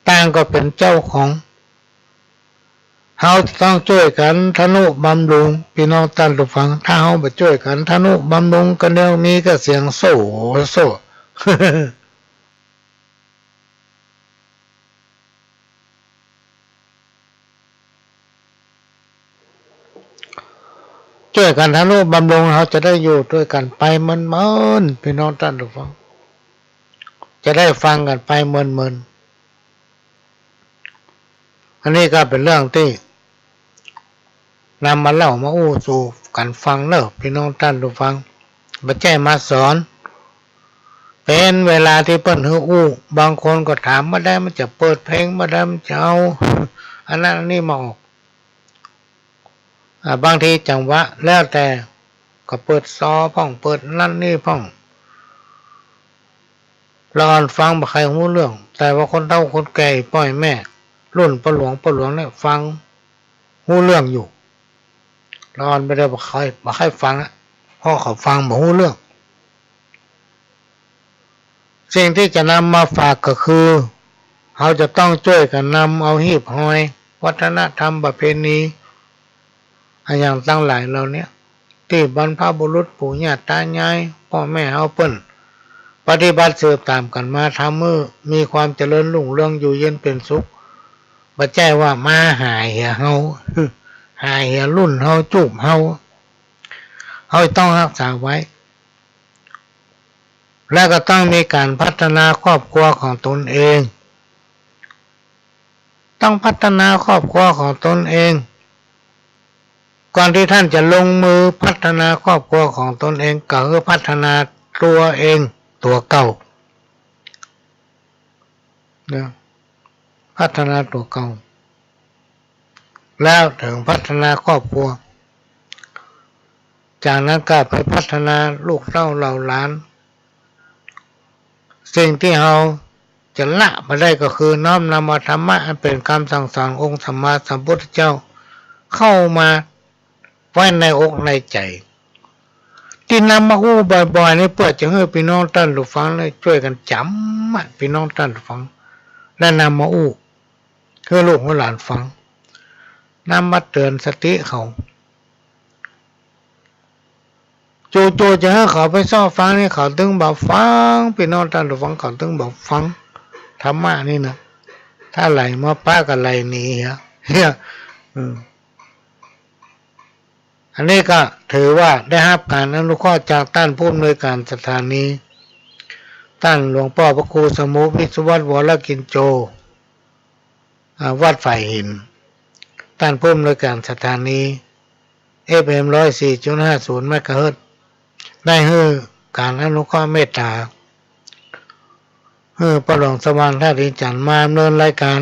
ต่างก็เป๋นเจ้าของ เฮาจะต้องจ้วยกั๋นทำนุบำรุง ปี้น้องต้านผู้ฟัง ถ้าเฮาบ่จ้วยกั๋นทำนุบำรุงกั๋น เดี๋ยวมีก้าเสียงโซ่ โซ่ จ้วยกั๋นทำนุบำรุง เฮาจะได้อยู่ตวยกั๋นไปเมินๆ ปี้น้องต้านผู้ฟัง จะได้ฟังกั๋นไปเมินๆ อันนี้ก็เป๋นเรื่องตี้นำมาเล่ามาอู้สู่กั๋นฟังเน่อ ปี้น้องต้านผู้ฟัง บ่ใจ้มาสอน เป๋นเวลาตี้เปิ้นหื้ออู้ บางคนก็ถาม เมื่อใดมันจะเปิดเพลง เมื่อใดมันจะเอาอันนั้นอันนี้มาออก อ่า บางทีจังหวะแล้วแต่ ก็เปิดซอพ่อง เปิดนั่นนี่พ่อง ละอ่อนฟังบ่ใค่ฮู้เรื่อง แต่ว่าคนเฒ่าคนแก่ ป้อแม่ รุ่นป้อหลวง ป้อหลวงเนี่ยฟังฮู้เรื่องอยู่ ละอ่อนบ่ได้บ่ใค่ บ่ใค่ฟังอะ เพราะเขาฟังบ่ฮู้เรื่อง สิ่งตี้จะนำมาฝากก็คือ เฮาจะต้องจ้วยกั๋นนำเอาหีบหอย วัฒนธรรมประเพณี อะหยังตังหลายเหล่าเนี้ย ตี้บรรพบุรุษปู่ย่าต๋ายาย ป้อแม่เฮาเปิ้น ปฏิบัติสืบต๋ามกั๋นมา ทำหื้อมีความเจริญรุ่งเรือง อยู่เย็นเป๋นสุข บ่ใจ้ว่ามาหายเหียเฮา หายเหียรุ่นเฮา จูบเฮา เฮาต้องฮักษาไว้ และก็ต้องมีก๋านพัฒนาครอบครัวของตนเอง ต้องพัฒนาครอบครัวของตนเอง ก่อนตี้ต้านจะลงมือพัฒนาครอบครัวของตนเอง ก็คือพัฒนาตั๋วเอง ตั๋วเก่า นะ พัฒนาตั๋วเก่า แล้วเถิงพัฒนาครอบครัว จากนั้นก็ไปพัฒนาลูกเต้าเหล่าหลาน สิ่งตี้เฮาจะละบ่ได้ก็คือน้อมนำเอาธรรมะอันเป๋นกำสั่งสอนองค์สัมมาสัมพุทธเจ้า เข้ามาไว้ในอกในใจ๋ ตี้นำมาอู้บ่อยๆ นี่เปื้อจะหื้อปี้น้องต้านผู้ฟังได้จ้วยกั๋นจ๋ำอะ ปี้น้องต้านผู้ฟัง และนำมาอู้หื้อลูกหื้อหลานฟัง นำมาเตื๋อนสติเขา จู่ๆ จะหื้อเขาไปซ้อฟังนี่ เขาตึงบ่ฟัง ปี้น้องต้านผู้ฟัง เขาตึงบ่ฟัง ธรรมะนี่นะ ถ้าไหลมาป๊าก็ไหลหนีเหีย เหีย อืม อันนี้ก็ถือว่าได้ฮับก๋านอนุเคราะห์จากต้านผู้อำนวยก๋านสถานี ต้านหลวงป้อพระครูสมุห์ วิศวัตร วรกิญโจ อ่า วัดฝ่ายหิน ต้านผู้อำนวยก๋านสถานี เอฟเอ็ม ร้อยสี่จุดห้าศูนย์ เมกะเฮิรตซ์ ได้หื้อก๋านอนุเคราะห์เมตต๋า หื้อป้อหลวงสว่างธาตุอินทร์จันทน์มาดำเนินรายก๋าน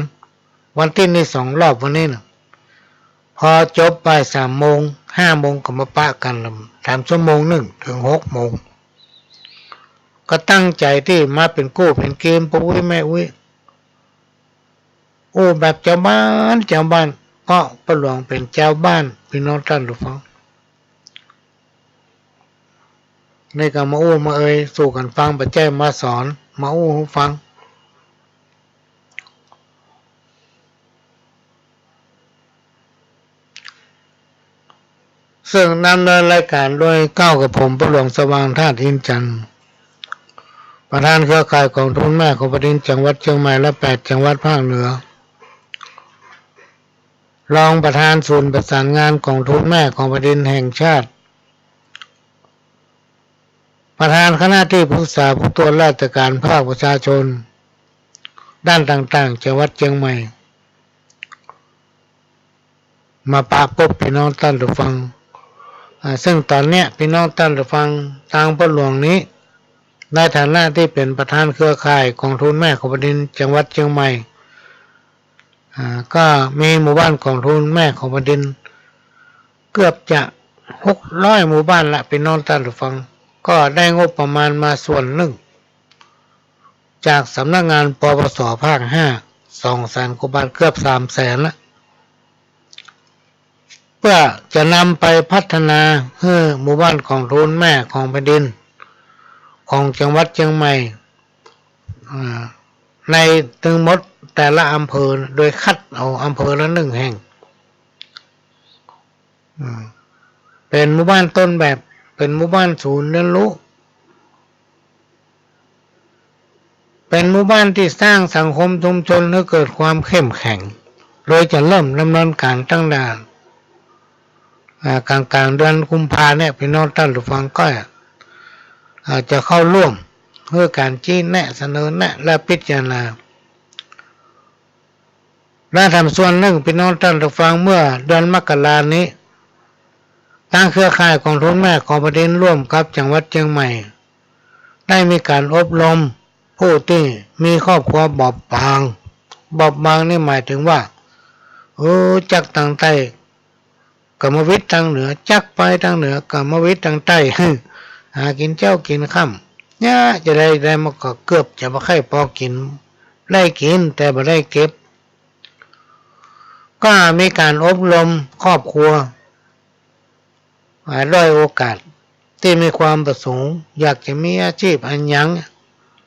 วันตี้นี่สองรอบวันนี้นะ พอจบบ่ายสามโมง ห้าโมงก็มาปะกั๋น สามชั่วโมงนึ่งเถิงหกโมง ก็ตั้งใจ๋ตี้มาเป๋นกู้เป๋นเกม ป้ออุ๊ยแม่อุ๊ย อู้แบบจาวบ้าน จาวบ้าน เพราะป้อหลวงเป๋นจาวบ้าน ปี้น้องต้านผู้ฟัง นี่ก็มาอู้มาเอยสู่กั๋นฟัง บ่ใจ้มาสอน มาอู้หื้อฟัง ซึ่งดำเนินรายก๋านโดยเกล้ากับผม ป้อหลวงสว่างธาตุอินทร์จันทน์ ประธานเครือข่ายกองทุนแม่ของแผ่นดินจังหวัดเจียงใหม่และแปดจังหวัดภาคเหนือ รองประธานศูนย์ประสานงานกองทุนแม่ของแผ่นดินแห่งชาติ ประธานคณะตี้ปรึกษาผู้ตรวจราชการภาคประชาชนด้านต่างๆ จังหวัดเจียงใหม่ มาปะปบปี้น้องต้านผู้ฟัง อ่า ซึ่งต๋อนเนี้ยปี้น้องต้านผู้ฟัง ตางป้อหลวงนี้ ในฐานะตี้เป๋นประธานเครือข่ายกองทุนแม่ของแผ่นดินจังหวัดเจียงใหม่ อ่า ก็มีหมู่บ้านกองทุนแม่ของแผ่นดิน เกือบจะหกร้อยหมู่บ้านละ ปี้น้องต้านผู้ฟัง ก็ได้งบประมาณมาส่วนนึ่ง จากสำนักงาน ปปส ภาคห้า สองแสนกว่าบาท เกือบสามแสนละ เปื้อจะนำไปพัฒนาหื้อหมู่บ้านกองทุนแม่ของแผ่นดิน ของจังหวัดเจียงใหม่ อ่า ในตึงหมดแต่ละอำเภอ โดยคัดเอาอำเภอละหนึ่งแห่ง อืม เป๋นหมู่บ้านต้นแบบ เป๋นหมู่บ้านศูนย์เรียนรู้ เป๋นหมู่บ้านตี้สร้างสังคมชุมชนหื้อเกิดความเข้มแข็ง โดยจะเริ่มดำเนินก๋านตั้งแต่ อ่า ก๋างๆ เดือนกุมภาเนี่ย ปี้น้องต้านผู้ฟังก็ อ่า จะเข้าร่วมหื้อก๋านชี้แนะ เสนอแนะ และพิจารณา และแถมส่วนนึ่ง ปี้น้องต้านผู้ฟัง เมื่อเดือนมกรานี้ ตางเครือข่ายกองทุนแม่ของแผ่นดินร่วมกับจังหวัดเจียงใหม่ ได้มีก๋านอบรมผู้ตี้มีครอบครัวบอบบาง บอบบางนี่หมายถึงว่า เออ จักตางใต้ ก็มาวิตตางเหนือ จักไปตางเหนือ ก็มาวิตตางใต้ หากิ๋นเจ๊ากิ๋นค่ำ เนี่ย จะได้ ได้มาก็เกือบจะบ่ใค่ปอกิ๋น ได้กิ๋นแต่บ่ได้เก็บ ก็มีก๋านอบรมครอบครัว อ่า ด้อยโอกาส ตี้มีความประสงค์อยากจะมีอาชีพอันหยัง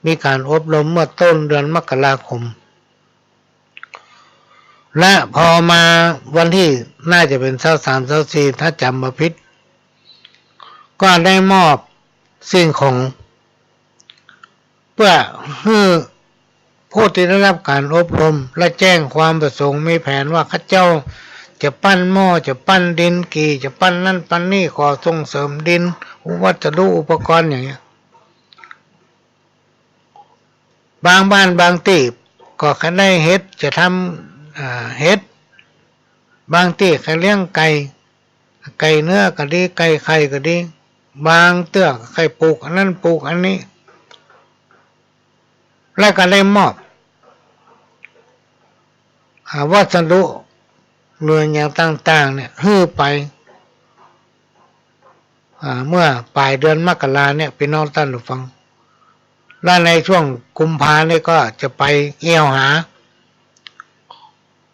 มีก๋านอบรมเมื่อต้นเดือนมกราคม และพอมาวันตี้ น่าจะเป๋นซาวสาม ซาวสี่ ถ้าจ๋ำบ่ผิด ก็ได้มอบสิ่งของ เปื้อหื้อผู้ตี้ได้ฮับก๋านอบรม และแจ้งความประสงค์ มีแผนว่าข้าเจ้าจะปั้นหม้อ จะปั้นดินกี่ จะปั้นนั่นปั้นนี่ ขอส่งเสริมดิน วัสดุอุปกรณ์อย่างเงี้ย บางบ้านบางตี้ก็ใค่ได้เห็ด จะทำ อ่า เห็ด บางตี้ใค่เลี้ยงไก่ ไก่เนื้อก็ดี ไก่ไข่ก็ดี บางเตื้อก็ใค่ปลูกอันนั้นปลูกอันนี้ แล้วก็ได้มอบ อ่า วัสดุหรืออย่างต่างๆ เนี่ย หื้อไป อ่า เมื่อป๋ายเดือนมกราเนี่ย ปี้น้องต้านผู้ฟัง และในช่วงกุมภาเนี่ยก็จะไปเอี่ยวหา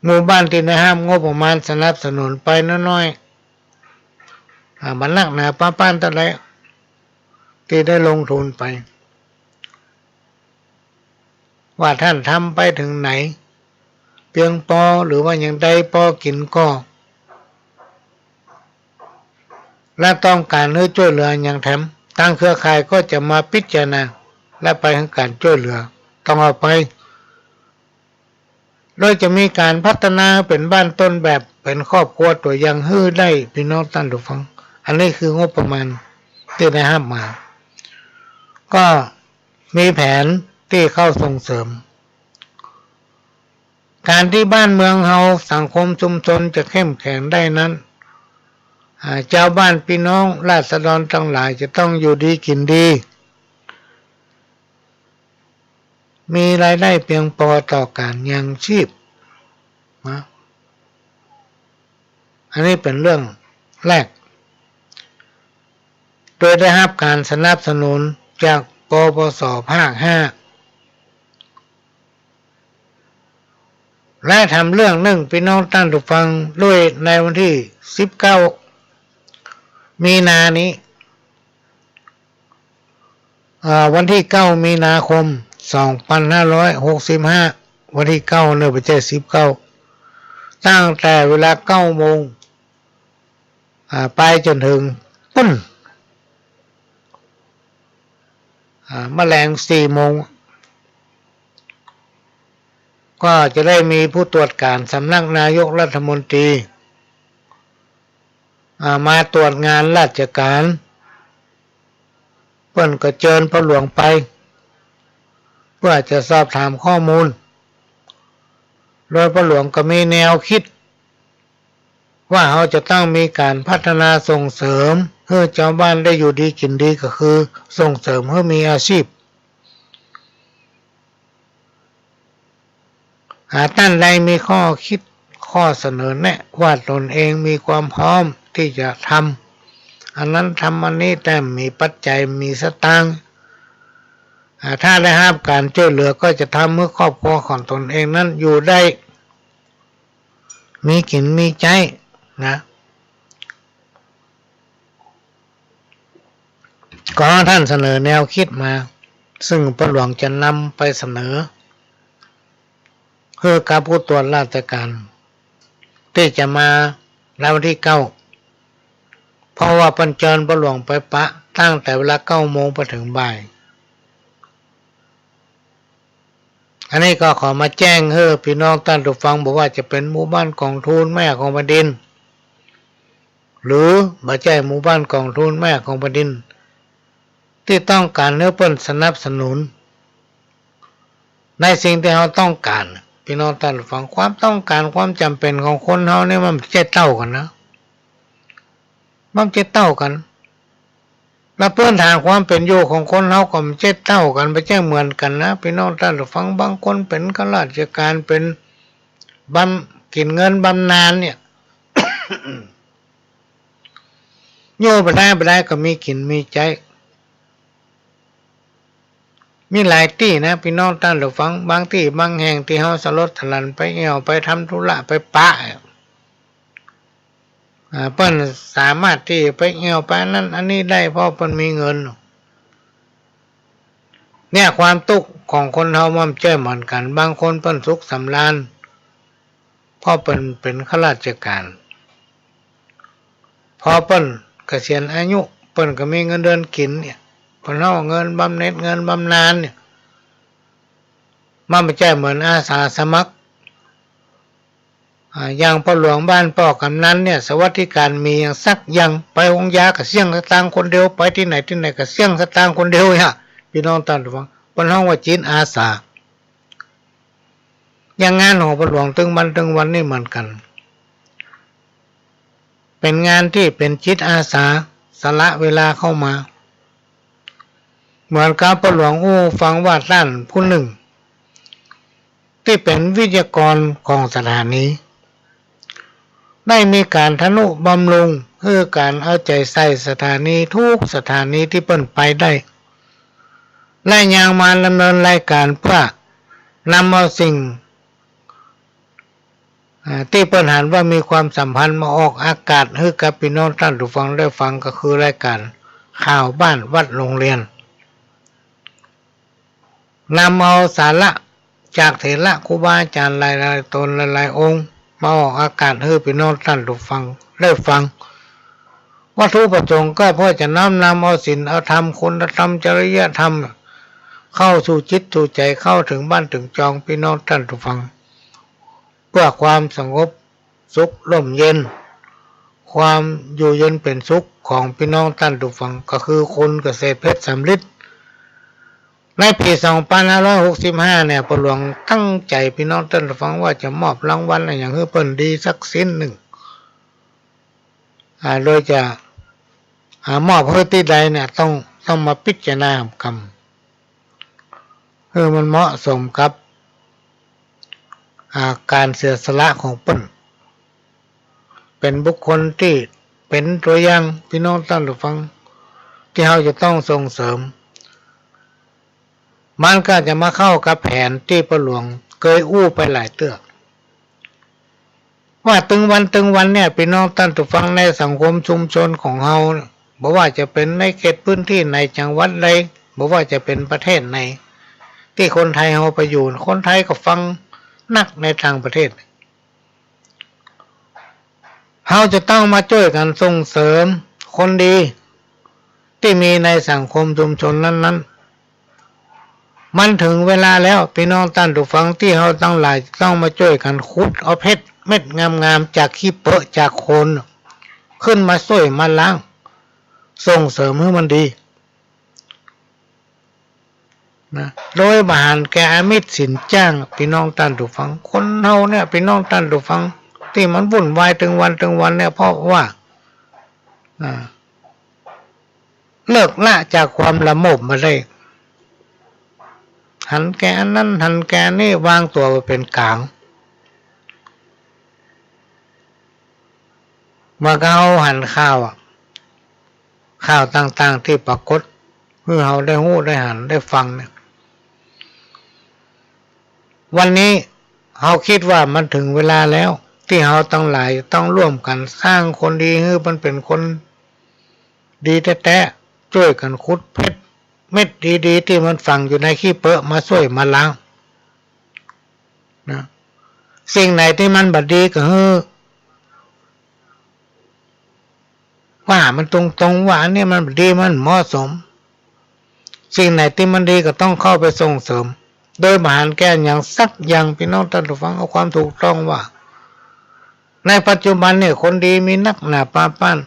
หมู่บ้านตี้ได้ฮับงบประมาณสนับสนุนไปน้อยๆ อ่า บ่นักหนาปาป๊านเต้าใด ตี้ได้ลงทุนไป ว่าต้านทำไปเถิงไหน เปียงปอหรือว่ายังได้ปอกิ๋นก่อ และต้องก๋านหื้อจ้วยเหลืออย่างแถม ตางเครือข่ายก็จะมาพิจารณา และไปหื้อก๋านจ้วยเหลือ ต้องเอาไป โดยจะมีก๋านพัฒนาเป๋นบ้านต้นแบบ เป๋นครอบครัวตั๋วอย่างหื้อได้ ปี้น้องต้านผู้ฟัง อันนี้คืองบประมาณตี้ได้ฮับมา ก็มีแผนตี้เข้าส่งเสริม ก๋านตี้บ้านเมืองเฮาสังคมชุมชนจะเข้มแข็งได้นั้น อ่า จาวบ้านปี้น้องราษฎรตังหลายจะต้องอยู่ดีกิ๋นดี มีรายได้เปียงปอต่อก๋านยังชีพนะ อันนี้เป๋นเรื่องแรก โดยได้ฮับก๋านสนับสนุนจาก ปปส ภาคห้า และแถมเรื่องนึ่ง ปี้น้องต้านผู้ฟัง ด้วยในวันตี้สิบเก้า มีนานี้ อ่า วันตี้เก้า มีนาคม สองพันห้าร้อยหกสิบห้า วันตี้เก้าเนาะ บ่ใจ้สิบเก้า ตั้งแต่เวลาเก้าโมง อ่า ไปจ๋นเถิงปู๊น อ่า มะแลงสี่โมง ก็จะได้มีผู้ตรวจก๋านสำนักนายกรัฐมนตรี อ่า มาตรวจงานราชก๋าน เปิ้นก็เจิญพ่อหลวงไป เพื่อจะสอบถามข้อมูล โดยพ่อหลวงก็มีแนวกึ๊ด ว่าเฮาจะต้องมีก๋านพัฒนาส่งเสริมหื้อจาวบ้านได้อยู่ดีกิ๋นดี ก็คือส่งเสริมหื้อมีอาชีพ หากต้านใดมีข้อกึ๊ดข้อเสนอแนะว่าตนเองมีความพร้อมตี้จะทำอันนั้นทำอันนี้ แต่มีปัจจัยมีสตางค์ อ่า ถ้าได้ฮับก๋านจ้วยเหลือก็จะทำหื้อครอบครัวของตนเองนั้นอยู่ได้ มีกิ๋นมีใจ๊นะ ก็ท่านเสนอแนวกึ๊ดมา ซึ่งป้อหลวงจะนำไปเสนอ หื้อกับผู้ตรวจราชก๋าน ตี้จะมาในวันตี้เก้า เพราะว่าเปิ้นเจิญป้อหลวงไปปะตั้งแต่เวลาเก้าโมงไปเถิงบ่าย อันนี้ก็ขอมาแจ้งหื้อปี้น้องต้านผู้ฟัง บ่ว่าจะเป๋นหมู่บ้านกองทุนแม่ของแผ่นดิน หรือบ่ใจ้หมู่บ้านกองทุนแม่ของแผ่นดิน ตี้ต้องก๋านหื้อเปิ้นสนับสนุน ในสิ่งตี้เฮาต้องก๋าน ปี้น้องต้านผู้ฟัง ความต้องก๋านความจ๋ำเป๋นของคนเฮานี่มันบ่ใจ้เต้ากั๋นนะ มันบ่ใจ้เต้ากั๋น และพื้นฐานความเป๋นอยู่ของคนเฮาก็บ่ใจ้เต้ากั๋น บ่ใจ้เหมือนกั๋นนะ ปี้น้องต้านผู้ฟัง บางคนเป๋นข้าราชก๋าน เป๋นบำ กิ๋นเงินบำนาญเนี่ย อยู่บ่ได้บ่ได้ก็มีกิ๋นมีใจ๊ มีหลายตี้นะ ปี้น้องต้านผู้ฟัง บางตี้บางแห่งตี้เฮาสลดสลันไปแอ่วไปทำธุระไปปะ อ่า เปิ้นสามารถตี้ไปแอ่วไปอันนั้นอันนี้ได้ เพราะเปิ้นมีเงิน เนี่ย ความตุ๊กข์ของคนเฮามันบ่ใจ้เหมือนกั๋น บางคนเปิ้นสุขสำราญ เพราะเปิ้นเป๋นข้าราชก๋าน พอเปิ้นเกษียณอายุ เปิ้นก็มีเงินเดือนกิ๋นเนี่ย เปิ้นฮ้องเงินบำเหน็จเงินบำนาญเนี่ย มันบ่ใจ้เหมือนอาสาสมัคร อ่า อย่างป้อหลวงบ้านป้อกำนันเนี่ย สวัสดิก๋านมีอย่างสักอย่าง ไปโฮงยาก็เสี้ยงสตางค์คนเดียว ไปตี้ไหนตี้ไหนก็เสี้ยงสตางค์คนเดียวเนี่ย ปี้น้องต้านผู้ฟัง เปิ้นฮ้องว่าจิตอาสา อย่างงานของป้อหลวงตึงวันตึงวันนี่เหมือนกั๋น เป๋นงานตี้เป๋นจิตอาสา สละเวลาเข้ามา เหมือนกับป้อหลวงอู้ฟังว่าต้านผู้นึ่ง ตี้เป๋นวิทยากรของสถานี ได้มีก๋านทะนุบำรุง หื้อก๋านเอาใจ๋ใส่สถานี กู้สถานีตี้เปิ้นไปได้ และยังมาดำเนินรายก๋านเปื้อนำเอาสิ่ง อ่า ตี้เปิ้นหันว่ามีความสำคัญมาออกอากาศหื้อกับปี้น้องต้านผู้ฟังได้ฟัง ก็คือรายก๋านข่าวบ้านวัดโฮงเฮียน นำเอาสาระจากเถระครูบาอาจ๋ารย์หลายๆ ต๋นหลายๆ องค์ มาออกอากาศหื้อปี้น้องต้านผู้ฟังได้ฟัง วัตถุประสงค์ก็เปื้อจะน้อมนำเอาศีลเอาธรรม คุณธรรม จริยธรรม เข้าสู่จิตสู่ใจ๋ เข้าเถิงบ้านเถิงจองปี้น้องต้านผู้ฟัง เปื้อความสงบสุขร่มเย็น ความอยู่เย็นเป๋นสุขของปี้น้องต้านผู้ฟัง ก็คือคุณเกษตรเพชรสำริด ในปี๋สองปันห้าร้อยหกสิบห้าเนี่ย ป้อหลวงตั้งใจ๋ปี้น้องต้านผู้ฟังว่าจะมอบรางวัลอะหยังหื้อเปิ้นดีสักสิ้นนึ่ง อ่า โดยจะ อ่า มอบหื้อตี้ใดเนี่ย ต้อง ต้องมาพิจารณาก่ำ หื้อมันเหมาะสมกับ อ่า ก๋านเสียสละของเปิ้น เป๋นบุคคลตี้เป๋นตั๋วอย่าง ปี้น้องต้านผู้ฟัง ตี้เฮาจะต้องส่งเสริม มันก็จะมาเข้ากับแผนตี้ป้อหลวงเกยอู้ไปหลายเตื้อ ว่าตึงวันตึงวันเนี่ย ปี้น้องต้านผู้ฟัง ในสังคมชุมชนของเฮาเนี่ย บ่ว่าจะเป๋นในเขตพื้นตี้ในจังหวัดใด บ่ว่าจะเป๋นประเทศไหน ตี้คนไทยเฮาไปอยู่ คนไทยก็ฟังนักในต่างประเทศ เฮาจะต้องมาจ้วยกั๋นส่งเสริมคนดีตี้มีในสังคมชุมชนนั้นๆ มันเถิงเวลาแล้ว ปี้น้องต้านผู้ฟัง ตี้เฮาตังหลายจะต้องมาจ้วยกั๋นขุดเอาเพชรเม็ดงามๆ จากขี้เปอะจากโคลน ขึ้นมาส้วยมาล้าง ส่งเสริมหื้อมันดี นะ โดยบ่หันแก่อามิตรสินจ้าง ปี้น้องต้านผู้ฟัง คนเฮาเนี่ย ปี้น้องต้านผู้ฟัง ตี้มันวุ่นวายตึงวันตึงวันเนี่ย เพราะว่า อ่า เลิกละจากความละโมบบ่ได้ หันแก่อันนั้น หันแก่อันนี้ วางตั๋วบ่เป๋นก๋าง เมื่อเฮาหันข่าวอะ ข่าวต่างๆ ตี้ปรากฏ หื้อเฮาได้ฮู้ ได้หัน ได้ฟังเนี่ย วันนี้เฮาคิดว่ามันเถิงเวลาแล้ว ตี้เฮาตังหลายต้องร่วมกั๋นสร้างคนดีหื้อมันเป๋นคนดีแต๊ๆ จ้วยกั๋นขุดเพชรเม็ดดีๆ ตี้มันฝังอยู่ในขี้เปอะมาส้วยมาล้างนะ สิ่งไหนตี้มันบ่ดีก็หื้อ ว่ามันตรงๆ ว่าอันนี้มันดี มันเหมาะสม สิ่งไหนตี้มันดีก็ต้องเข้าไปส่งเสริม โดยบ่หันแก่หยังสักอย่าง ปี้น้องต้านผู้ฟัง เอาความถูกต้องว่า ในปัจจุบันเนี่ยคนดีมีนักหนาปาป้าน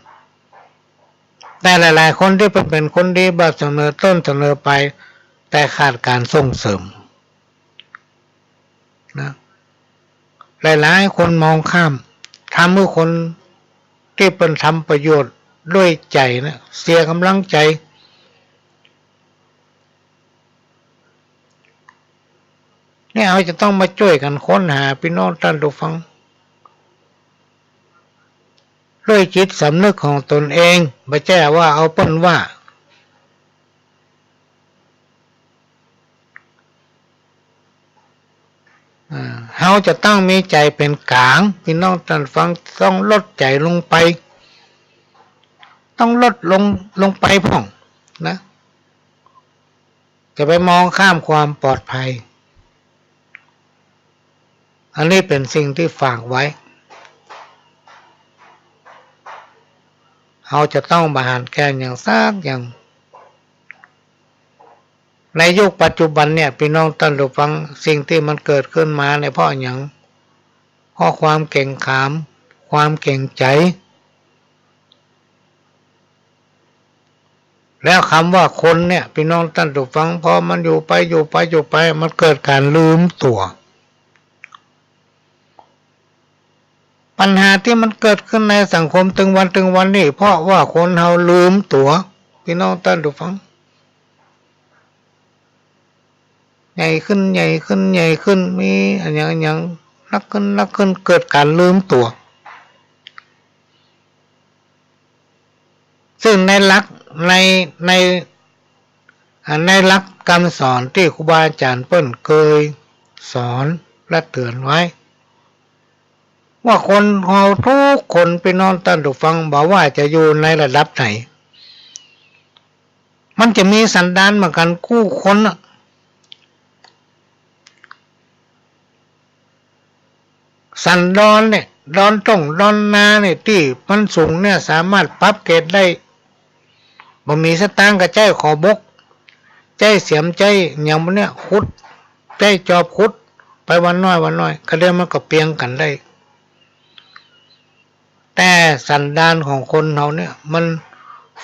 แต่หลายๆ คนตี้เปิ้นเป๋นคนดีแบบเสมอต้นเสมอปลาย แต่ขาดก๋านส่งเสริม นะ หลายๆ คนมองข้าม ทำหื้อคนตี้เปิ้นทำประโยชน์ด้วยใจ๋นะ เสียก๋ำลังใจ๋ เนี่ยเฮาจะต้องมาจ้วยกั๋นค้นหา ปี้น้องต้านผู้ฟัง ด้วยจิตสำนึกของตนเอง บ่ใจ้ว่าเอาเปิ้นว่า อ่า เฮาจะต้องมีใจ๋เป๋นก๋าง ปี้น้องต้านฟัง ต้องลดใจ๋ลงไป ต้องลดลง ลงไปพ่องนะ จะไปมองข้ามความปลอดภัย อันนี้เป๋นสิ่งตี้ฝากไว้ เฮาจะต้องบ่หันแก่หยังสักอย่าง ในยุคปัจจุบันเนี่ย ปี้น้องต้านผู้ฟัง สิ่งตี้มันเกิดขึ้นมาเนี่ยเพราะหยัง เพราะความเกร็งขาม ความเกรงใจ๋ แล้วกำว่าคนเนี่ย ปี้น้องต้านผู้ฟัง พอมันอยู่ไป อยู่ไป อยู่ไป มันเกิดก๋านลืมตั๋ว ปัญหาตี้มันเกิดขึ้นในสังคมตึงวันตึงวันนี่ เพราะว่าคนเฮาลืมตั๋ว ปี้น้องต้านผู้ฟัง ใหญ่ขึ้น ใหญ่ขึ้น ใหญ่ขึ้น มีอะหยัง อะหยัง นักขึ้น นักขึ้น เกิดก๋านลืมตั๋ว ซึ่งในหลัก ใน ใน อ่า ในหลักกำสอนตี้ครูบาอาจ๋ารย์เปิ้นเกยสอนและเตือนไว้ ว่าคนเฮากู้คน ปี้น้องต้านผู้ฟัง บ่ว่าจะอยู่ในระดับไหน มันจะมีสันดานเหมือนกั๋นกู้คนน่ะ สันดอนเนี่ย ดอนต้งดอนนาเนี่ย ตี้มันสูงเนี่ย สามารถปรับเกรดได้ บ่มีสตางค์ก็ใจ๊ขอบก ใจ๊เสียม ใจ๊หยังพวกเนี่ย ขุด ใจ๊จอบขุด ไปวันน้อยวันน้อย ก็เดี๋ยวมันก็เปียงกั๋นได้ แต่สันดานของคนเฮาเนี่ย มัน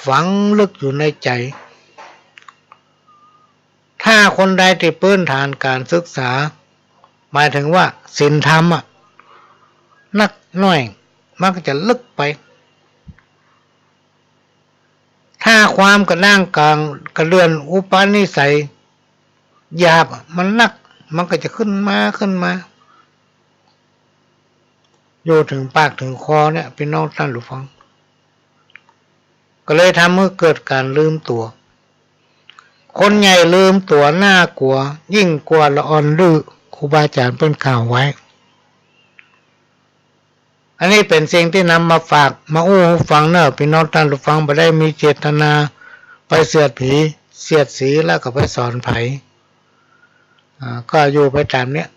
ฝังลึกอยู่ในใจ๋ ถ้าคนใดตี้พื้นฐานก๋านศึกษา หมายถึงว่าศีลธรรมอะ นักน้อย มันก็จะลึกไป ถ้าความกระด้างก๋าง กระเดื่อน อุปนิสัยหยาบอะ มันนัก มันก็จะขึ้นมา ขึ้นมา อยู่เถิงปากเถิงคอเนี่ย ปี้น้องต้านผู้ฟัง ก็เลยทำหื้อเกิดก๋านลืมตั๋ว คนใหญ่ลืมตั๋วน่ากลัว ยิ่งกว่าละอ่อนดื้อ ครูบาอาจ๋ารย์เปิ้นกล่าวไว้ อันนี้เป๋นสิ่งตี้นำมาฝาก มาอู้หื้อฟังเน่อ ปี้น้องต้านผู้ฟัง บ่ได้มีเจตนาไปเสียดผี เสียดสี แล้วก็ไปสอนใผ อ่า ก็อยู่ไปต๋ามเนี่ย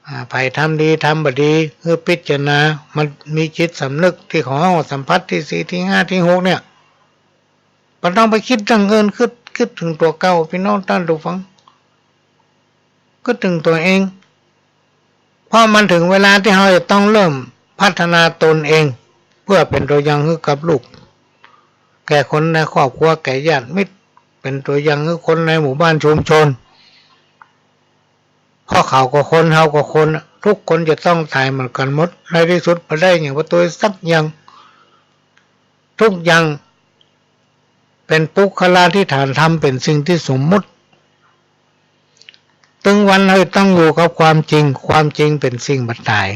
อ่า ใผทำดีทำบ่ดี หื้อพิจารณา มันมีจิตสำนึกตี้เขาฮ้องสัมผัสตี้สี่ ตี้ห้า ตี้หกเนี่ย บ่ต้องไปกึ๊ดเรื่องอื่น กึ๊ด กึ๊ดเถิงตั๋วเก่า ปี้น้องต้านผู้ฟัง กึ๊ดเถิงตั๋วเอง เพราะมันเถิงเวลาตี้เฮาจะต้องเริ่มพัฒนาตนเอง เปื้อเป๋นตั๋วอย่างหื้อกับลูก แก่คนในครอบครัว แก่ญาติมิตร เป๋นตั๋วอย่างหื้อคนในหมู่บ้านชุมชน เพราะเขาก็คน เฮาก็คน กู้คนจะต้องต๋ายเหมือนกั๋นหมด ในตี้สุดบ่ได้หยังไปตวยสักอย่าง กู้อย่างเป๋นปุคคลาธิฐานธรรม เป๋นสิ่งตี้สมมุติ ตึงวันเฮาต้องอยู่กับความจริง ความจริงเป๋นสิ่งบ่ต๋าย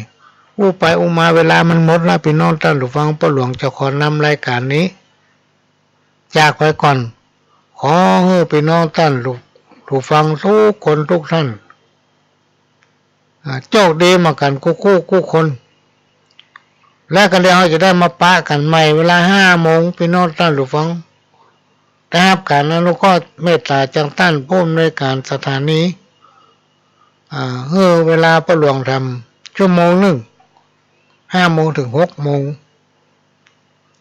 อู้ไปอู้มาเวลามันหมดละ ปี้น้องต้านผู้ฟัง ป้อหลวงจะขอนำรายก๋านนี้ จากไปก่อน ขอหื้อปี้น้องต้านผู้ ผู้ฟังกู้คนกู้ต้าน อ่า โจคดีเหมือนกั๋นกู้คู่กู้คน และก็เดี๋ยวเฮาจะได้มาปะกั๋นใหม่เวลาห้าโมง ปี้น้องต้านผู้ฟัง ได้ฮับก๋านอนุเคราะห์เมตต๋าจากต้านผู้อำนวยก๋านสถานี อ่า หื้อเวลาป้อหลวงทำชั่วโมงนึ่ง ห้าโมงเถิงหกโมง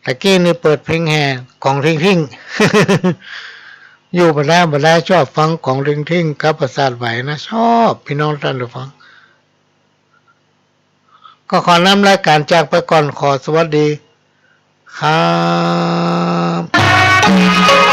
ตะกี้นี่เปิดเพลงแห่ก๋องทิ้งๆ อยู่บ่ได้บ่ได้ ชอบฟังก๋องทิ้งๆ กับประสาทไหวนะ ชอบ ปี้น้องต้านผู้ฟัง ก็ขอนำรายก๋านจากไปก่อน ขอสวัสดีครับ